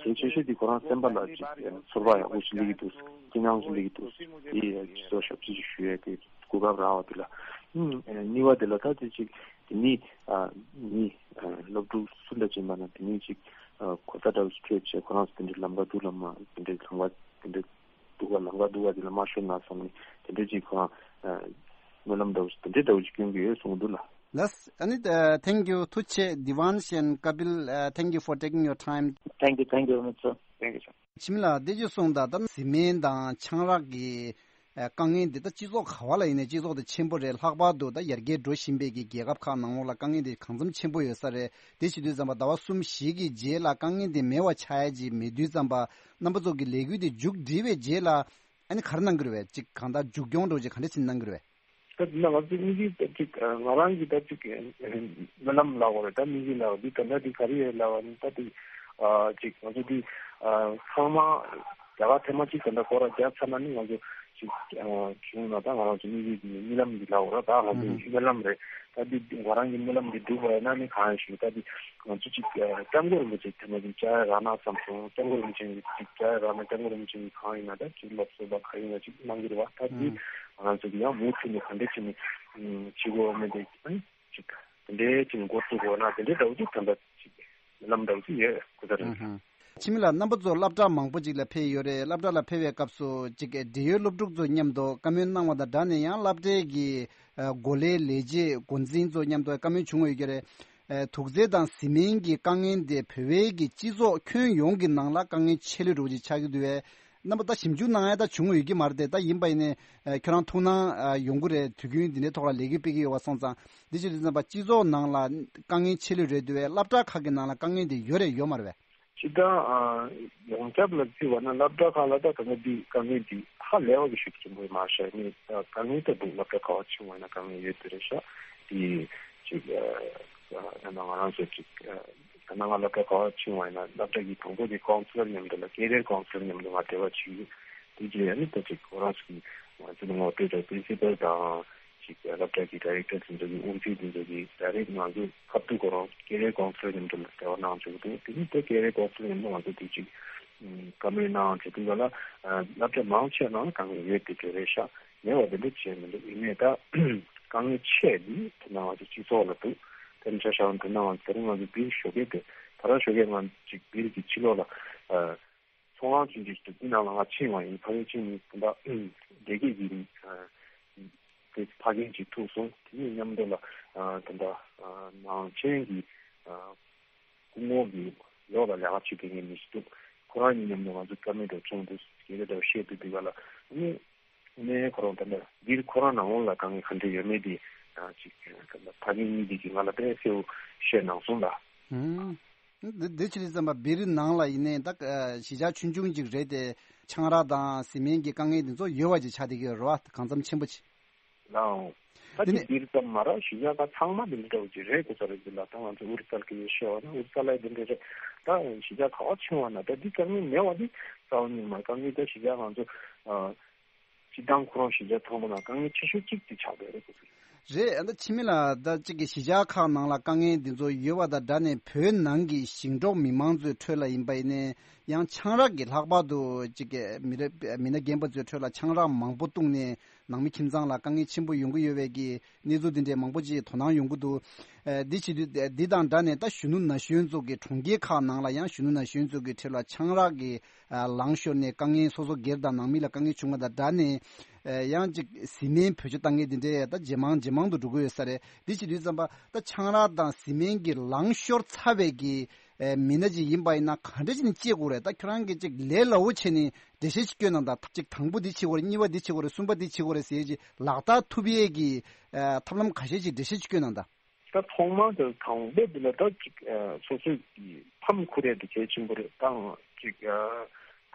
ཆེ་ཤོས་དེ་ཁོ་རང་སེམས་པ་ལ་ཅིག་ཚོར་བ་ཡག་པོ་ཞིག་སླེབས་ཀྱི་འདུག་སྐྱིད་སྣང་ཞིག་སླེབས་ཀྱི་འདུག་དེ་ཅིག་སོ་ཞབས་ཕྱི་ཞིག་ཞུ་ཡས་དེ། གོ་སྐབས་རག་པ་དེ་ལ། ཨུམ། ཨ་གཉིས་པ་དེ་ལ་ད་དེ་ཅིག་དེ་ནི་ཨ་ནི་ཨ་སློབ་ཕྲུག་སུ་འདྲ་ཅིག་ཡིན་པ་ན་དེ་ནི་ཅིག་ཨ་གོ་ས་འདྲ་བོ་ཞིག་འཕྲོད་བྱས་ཁོ་རང་ཚོ་དེ་འདྲའི་ལམ་ཁ་འདུག་ལ་མ་དེ་འདྲའི་ལམ་ཁ་དེ་འདྲའི་འདུག་ག་ལམ་ཁ་འདུག་ག་དེ་ལ་མ་ཤོར་ན་བསམ་ནས་དེ་འདྲའི་ཅིག་ཁོ་རང་ཨ་སྨོན་ལམ་འདྲ་བོ་ཞིག་དེ་འདྲའི་འདྲ་བོ་ཞིག་སྐྱོན་གྱི་ཡོད་གསུངས་འདུག་ལ། ལགས། ཨ་ནི་ཨ་thank you ཐུགས་རྗེ་ཆེ། Devansh and Kapil, uh, thank you for taking your time. Thank you, thank you very much, sir. Thank you, sir. འཆི་མེད་ལགས་བདེ་སྐྱིད་སོང་ད་ལྟ་བཟི་སྨན་དང་ཆང་རག་གི་ཨ་དཀའ་ངལ་འདི་ད་སྤྱི་ཚོགས་ག་བ་ལ་ཡིན་ནའི་སྤྱི་ཚོགས་དེ་ཆེན་པོ་རེད། ལྷག་པར་དུ་ད་ཡར་རྒྱས་འགྲོ་བཞིན་པའི་གི་རྒྱལ་ཁབ་ཁག་ནང་ལོགས་ལ་དཀའ་ངལ་འདི་གང་འཚམ་ཆེན་པོ་ཡོད་ས་རེད། དེ་བྱེད་དུས་ཙམ་པ་ཟླ་བ་གསུམ་བཞི་གི་རྗེས་ལ་དཀའ་ངལ་འདི་མེད་པ་ཆགས་ཡ་ཅིག་མེད་དུས་ཙམ་པ་རྣམ་པ་ཚོ་གི་ལས་འགུལ་འདི་མཇུག་སྒྲིལ་བའི་རྗེས་ལ་ཨ་ནི་ག་རེ་གནང་གི་རེད་བས། ཅིག་གང་ལྟར་མཇུག་སྐྱོང་འདྲ་བོ་ཅིག་ག་འདྲ་ཅིག་གནང་གི་རེད་བས། ད་དེ་ན་ང་ཚོ་དམིགས་ཡུལ་ད་ཅིག་ང་རང་གི་ད་ཅིག་སྨོན་ལམ་ལབ་དགོས་རེད། ད་དམིགས་ཡུལ་ལབ་འདི་ད་ལྟ་འདི་ག་རེ་ཡོད་ལབ་པ་ནི་ད་དེ་ཅིག་ང་ཚོ་འདི་ཚང་མ་རྒྱ་གར་ཐེངས་མ་གཅིག་ད་ལྟ་སྐོར་ར་རྒྱབ་ཚར་ན་ནི་ང་ཚོ་ཅིག་བྱུང་ན་ད་ང་རང་ཚོ་དམིགས་ཡུལ་འདི་རྨི་ལམ་འདི་ལབ་དགོས་རེད། ད་ང་ཚོ་སྨོན་ལམ་རེད། ད་འདི་ང་རང་གི་སྨོན་ལམ་འདི་འགྲུབ་པ་ཡིན་ན་ནི་གང་ཡིན་ཞུ་ད་འདི་ང་ཚོ་ཅིག་སྐྱབས་མགོན་རིན་པོ་ཆེ་ཐེངས་མ་གཅིག་བཅར་རག་ན་བསམ་སོང་། སྐྱབས་མགོན་རིན་པོ་ཆེ་གཅིག་བཅར་རག་ན་སྐྱབས་མགོན་རིན་པོ་ཆེ་གིས་གང་ཡིན་ན་ད་ཅིག་སློབ་གསོ་བ་ག་ཡིན་ན་ཅིག་གནང་གི་རེད་བ། ད་འདི་ང་རང་ཚོ་གི་ཡང་མུ་མཐུད་ནས་ག་འདྲ་བྱས་ནས་བྱེད་དགོས་མེད་དེ་ཅིག་དེ་འདྲའི་ཅིག་འགོ་བཙུགས་དགོས་ན་དེ་འདྲའི་འདྲ་བོ་ཅིག་ད་ལྟ་ཅིག་ལམ་འདྲ་བོ་ཅིག་ཡོད་ཁོ་ཐག་རེད། འཆི་མེད་ལགས་རྣམ་པ་ཚོ་སློབ་གྲྭ་མང་པོ་ཅིག་ལ་ཕེབས་ཡོད་རེད། སློབ་གྲྭ་ལ་ཕེབས་པའི་སྐབས་སུ་ཅིག་འབྲེལ་ཡོད་སློབ་ཕྲུག་ཚོ་མཉམ་དུ་བཀའ་མོལ་གནང་བ་དང་སྦྲགས་ནས་ཡང་སློབ་གྲྭའི་གི་འགོ་ལས་ལས་བྱེད་འགོ་འཛིན་ཚོ་མཉམ་དུ་བཀའ་མོལ་བྱུང་ཡོད་ཀྱི་རེད། དུག་རྫས་དང་བཟི་སྨན་གྱི་དཀའ་ངལ་དེ་བོད་པའི་གི་སྤྱི་ཚོགས་ཁྱོན་ཡོངས་ཀྱི་ནང་ལ་དཀའ་ངལ་ཆེ་ལོས་འགྲོ་གི་ཆགས་ཀྱི་འདུག་བས། རྣམ་པ་ད་ཞིབ་འཇུག་གནང་ཡ་ད་བྱུང་ཡོད་ཀྱི་མ་རེད་དེ། ད་ཡིན་པ་ཡིན་ནའི་ཁྱོད་རང་ཐུགས་སྣང་ཡོང་གི་རེད། དུས་རྒྱུན་འདི་འདྲའི་ཐོག་ལ་ལས་འགུལ་སྤེལ་གྱི་ཡོད་པ་སོང་ཙང་འདི་ཅི་རེད་ཙམ་པ་སྤྱི་ཚོགས་ནང་ལ་དཀའ་ངལ་ཆེ་ལོས་རེད་འདུག་བས། སློབ་གྲྭ་ཁག་གི་ནང་ལ་དཀའ་ངལ་འདི་ཡོད་རེད་ཡོད་མ་རེད་བས། སྤྱི་བཏང་ཡོངས་ཁྱབ་ལ་བརྩིས་པ་ན་སློབ་གྲྭ་ཁག་ལ་ད་ད་ལྟ་འདི་དཀའ་ངལ་འདི་ཧ་ལས་པ་གི་ཤུགས་ཆེན་པོ་མ་ཤར་ནི་དཀའ་ངལ་ད་འདུག་སློབ་གྲྭ་ག་བ་ཕྱིན་པ་ཡིན་ན་དཀའ་ངལ་ཡོད་དེ་རེད་ཤག་དེ་ཅིག་ཡང་ན་ང་རང་ཚོ་ཅིག་ཡང་ན་ང་སློབ་གྲྭ་ག་བ་ཕྱིན་པ་ཡིན་ན་སློབ་གྲྭ་གི་དང་པོ་དེ་ཀོན་སི་ལར་མཉམ་དུ་ལ་ཀེ་རི་ཡར་ཀོན་སི་ལར་མཉམ་དུ་ང་འབྲེལ་བ་བྱེད་ཀྱི་ཡོད། དེ་རྗེས་ཡང་ནི་ད་ཅིག་ཁོ་རང་ཚོ་གི་ང་ཚོ་ལ་ངོ་སྤྲོད་དང་པི་རིན་སི་པལ་དང་། ཅིག་སློབ་གྲྭ་གི་ཌི་རེག་ཊར་དེ་ཚོ་གི་དབུ་ཁྲིད་དེ་ཚོ་གིས་ཌའི་རེག་ང་ཚོ་ཁ་ཐུག་ཁོ་རང་ཀེ་རི་ཡར་ཀོན་སི་ལར་མཉམ་དུ་ལ་འབྲེལ་བ་གནང་བཅུག་འདུག་དེ་ནི་དེ་ཀེ་རི་ཡར་ཀོན་སི་ལར་མཉམ་དུ་ང་ཚོ་དེ་ཅིག་བཀའ་མོལ་གནང་བྱེད་དུས་ག་ལ་སློབ་གྲྭ་མང་ཆེ་ནང་དཀའ་ངལ་ཡོད་དེ་དེ་རེད་ཤག་མེད་པ་དེ་འདྲ་བྱས་མི་འདུག་ཡིན་ནའི་ད་དཀའ་ངལ་ཆེ་འདི་དེ་ན་ང་ཚོ་སྤྱི་ཚོགས་ལ་འདུག་དེ་ནི་ཆ་བཞག་ན་དེ་ན་ང་ཚོ་ད་རིང་ང་ཚོ་བིལ་ཞོགས་ཀས་དེ་ད་རང་ཞོགས་ཀས་ང་ཅིག་བིལ་གྱི་ཕྱི་ལོགས་ལ། ཚོང་ཁང་ཆུང་ཆུང་ཞིག་འདུག་དེ་ནང་ལ་ང་ཕྱིན་པ་ཡིན། ཕ་གིར་ཕྱིན་ནས་དེ་འདྲ་སྡེ་དགེ་གི་དེ་ཕ་རྒན་ཅིག་ཐུག་སོང་། དེ་ནས་མཉམ་དུ་ལ་དེ་འདྲ་ནང་ཆེན་གྱི་སྐུ་ངོ་གི་ལོགས་ལ་ལས་ཀ་བྱེད་མཁན་མི་ཞིག་འདུག་ཁོ་རང་གཉིས་མཉམ་དུ་ང་ཚོ་བཀའ་མོལ་འདྲ་བྱུང་འདུག་ཟེར་གྱི་འདྲ་བཤད་དུས་དེ་ག་ལ་ཨ་ནི་ཨ་ནི་ཁོ་རང་ད་ལྟ་འདིར་ཁོ་རང་ནང་ལོགས་ལ་དཀའ་ངལ་ག་འདྲ་ཡོད་མེད་དེ་ཅིག་ཕ་གི་གཉིས་དེ་གི་ང་ལ་དཔེ་གསལ་བོ་བཤད་གནང་སོང་ལ། ཨང་། འདི་འདི་ཕྱིར་ཙམ་པ་བིར་ནང་ལ་ཡིན་ནའི་ད་གཞིས་ཆགས་ཆུང་ཆུང་ཅིག་རེད་དེ། ཆང་རག་དང་བཟི་སྨན་གྱི་དཀའ་ངལ་འདི་ཚོ་ཡོད་པ་ཅིག་ཆགས་བསྡད་ཀྱི་ཡོད་རེད་བ། གང་འཚམ་ཆེན་པོ་ཅིག་ལའོ། ད་དེ་ནི་འདིར་ཙམ་མ་ར་གཞིས་ཆགས་ཁག་ཚང་མ་འདི་འདྲ་བོ་ཅིག་རེད་དགོས་ས་རེད། འདི་ལ་ད་ང་ཚོ་ཨུ་རི་ཙལ་གྱི་ཤེས་བ་ན་ཨུ་རི་ཙལ་ལ་འདི་འདྲ་རེད། ད་གཞིས་ཆགས་ག་བ་ཕྱིན་པ་ན་ད་འདི་དཀའ་ངལ་མེད་པ་འདི་རྩ་བ་ཉིད་མ་དཀའ་ངལ་ད་གཞིས་ཆགས་ང་ཚོ་སྤྱི་བཏང་ཁོ་རང་གཞིས་ཆགས་ཚང་མ་ན་དཀའ་ངལ་ཆེ་ཤོས་གཅིག་དེ་ཆགས་བསྡད་རེད་དགོས་ས་རེད། རེད། ཨ་ད་ཕྱི་མི་ལ་ད་གཅིག་གི་གཞིས་ཆགས་ཁག་ནང་ལ་དཀའ་ངལ་འདི་ཚོ་ཡོད་པ་དང་སྦྲགས་ནས་བོད་ནང་གི་ཞིང་འབྲོག་མི་མང་ཚོའི་ཁྲོད་ལ་ཡིན་པ་ཡིན་ནའི་ཡང་ཆང་རག་གི་ལྷག་པར་དུ་གཅིག་གི་མི་རབས་མི་སྣ་རྒན་པ་ཚོའི་ཁྲོད་ལ་ཆང་རག་མང་པོ་བཏུངས་ནས་ནང་མི་ཁྱིམ་ཚང་ལ་དཀའ་ངལ་ཆེན་པོ་ཡོང་གི་ཡོད་པའི་གི་གནས་ཚུལ་འདི་འདྲའི་མང་པོ་ཅིག་དོ་སྣང་ཡོང་གི་འདུག་ཨ་འདི་བྱེད་དུས་འདི་དང་སྦྲགས་ནས་ད་གཞོན་ནུ་ན་གཞོན་ཚོ་གི་གྲོང་ཁྱེར་ཁག་ནང་ལ་ཡང་གཞོན་ནུ་ན་གཞོན་ཚོ་གི་ཁྲོད་ལ་ཆང་རག་གི་ཨ་ལངས་ཤོར་ནས་དཀའ་ངལ་སོ་སོ་སྒེར་དང་ནང་མི་ལ་དཀའ་ངལ་བྱུང་བ་དང་སྦྲགས་ནས་ཨ་ཡང་ཅིག་བཟི་སྨན་བེད་སྤྱོད་བཏང་མཁན་འདི་འདྲས་ད་ཇེ་མང་ཇེ་མང་དུ་འགྲོ་གི་ཡོད་ས་རེད། འདི་བྱེད་དུས་ཙམ་པ་ད་ཆང་རག་དང་བཟི་སྨན་གྱི་ལངས་ཤོར་ཚར་བའི་གི་ཨ་མི་སྣ་ཅིག་ཡིན་པ་ཡིན་ན་ག་འདྲ་ཅིག་ནས་དཔྱད་དགོས་རེད། ད་ཁྱོད་རང་གིས་ཅིག་ལས་སླ་བོ་བྱས་ནས་འགྲེལ་བཤད་ཅིག་སྐྱོན་གནང་དང་། ཅིག་དང་པོ་འདི་བྱེད་དགོས་རེད། གཉིས་པ་འདི་བྱེད་དགོས་རེད། གསུམ་པ་འདི་བྱེད་དགོས་རེད་ཟེར་ཅིག་ལག་བསྟར་ཐུབ་ཡས་ཀྱི་ཨ་ཐབས་ལམ་ཁ་ཤས་ཅིག་འགྲེལ་བཤད་ཅིག་སྐྱོན་གནང་དང་། ད་ཐོག་མར་དུ་དང་པོ་འདི་ལ་ད་ཅིག་ཨ་སོ་སོའི་གི་ཕམ་ཁུར་ཡ་དེ་གལ་ཆེན་པོ་རེད། ད་ཅིག་ཨ་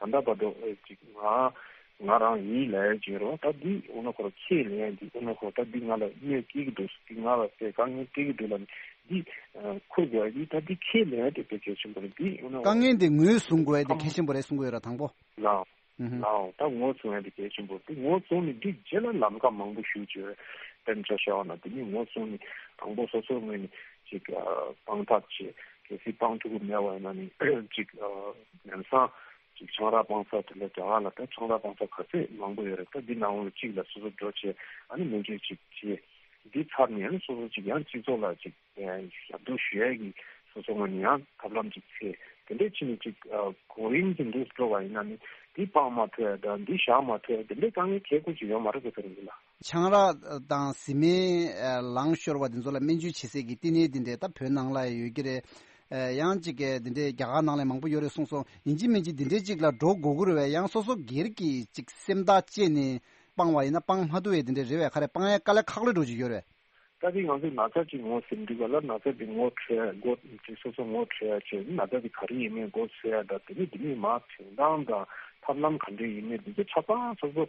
ད་ལྟ་བར་དུ་ཨ་ཅིག་ང་ང་རང་ཡིན་ལབ་ཡ་ཅིག་ཡོད་རེད་བ། ད་འདི་འོ་ན་ཁོ་ར་ཁས་ལེན་ཡ་འདི་འོ་ན་ཁོ་ད་འདི་ང་ལ་གནོད་སྐྱེལ་གི་འདུག་འདི་ང་ལ་དཔེ་དཀའ་ངལ་སྤྲད་ཀྱི་འདུག་ལབ་ནས་འདི་ཨ་ཁུར་དགོས་ཡ་འདི་ད་འདི་ཁས་ལེན་ཡ་དེ་དཔེ་གལ་ཆེན་པོ་རེད། འདི་འོ་ན་དཀའ་ངལ་འདི་ངོས་བཟུང་དགོས་ཡ་དེ་ཕམ་གལ་ཆེན་པོ་རེད་གསུང་གི་ཡོད་ར། དང་པོ། ལའོ། ཨུ་ཧུ། ལའོ། ད་ངོས་བཟུང་ཡ་དེ་གལ་ཆེན་པོ་རེད། ངོས་བཟུང་ནས་འདི་རྗེས་ལ་ལམ་ཁ་མང་པོ་ཞུ་བྱས་དཔེ་ཆ་བཞག་པ་ན་དེ་ནི་ངོས་བཟུང་ནས་དང་པོ་སོ་སོའི་ངོས་ནས་ཅིག་ཨ་དཔང་རྟགས་བྱས། གལ་སྲིད་དཔང་ཐུབ་ཀྱི་མེད་པ་ཡིན་ན་ནི་ཅིག་ཨ་ལམ་སང་ཅིག་ཆང་རག་སྤང་ས་དེ་ལ་རྒྱ་གར་ལ་ད་ཆང་རག་སྤང་ས་ག་ཚད་མང་པོ་ཡོད་རེད། ད་འདི་ནང་ལ་གཅིག་ལ་སོ་སོ་འགྲོ་བྱས་ཨ་ནི་སྨན་བཅོས་ཅིག་བྱས། འདི་ཚར་ནས་ཨ་ནི་སོ་སོ་ཅིག་ཡང་སྤྱི་ཚོགས་ལ་ཅིག་ཞབས་ཏོག་ཞུ་ཡས་ཀྱི་སོ་སོ་ངོས་ནས་ཡང་ཐབས་ལམ་ཅིག་འཚོལ། དེ་འདྲས་བྱས་ནས་ཅིག་གོ་རིམ་གྱི་འདུག་འགྲོ་བ་ཡིན་ན་ནི་འདི་སྤང་མ་ཐུབ་ཡ་དང་འདི་བཞག་མ་ཐུབ་ཡ་དེ་འདྲས་དཀའ་ངལ་གལ་ཁུར་ཅིག་ཡོད་མ་རེད་གོ་ས་རེད་འདི་ལ། ཆང་རག་དང་བཟི་སྨན་ལངས་ཤོར་བ་འདི་ཚོ་ལ་སྨན་བཅོས་བྱེད་སའི་གི་བསྟི་གནས་འདི་འདྲས་ད་བོད་ནང་ལ་ཡོད་ཀྱི་རེད། ཡང་ཅིག་གི་འདི་འདྲས་རྒྱ་གར་ནང་ལ་མང་པོ་ཡོད་རེད་གསུངས་སོང་། ཡིན་གཅིག་མིན་གཅིག་འདི་འདྲས་ཅིག་ལ་འགྲོ་དགོས་ཀྱི་རེད་བས། ཡང་སོ་སོ་སྒེར་གྱི་ཅིག་སེམས་ཐག་བཅད་ནས་སྤང་བ་ཡིན་ན་སྤང་མ་ཐུབ་པའི་འདི་འདྲས་རེད་བས། ག་རེ་སྤང་ཡ་དཀའ་ལས་ཁག་ལོས་འགྲོ་ཅིག་ཡོད་རེད། ད་དེ་ང་ཚོས་ན་ཚ་ཅིག་ངོ་ཟིན་དུས་ག་ལ་ན་ཚ་དེ་ངོ་འཕྲོད་ཡ་མགོ་ཅིག་སོ་སོ་ངོ་འཕྲོད་ཡ་བྱས། ན་ཚ་དེ་ག་རེ་ཡིན་མིན་མགོ་འཚོས་ཡ་དང་དེ་ནས་དེ་ནས་མར་བྱུང་སྟངས་དང་ཐབས་ལམ་ག་འདྲས་ཡིན་མིན་དེ་ཚོ་ཆ་ཚང་སོ་སོ་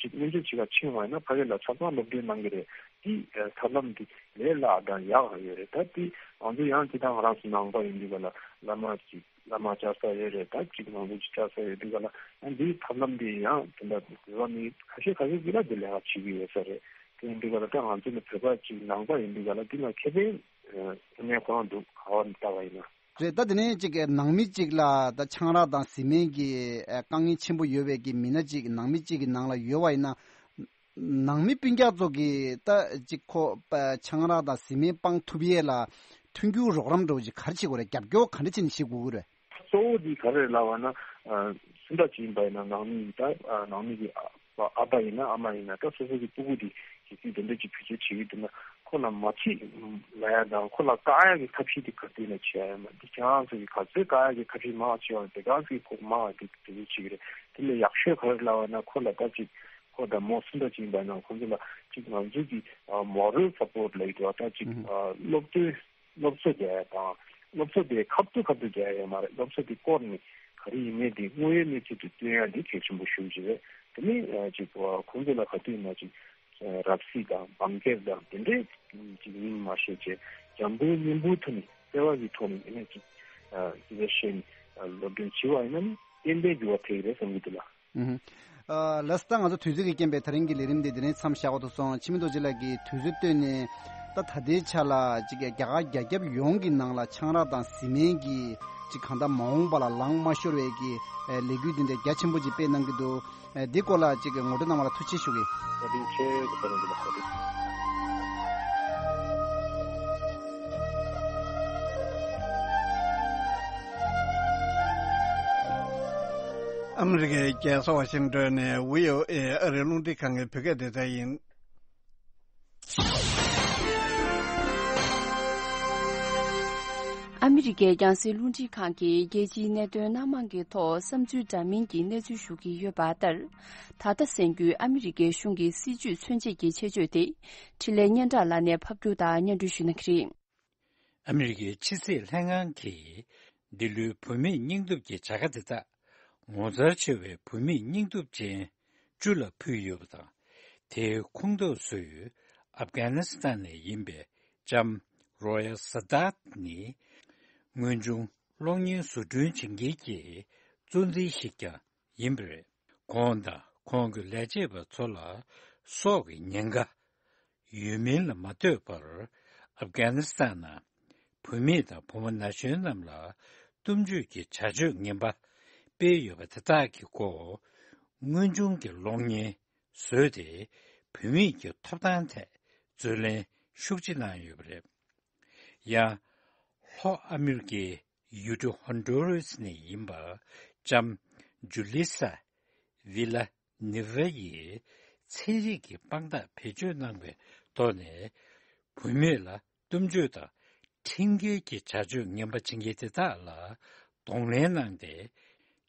ཅིག་སྨན་བཅོས་བྱེད་ག་ཕྱིན་པ་ཡིན་ན་ཕ་གི་ལ་ཆ་ཚང་སློབ་སྟོན་གནང་གི་རེད། དེ་ཐབས་ལམ་དེ་ལས་སླ་དང་ཡག་ཡོད་རེད། ད་དེ་ང་ཚོ་ཡང་ཅི་ད་ང་རང་ཚོ་ནང་པ་ཡིན་དུས་ག་ལ་བླ་མ་ཅིག་བླ་མ་བཅར་ས་ཡོད་རེད། ད་ཅིག་མང་པོ་ཅིག་བཅར་ས་ཡོད་དུས་ག་ལ་ཡང་འདིའི་ཐབས་ལམ་འདི་ཡང་དེ་འདྲ་འགྲོ་བ་མི་ཁ་ཤས་ཁ་ཤས་ཀྱིས་ལ་འདི་ལས་ཀ་བྱེད་ཀྱི་ཡོད་ས་རེད། དེ་ཡིན་དུས་ག་ལ་ད་ང་ཚོ་ནི་བོད་པ་ཅིག་ནང་པ་ཡིན་དུས་ག་ལ་འདི་ལ་ཁེ་ཕན་ཨ་ཐོན་ཡ་ཁོ་རང་འདུག་ག་བ་ནས་ལྟ་བ་ཡིན་ན། རེད། ད་དེ་ནས་ཅིག་ནང་མི་ཅིག་ལ་ད་ཆང་རག་དང་བཟི་སྨན་གྱི་ཨ་དཀའ་ངལ་ཆེན་པོ་ཡོད་པའི་གི་མི་སྣ་ཅིག་ནང་མི་ཅིག་གི་ནང་ལ་ཡོད་པ་ཡིན་ན། ནང་མི་སྤུན་ཀྱག་ཚོ་གིས་ད་ཅིག་ཁོ་པ་ཆང་རག་དང་བཟི་སྨན་སྤང་ཐུབ་ཡས་ལ་མཐུན་འགྱུར་རོགས་རམ་འདྲ་བོ་ཅིག་ག་རེ་བྱེད་དགོས་རེད། རྒྱབ་སྐྱོར་ག་འདྲ་བྱས་ནས་བྱེད་དགོས་ཀྱི་རེད། གཙོ་བོ་འདི་ག་རེ་ལབ་པ་ན་ཨ་སུ་འདྲ་ཅིག་ཡིན་པ་ཡིན་ན་ནང་མི་ཡིན་ད་ཨ་ནང་མི་གི་ཨ་ཨ་ཕ་ཡིན་ན་ཨ་མ་ཡིན་ན་ད་སོ་སོ་གི་སྤུ་གུ་འདི་གལ་སྲིད་དེ་འདྲ་ཅིག་བེད་སྤྱོད་བྱེད་ཀྱི་འདུག་ན་ཁོ་ལ་མ་བྱེད་ལབ་ཡ་དང་ཁོ་ལ་བཀག་ཡ་གི་ཐབས་ཤེས་དེ་ག་དུས་ནས་བྱེད་ཡ་ཡོད་མ་རེད། ཁྱེད་རང་ཚོ་གི་ག་ཚོད་བཀག་ཡ་གི་ཐབས་ཤེས་མང་བ་བྱེད་པ་དེ་ག་ཚོད་ཁོ་མང་བ་དེ་དེ་འདྲ་བྱེད་ཀྱི་རེད། དེ་ལས་ཡག་ཤོས་ག་རེ་ལབ་པ་ན་ཁོ་ལ་ད་ཅིག་ཁོ་དང་མོ་སུ་འདྲ་ཅིག་ཡིན་པ་ན་ཁོ་ཚོ་ལ་ཅིག་ང་ཚོ་གི་ཨ་moral support་ལབ་ཀྱི་འདུག་ད་ཅིག་ཨ་སློབ་སྟོན་སློབ་གསོ་རྒྱག་ཡ་དང་སློབ་གསོ་དེ་ཁ་ཐུག་ཁ་ཐུག་རྒྱག་ཡ་ཡོད་མ་རེད། སློབ་གསོ་དེ་སྐོར་ནས་ག་རེ་ཡིན་མིན་དེ་དངོས་ཡོད་གནས་ཚུལ་དུ་སྟོན་ཡ་དེ་གལ་ཆེན་པོ་ཞེ་པོ་ཅིག་རེད། དེ་ནས་ཅིག་ཁོང་ཚོ་ལ་ག་དུས་ཡིན་ན་ཅིག་རབ་གསལ་དང་འབངས་སྐྱབས་དང་དེ་འདྲའི་ཅིག་མིང་མ་བཤད་བྱས་འཇམ་པོའི་སྙིང་པོའི་ཐོག་ནས་བརྩེ་བ་གི་ཐོག་ནས་ཡིན་ན་ཅིག་ཅིག་བཤད་ནས་སློབ་སྟོན་བྱས་པ་ཡིན་ན་ནི་ཏན་ཏན་འགྱུར་བ་ཐེབས་ཀྱི་རེད་བསམ་གྱི་འདུག་ལགས། ཨུ་ཧུ། ཨ་ལགས་སོ། ད་ང་ཚོ་དུས་ཚོད་ཀྱི་རྐྱེན་པས་ད་རིང་གི་ལས་རིམ་འདི་འདི་ནས་མཚམས་བཞག་པ་དུ་སོང་། འཆི་མེད་རྡོ་རྗེ་ལགས་ཀྱིས་དུས་ཚོད་བཏོན་ནས་ད་ད་ལྟའི་ཆ་ལ་ཅིག་རྒྱ་གར་རྒྱ་ཁྱབ་ཡོངས་ཀྱི་ནང་ལ་ཆང་རག་དང་བཟི་སྨན་གྱི་ཅིག་གང་ལྟར་མ་འོངས་པ་ལ་ལངས་མ་ཤོར་བའི་གི་ཨེ་ལས་འགུལ་འདི་འདྲའི་རྒྱ་ཆེན་པོ་ཅིག་སྤེལ་གནང་གི་འདུག་ཨེ་འདི་སྐོར་ལ་ཅིག་ངོ་སྤྲོད་གནང་བ་ལ་ཐུགས་རྗེ་ཆེ་ཞུ་གི། བཀའ་དྲིན་ཆེ་གི་ཕ་རོལ་འདི་ལ་བཀའ་དྲིན། ཨ་མི་རི་ཀའི་རྒྱལ་ས་ཝ་ཤིང་ཏོན་ནས་བྷི་ཨོ་ཨེ་ཨ་རིའི་རླུང་འཕྲིན་ཁང་གི་བོད་སྐད་སྡེ་ཚན་ཡིན། ཨ་མི་རི་ཀའི་རྒྱང་སྲིང་རླུང་འཕྲིན་ཁང་གིས་རྒྱལ་སྤྱིའི་གནད་དོན་སྣ་མང་གི་ཐོག་བསམ་ཚུལ་འདྲ་མིན་གྱི་གནས་ཚུལ་ཞུ་གི་ཡོད་པ་ལྟར། ད་ལྟ་གསན་རྒྱུའི་ཨ་མི་རི་ཀའི་གཞུང་གི་སྲིད་ཇུས་མཚོན་བྱེད་ཀྱི་ཆེད་བརྗོད་དེ། འཕྲིན་ལས་སྙན་གྲགས་ལགས་ནས་ཕབ་སྒྱུར་དང་སྙན་སྒྲོན་ཞུ་གནང་གི་རེད། ཨ་མི་རི་ཀའི་ཕྱི་སྲིད་ལྷན་ཁང་གིས་འདི་ལོའི་བུད་མེད་སྙིང་སྟོབས་ཀྱི་བྱ་དགའ་དེ་དག་ངོ་མཚར་ཆེ་བའི་བུད་མེད་སྙིང་སྟོབས་ཅན་བཅུ་ལ་ཕུལ་ཡོད་པ་དང་། དེའི་ཁོངས་གཏོགས་སུ་ཨབ་གྷ་ནི་སི་ཐན་ནས་ཡིན་པའི་ལྕམ་རོ་ཡལ་སཱ་དཱད་ནི། དངོས་བྱུང་གློག་བརྙན་བཟོ་སྐྲུན་བྱེད་མཁན་གྱི་གཙོ་འཛིན་ཞིག་ཀྱང་ཡིན་པ་རེད། ཁོང་དང་ཁོང་གི་ལས་བྱེད་པ་ཚོ་ལ་སྲོག་གི་ཉེན་ཁ་ཡོད་མིན་ལ་མ་ལྟོས་པར། ཨབ་གྷ་ནི་སི་ཐན་ནང་བུད་མེད་དང་བུ་མོ་ན་གཞོན་རྣམས་ལ་གཏུམ་སྤྱོད་ཀྱི་བྱ་སྤྱོད་ངན་པ་སྤེལ་ཡོད་པ་དེ་དག་གི་སྐོར་དངོས་བྱུང་གི་གློག་བརྙན་བཟོས་ཏེ། བུད་མེད་ཀྱི་ཐོབ་ཐང་ཐད་རྩོད་ལེན་ཤུགས་ཆེ་གནང་ཡོད་པ་རེད། ཡང་། ལྷོ་ཨ་མི་རི་ཀའི་ཡུལ་གྲུ་ཧོན་ཌུ་རུས་ནས་ཡིན་པ་ལྕམ་ཇུ་ལི་ས་ཝི་ལ་ནི་ཝ་ཡིས་ཚན་རིག་གི་དཔང་རྟགས་བེད་སྤྱོད་གནང་བའི་ཐོག་ནས། བུད་མེད་ལ་གཏུམ་སྤྱོད་དང་ཁྲིམས་འགལ་གྱི་བྱ་སྤྱོད་ངན་པ་བྱེད་མཁན་དེ་དག་ལ་གདོང་ལེན་གནང་སྟེ།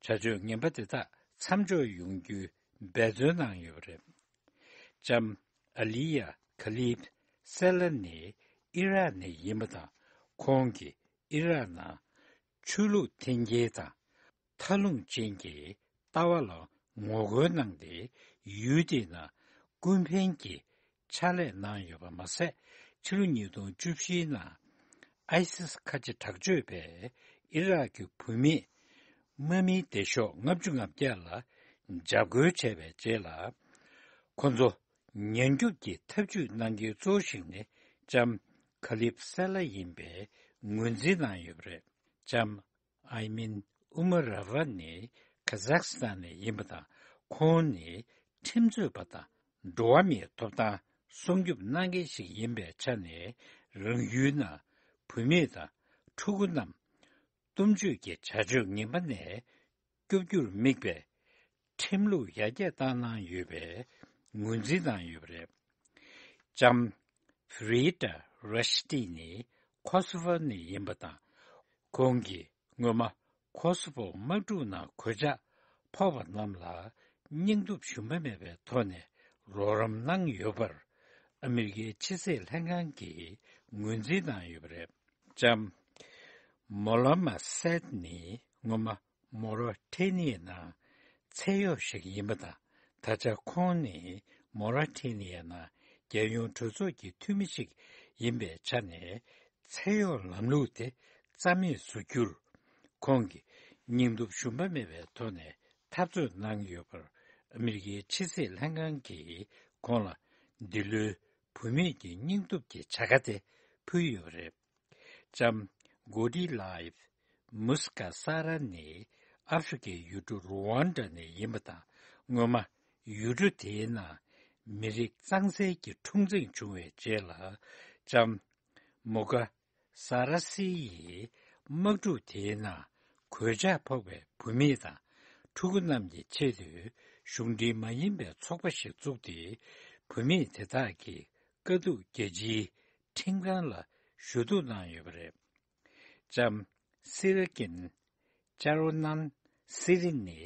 བྱ་སྤྱོད་ངན་པ་དེ་དག་མཚམས་འཇོག་ཡོང་རྒྱུའི་འབད་བརྩོན་གནང་ཡོད་པ་རེད། ལྕམ་ཨ་ལི་ཡ་ཁ་ལིབ་སེ་ལ་ནི་ཨི་རག་ནས་ཡིན་པ་དང་། ཁོང་གིས་ཨི་རག་ནང་ཆོས་ལུགས་འཐེན་འཁྱེར་དང་མཐའ་ལྷུང་ཅན་གྱི་ལྟ་བ་ལ་ངོ་རྒོལ་གནང་སྟེ། ཡུལ་དེའི་ནང་ཀུན་ཕན་གྱི་ཕྱག་ལས་གནང་ཡོད་པ་མ་ཟད། ཕྱི་ལོ་ཉིས་སྟོང་བཅུ་བཞིའི་ནང་ཨའི་སིས་ཁ་ཆེ་དྲག་སྤྱོད་པས་ཨི་རག་གི་བུད་མེད་དམག་མིའི་སྡེ་ཤོག་ལྔ་བཅུ་ང་བརྒྱ་ལ་འཇབ་རྒོལ་བྱས་པའི་རྗེས་ལ། ཁོ་ཚོ་ཉེན་སྐྱོབ་ཀྱི་ཐབས་ཇུས་གནང་མཁན་གཙོ་བོ་ཞིག་ནི་ལྕམ་ཁ་ལིབ་སེ་ལ་ཡིན་པའི་ངོས་འཛིན་གནང་ཡོད་པ་རེད། ལྕམ་ཨའི་མིན་ཨུ་མ་ར་ཝ་ནི་ཁ་ཛག་སི་ཐན་ནས་ཡིན་པ་དང་། ཁོང་ནི་ཁྲིམས་རྩོད་པ་དང་འགྲོ་བ་མིའི་ཐོབ་ཐང་སྲུང་སྐྱོབ་གནང་མཁན་ཞིག་ཡིན་པའི་ཆ་ནས། རང་ཡུལ་ནང་བུད་མེད་དང་ཕྲུ་གུ་རྣམས་གཏུམ་སྤྱོད་ཀྱི་བྱ་སྤྱོད་ངན་པ་ནས་སྐྱོབ་རྒྱུར་དམིགས་པའི་ཁྲིམས་ལུགས་ཡར་རྒྱས་བཏང་གནང་ཡོད་པའི་ངོས་འཛིན་གནང་ཡོད་པ་རེད། ལྕམ་ཧྥི་རི་ཏཱ་ར་ཤི་ཏི་ནི་ཁོ་སི་ཧྥོ་ནས་ཡིན་པ་དང་། ཁོང་གིས་སྔོན་མ་ཁོ་སི་ཧྥོ་དམག་འཁྲུག་ནང་གོད་ཆག་ཕོག་པ་རྣམས་ལ་སྙིང་སྟོབས་ཞུམ་པ་མེད་པའི་ཐོག་ནས་རོགས་རམ་གནང་ཡོད་པར་ཨ་མི་རི་ཀའི་ཕྱི་སྲིད་ལྷན་ཁང་གིས་ངོས་འཛིན་གནང་ཡོད་པ་རེད། ལྕམ་མོ་ལ་མ་སེད་ནི་སྔོན་མ་མོ་རོ་ཊེ་ནི་ཡའི་ནང་ཚད་གཡོག་ཞིག་ཡིན་པ་དང་། ད་ཆ་ཁོང་ནི་མོ་རོ་ཊེ་ནི་ཡའི་ནང་རྒྱལ་ཡོངས་གྲོས་ཚོགས་ཀྱི་འཐུས་མི་ཞིག་ཡིན་པའི་ཆ་ནས། ཚད་གཡོག་ལམ་ལུགས་དེ་རྩ་མེད་བཟོ་རྒྱུར་ཁོང་གིས་སྙིང་སྟོབས་ཞུམ་པ་མེད་པའི་ཐོག་ནས་འཐབ་རྩོད་གནང་ཡོད་པར། ཨ་མི་རི་ཀའི་ཕྱི་སྲིད་ལྷན་ཁང་གིས་ཁོང་ལ་འདི་ལོའི་བུད་མེད་ཀྱི་སྙིང་སྟོབས་ཀྱི་བྱ་དགའ་དེ་ཕུལ་ཡོད་པ་རེད། ལྕམ་གོ་ཌི་ལའིབ་མུས་ཀ་ས་ར་ནི་ཨ་ཧྥེ་རི་ཁའི་ཡུལ་གྲུ་རུ་ཝན་ཌ་ནས་ཡིན་པ་དང་། སྔོན་མ་ཡུལ་གྲུ་དེའི་ནང་མི་རིགས་གཙང་སེལ་གྱི་འཁྲུག་འཛིང་བྱུང་བའི་རྗེས་ལ། ལྕམ་མུ་ཀ་ས་ར་སི་ཡིས་དམག་འཁྲུག་དེའི་ནང་གོད་ཆག་ཕོག་པའི་བུད་མེད་དང་ཕྲུ་གུ་རྣམས་ཀྱི་ཆེད་དུ་གཞུང་འབྲེལ་མ་ཡིན་པའི་ཚོགས་པ་ཞིག་བཙུགས་ཏེ། བུད་མེད་དེ་དག་གི་དཀའ་སྡུག་རྒྱལ་སྤྱིའི་ཁྲིམས་ཁང་ལ་ཞུ་གཏུག་གནང་ཡོད་པ་རེད། ལྕམ་སི་ར་ཀིན་ཅ་རོ་ནན་སི་རིན་ནི་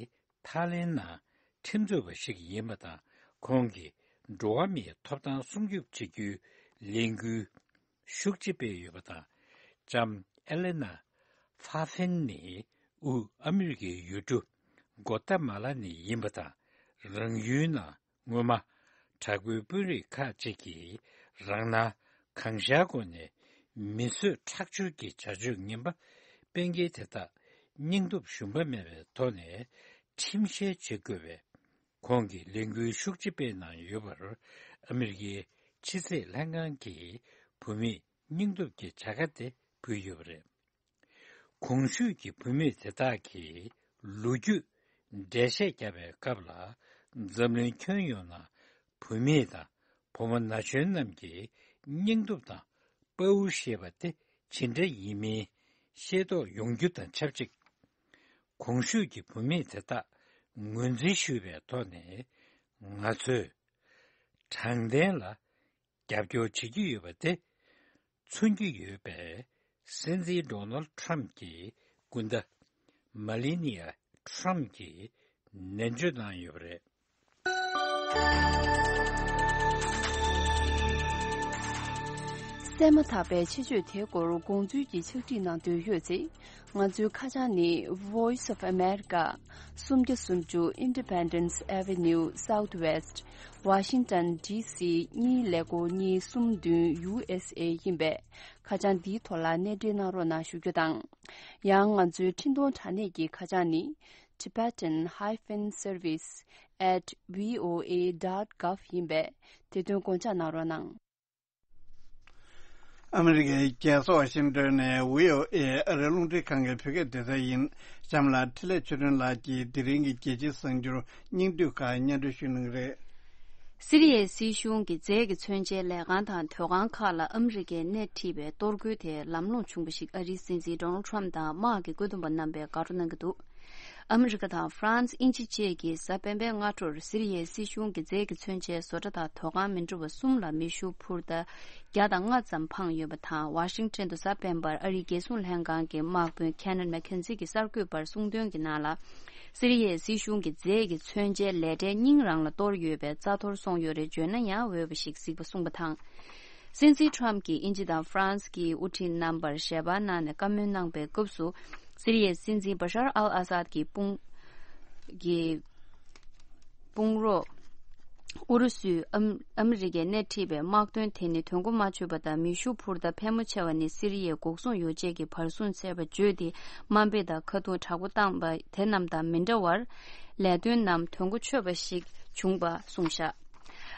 ཐའི་ལེན་ནང་ཁྲིམས་རྩོད་པ་ཞིག་ཡིན་པ་དང་། ཁོང་གིས་འགྲོ་བ་མིའི་ཐོབ་ཐང་སྲུང་སྐྱོབ་བྱེད་རྒྱུའི་ལས་འགུལ་ཤུགས་ཆེ་སྤེལ་ཡོད་པ་དང་། ལྕམ་ཨེ་ལེ་ན་ཧྥ་ཧྥིན་ནི་དབུས་ཨ་མི་རི་ཀའི་ཡུལ་གྲུ་གོ་ཏ་མ་ལ་ནས་ཡིན་པ་དང་། རང་ཡུལ་ནང་སྔོན་མ་དྲག་པོའི་དཔོན་རིགས་ཁག་ཅིག་གིས་རང་སྣང་གང་ཤར་སྒོ་ནས་མི་གསོད་ཁྲག་སྦྱོར་གྱི་བྱ་སྤྱོད་ངན་པ་སྤེལ་མཁན་དེ་དག་སྙིང་སྟོབས་ཞུམ་པ་མེད་པའི་ཐོག་ནས་ཁྲིམས་བཤེར་བྱེད་དགོས་པའི་ཁོང་གིས་ལས་འགུལ་ཤུགས་ཆེ་སྤེལ་གནང་ཡོད་པར། ཨ་མི་རི་ཀའི་ཕྱི་སྲིད་ལྷན་ཁང་གིས་བུད་མེད་སྙིང་སྟོབས་ཀྱི་བྱ་དགའ་དེ་ཕུལ་ཡོད་པ་རེད། གོང་ཞུས་ཀྱི་བུད་མེད་དེ་དག་གིས་ལོ་རྒྱུས་འགྲེལ་བཤད་བརྒྱབ་པའི་སྐབས་ལ། འཛམ་གླིང་ཁྱོན་ཡོངས་ནང་བུད་མེད་དང་བུ་མོ་ན་གཞོན་རྣམས་ཀྱི་སྙིང་སྟོབས་དང་དཔའ་བོ་ཞེས་པ་དེ་ཇི་འདྲ་ཡིན་མིན་ཤེས་རྟོགས་ཡོང་རྒྱུ་དང་ཆབས་ཅིག། གོང་ཞུས་ཀྱི་བུད་མེད་དེ་དག་ངོས་འཛིན་ཞུས་པའི་ཐོག་ནས། ང་ཚོས་དྲང་བདེན་ལ་རྒྱབ་སྐྱོར་བྱེད་ཀྱི་ཡོད་པ་དེ་མཚོན་གྱི་ཡོད་པས། སྲིད་འཛིན་ཌོ་ནལ་ཁྲམ་གྱི་སྐུ་ཟླ་མ་ལི་ནི་ཡ་ཁྲམ་གྱིས་ནན་བརྗོད་གནང་ཡོད་པ་རེད། གསན་མ་ཐག་པའི་ཆེད་བརྗོད་དེའི་སྐོར་དགོངས་ཚུལ་གྱི་ཕྱག་བྲིས་གནང་འདོད་ཡོད་ཚེ། ང་ཚོའི་ཁ་བྱང་ནི། Voice of America, སུམ་བརྒྱ་སུམ་ཅུ་Independence Avenue Southwest, Washington D C གཉིས་ཀླད་ཀོར་གཉིས་གསུམ་བདུན་U S A ཡིན་པས། ཁ་བྱང་འདིའི་ཐོག་ལ་གནས་འབྲེལ་གནང་རོགས་གནང་ཞུ་རྒྱུ་དང་། ཡང་ང་ཚོའི་འཕྲིན་གཏོང་དྲ་གནས་ཀྱི་ཁ་བྱང་ནི། Tibetan hyphen service at V O A dot gov ཡིན་པས། དེ་དོན་དགོངས་འཇགས་གནང་རོགས་གནང་། ཨ་མི་རི་ཀའི་རྒྱལ་ས་ཝ་ཤིང་ཏོན་ནས་V O A ཨ་རིའི་རླུང་འཕྲིན་ཁང་གི་བོད་སྐད་སྡེ་ཚན་ཡིན། གཤམ་ལ་འཕྲིན་ལས་ཆོས་སྒྲོན་ལགས་ཀྱིས་དེ་རིང་གི་རྒྱལ་སྤྱིའི་གསར་འགྱུར་སྙིང་བསྡུས་ཁག་སྙན་སྒྲོན་ཞུ་གནང་གི་རེད། སི་རི་ཡའི་སྲིད་གཞུང་གི་རྫས་ཀྱི་མཚོན་ཆའི་ལས་ཁང་དང་དོས་ཁང་ཁག་ལ་ཨ་མི་རི་ཀས་སྣེ་ཁྲིད་པའི་གཏོར་རྒོལ་དེ་ལམ་ལྷོང་བྱུང་བ་ཞིག་ཨ་རིའི་སྲིད་འཛིན་ཌོ་ནལ་ཁྲམ་དང་དམག་གི་བཀོད་འདོམས་པ་རྣམ་པས་དགའ་སྤྲོ་གནང་གི་འདུག་ཨ་མི་རི་ཀ་དང་ཧྥ་རན་སི། དབྱིན་ཇི་བཅས་ཀྱིས་གཟའ་སྤེན་པའི་སྔ་དྲོར་སི་རི་ཡའི་སྲིད་གཞུང་གི་རྫས་ཀྱི་མཚོན་ཆའི་བཟོ་གྲྭ་དང་དོ་ཁང་མི་འདྲ་བ་གསུམ་ལ་མེ་ཤུགས་འཕུར་མདའ་བརྒྱ་དང་ལྔ་ཙམ་འཕངས་ཡོད་པ་དང་། ཝ་ཤིང་ཊོན་དུ་གཟའ་སྤེན་པར་ཨ་རིའི་རྒྱལ་སྲུང་ལྷན་ཁང་གི་དམག་དཔོན་ཁེ་ནན་མེག་ཁེན་ཛི་གྱིས་གསར་འགོད་པར་གསུངས་དོན་གྱི་ནང་ལ། སི་རི་ཡའི་སྲིད་གཞུང་གི་རྫས་ཀྱི་མཚོན་ཆའི་ལས་གྲྭའི་སྙིང་རང་ལ་གཏོར་ཡོད་པས་རྩ་གཏོར་སོང་ཡོད་རེད་བརྗོད་ན་ཡང་འོས་པ་ཞིག་གཟིགས་པ་གསུངས་པ་དང་། སྲིད་འཛིན་ཁྲམ་གྱིས་དབྱིན་ཇི་དང་ཧྥ་རན་སི་གི་དབུ་ཁྲིད་རྣམ་པར་ཞལ་པར་གནང་ནས་བཀའ་མོལ་གནང་པའི་སྐབས་སུ། སི་རི་ཡའི་སྲིད་འཛིན་བ་ཤར་ཨལ་ཨ་སཱད་ཀྱི་དཔུང་གི་དཔུང་རོགས་ཨུ་རུ་སུས་ཨམ། ཨ་མི་རི་ཀས་སྣེ་ཁྲིད་པའི་དམག་དོན་དེ་ནི་དོན་གོ་མ་ཆོད་པ་དང་། མེ་ཤུགས་འཕུར་མདའ་ཕལ་མོ་ཆེ་བ་ནི་སི་རི་ཡའི་འགོག་སྲུང་ཡོ་བྱད་ཀྱི་བར་སྲུང་ཚད་པ་བརྗོད་དེ། དམའ་འབེབས་དང་ཁ་རྡུང་དྲག་པོ་བཏང་པ་དེ་རྣམས་དང་མི་འདྲ་བར། ལས་དོན་རྣམས་དོན་གོ་ཆོད་པ་ཞིག་བྱུང་པ་གསུངས་བཞག་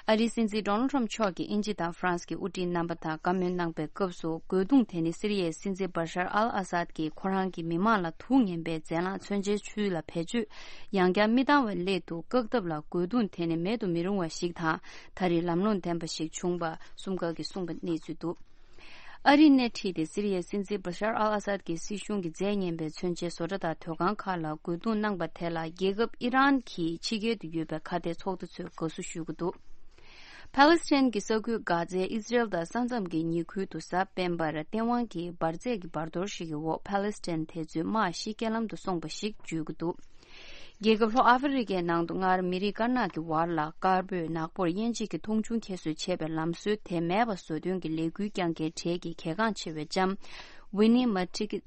ཨ་རིའི་སྲིད་འཛིན་ཌོ་ནལ་ཁྲམ་མཆོག་གིས་དབྱིན་ཇི་དང་ཧྥ་རན་སི་གི་དབུ་ཁྲིད་རྣམ་པ་དང་བཀའ་མོལ་གནང་པའི་སྐབས་སུ། རྒོལ་རྡུང་དེ་ནི་སི་རི་ཡའི་སྲིད་འཛིན་བ་ཤར་ཨལ་ཨ་སཱད་ཀྱིས་ཁོ་རང་གི་མི་མང་ལ་དུག་ངན་པའི་རྫས་ལངས་མཚོན་ཆའི་ཚུལ་ལ་བེད་སྤྱོད་ཡང་བསྐྱར་མི་བཏང་བའི་སླད་དུ། བཀག་ཐབས་ལ་རྒོལ་རྡུང་དེ་ནི་མེད་དུ་མི་རུང་བ་ཞིག་དང་། ད་རེས་ལམ་ལྷོང་ལྡན་པ་ཞིག་བྱུང་བ་གསུམ་ཀ་གིས་གསུངས་པ་གནས་ཚུལ་འདུག་ཨ་རིས་སྣེ་ཁྲིད་དེ་སི་རི་ཡའི་སྲིད་འཛིན་བ་ཤར་ཨལ་ཨ་སཱད་ཀྱི་སྲིད་གཞུང་གི་རྫས་ངན་པའི་མཚོན་ཆའི་བཟོ་གྲྭ་དང་དོ་ཁང་ཁག་ལ་རྒོལ་རྡུང་གནང་པ་དེ་ལ། རྒྱལ་ཁབ་ཨི་རན་གྱི་ཕྱི་རྒྱལ་དུ་ཡོད་པའི་ཁ་གཏད་ཚོགས་སྡེ་ཚོས་དགའ་བསུ་ཞུ་གི་འདུག་ཕཱ་ལེ་སི་ཐན་གྱི་ས་ཁུལ་གྷ་ཛའི་ཨི་ཟི་རེལ་དང་ས་མཚམས་ཀྱི་ཉེ་ཁུལ་དུ་གཟའ་སྤེན་པར་བརྟན་དབང་གིས་འབར་རྫས་ཀྱི་འབར་གཏོར་ཞིག་གི་འོག་ཕཱ་ལེ་སི་ཐན་དེ་ཚོའི་དམག་ཤི་རྐྱེན་ལམ་དུ་སོང་པ་ཞིག་བརྗོད་ཀྱི་འདུག་རྒྱལ་ཁབ་ལྷོ་ཨ་ཧྥེ་རི་ཀའི་ནང་དུ་སྔར་མི་རིགས་དཀར་ནག་གི་བར་ལ་དཀར་པོས་ནག་པོར་དབྱེ་འབྱེད་ཀྱི་མཐོང་ཆུང་ཁྱད་གསོད་བྱས་པའི་ལམ་སྲོལ་དེ་མེད་པ་བཟོ་དོན་གྱི་ལས་འགུལ་བསྐྱངས་མཁན་གྲས་ཀྱི་གལ་འགངས་ཆེ་བའི་ལྕམ་ཝི་ནི་མ་ཏི་ཀི་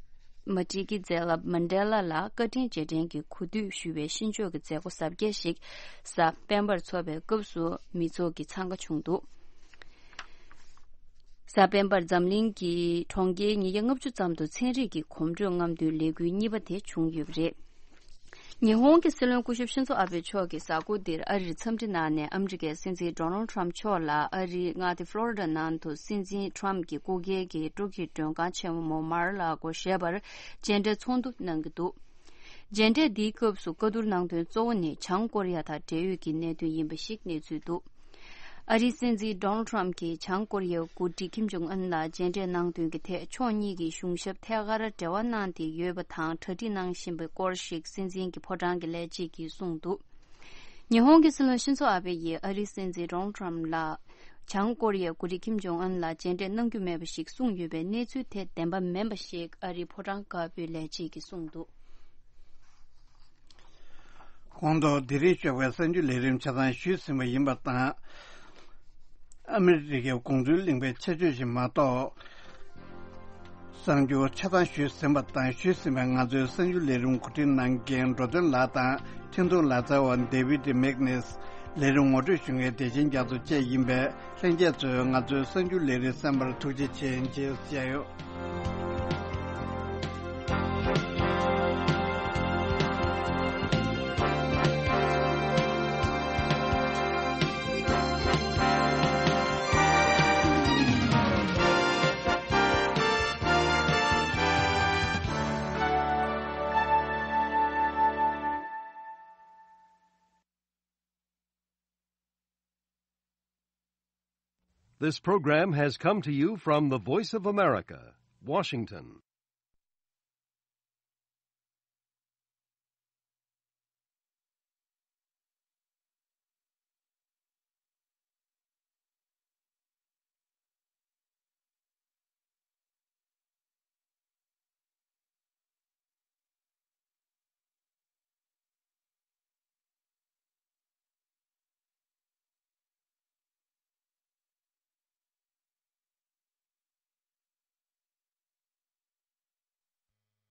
མ་ཏི་ཀི་ཛེ་ལབ་མན་ཌེ་ལ་ལ་བཀའ་དྲིན་རྗེས་དྲན་གྱི་གོ་སྒྲིག་ཞུ་བའི་གཤིན་ཆོག་གི་མཛད་སྒོ་གཟབ་རྒྱས་ཤིག་གཟའ་སྤེན་པར་འཚོགས་པའི་སྐབས་སུ་མི་ཚོགས་ཀྱིས་འཚང་ཁ་བྱུང་འདུག་གཟའ་སྤེན་པར་འཛམ་གླིང་གི་གྲོང་ཁྱེར་ཉིས་བརྒྱ་ལྔ་བཅུ་ཙམ་དུ་ཚན་རིག་གི་གོམ་བགྲོད་རྔམ་སྟོན་ལས་འགུལ་གཉིས་པ་དེ་བྱུང་ཡོད་པ་རེད། ཉི་ཧོང་གི་སྲིད་བློན་སྐུ་ཞབས་ཤིན་ཛོ་ཨ་བྷེ་མཆོག་གིས་གཟའ་འཁོར་འདིར་ཨ་རིར་འཚམས་འདྲི་གནང་ནས། ཨ་མི་རི་ཀའི་སྲིད་འཛིན་ཌོ་ནལ་ཁྲམ་མཆོག་ལ་ཨ་རིའི་མངའ་སྡེ་ཕློ་རི་ཌ་ནང་དུ་སྲིད་འཛིན་ཁྲམ་གྱི་སྐུ་སྒེར་གྱི་སྤྲོ་སྐྱིད་མགྲོན་ཁང་ཆེན་མོ་མར་ལ་གོ་ཞེས་པར་མཇལ་འཕྲད་ཚོགས་འདུ་གནང་གི་འདུག་མཇལ་འཕྲད་འདིའི་སྐབས་སུ་བཀའ་བསྡུར་གནང་དོན་གཙོ་བོ་ནི་བྱང་ཀོ་རི་ཡ་དང་འབྲེལ་ཡོད་ཀྱི་གནད་དོན་ཡིན་པ་ཞིག་གནས་ཚུལ་འདུག་ཨ་རིའི་སྲིད་འཛིན་ཌོ་ནལ་ཁྲམ་གྱིས་བྱང་ཀོ་རི་ཡའི་འགོ་ཁྲིད་ཁིམ་ཇོང་ཨུན་ལ་མཇལ་འཕྲད་གནང་དོན་གྱི་ཐད། ཕྱོགས་གཉིས་ཀྱི་གཞུང་ཞབས་ཐད་ཀར་འབྲེལ་བ་གནང་སྟེ་ཡོད་པ་དང་། གྲ་སྒྲིག་གནང་བཞིན་པའི་སྐོར་ཞིག་སྲིད་འཛིན་གྱི་ཕོ་བྲང་གི་ལས་བྱེད་ཀྱིས་གསུངས་འདུག་ཉི་ཧོང་གི་སྲིད་བློན་ཤིན་ཛོ་ཨ་བེ་ཡིས་ཨ་རིའི་སྲིད་འཛིན་ཌོ་ནལ་ཁྲམ་ལ་བྱང་ཀོ་རི་ཡའི་འགོ་ཁྲིད་ཁིམ་ཇོང་ཨུན་ལ་མཇལ་འཕྲད་གནང་རྒྱུ་མེད་པ་ཞིག་གསུངས་ཡོད་པའི་གནས་ཚུལ་དེ་བདེན་པ་མིན་པ་ཞིག་ཨ་རིའི་ཕོ་བྲང་དཀར་པོའི་ལས་བྱེད་ཀྱིས་གསུངས་འདུག་གོང་དུ་དེ་རིང་ཞོགས་པའི་གསར་འགྱུར་ལས་རིམ་ཆ་ཚང་ཞུས་ཟིན་པ་ཡིན་པ་དང་། ཨ་མི་རི་ཀའི་གོང་འཛུལ་གླིང་པའི་ཆེད་བརྗོད་ཞིག་མ་གཏོགས། གསར་འགྱུར་ཆ་ཚང་ཞུས་ཟིན་པ་དང་། ཞུས་ཟིན་པའི་ང་ཚོའི་གསར་འགྱུར་ལས་རིམ་གོ་སྒྲིག་གནང་མཁན་འགྲོ་དོན་ལགས་དང་། འཕྲིན་ཐུང་ལག་རྩལ་བ་ཌེ་བིད་མེག་ནེས། ལས་རིམ་ངོ་སྤྲོད་ཞུ་མཁན་བདེ་ཆེན་རྒྱ་མཚོ་བཅས་ཡིན་པས། ལྷན་རྒྱས་ཚོས་ང་ཚོའི་གསར་འགྱུར་ལས་རིམ་གསན་པར་ཐུགས་རྗེ་ཆེ། རྗེས་སུ་མཇལ་ཡོང་། This program has come to you from the Voice of America, Washington.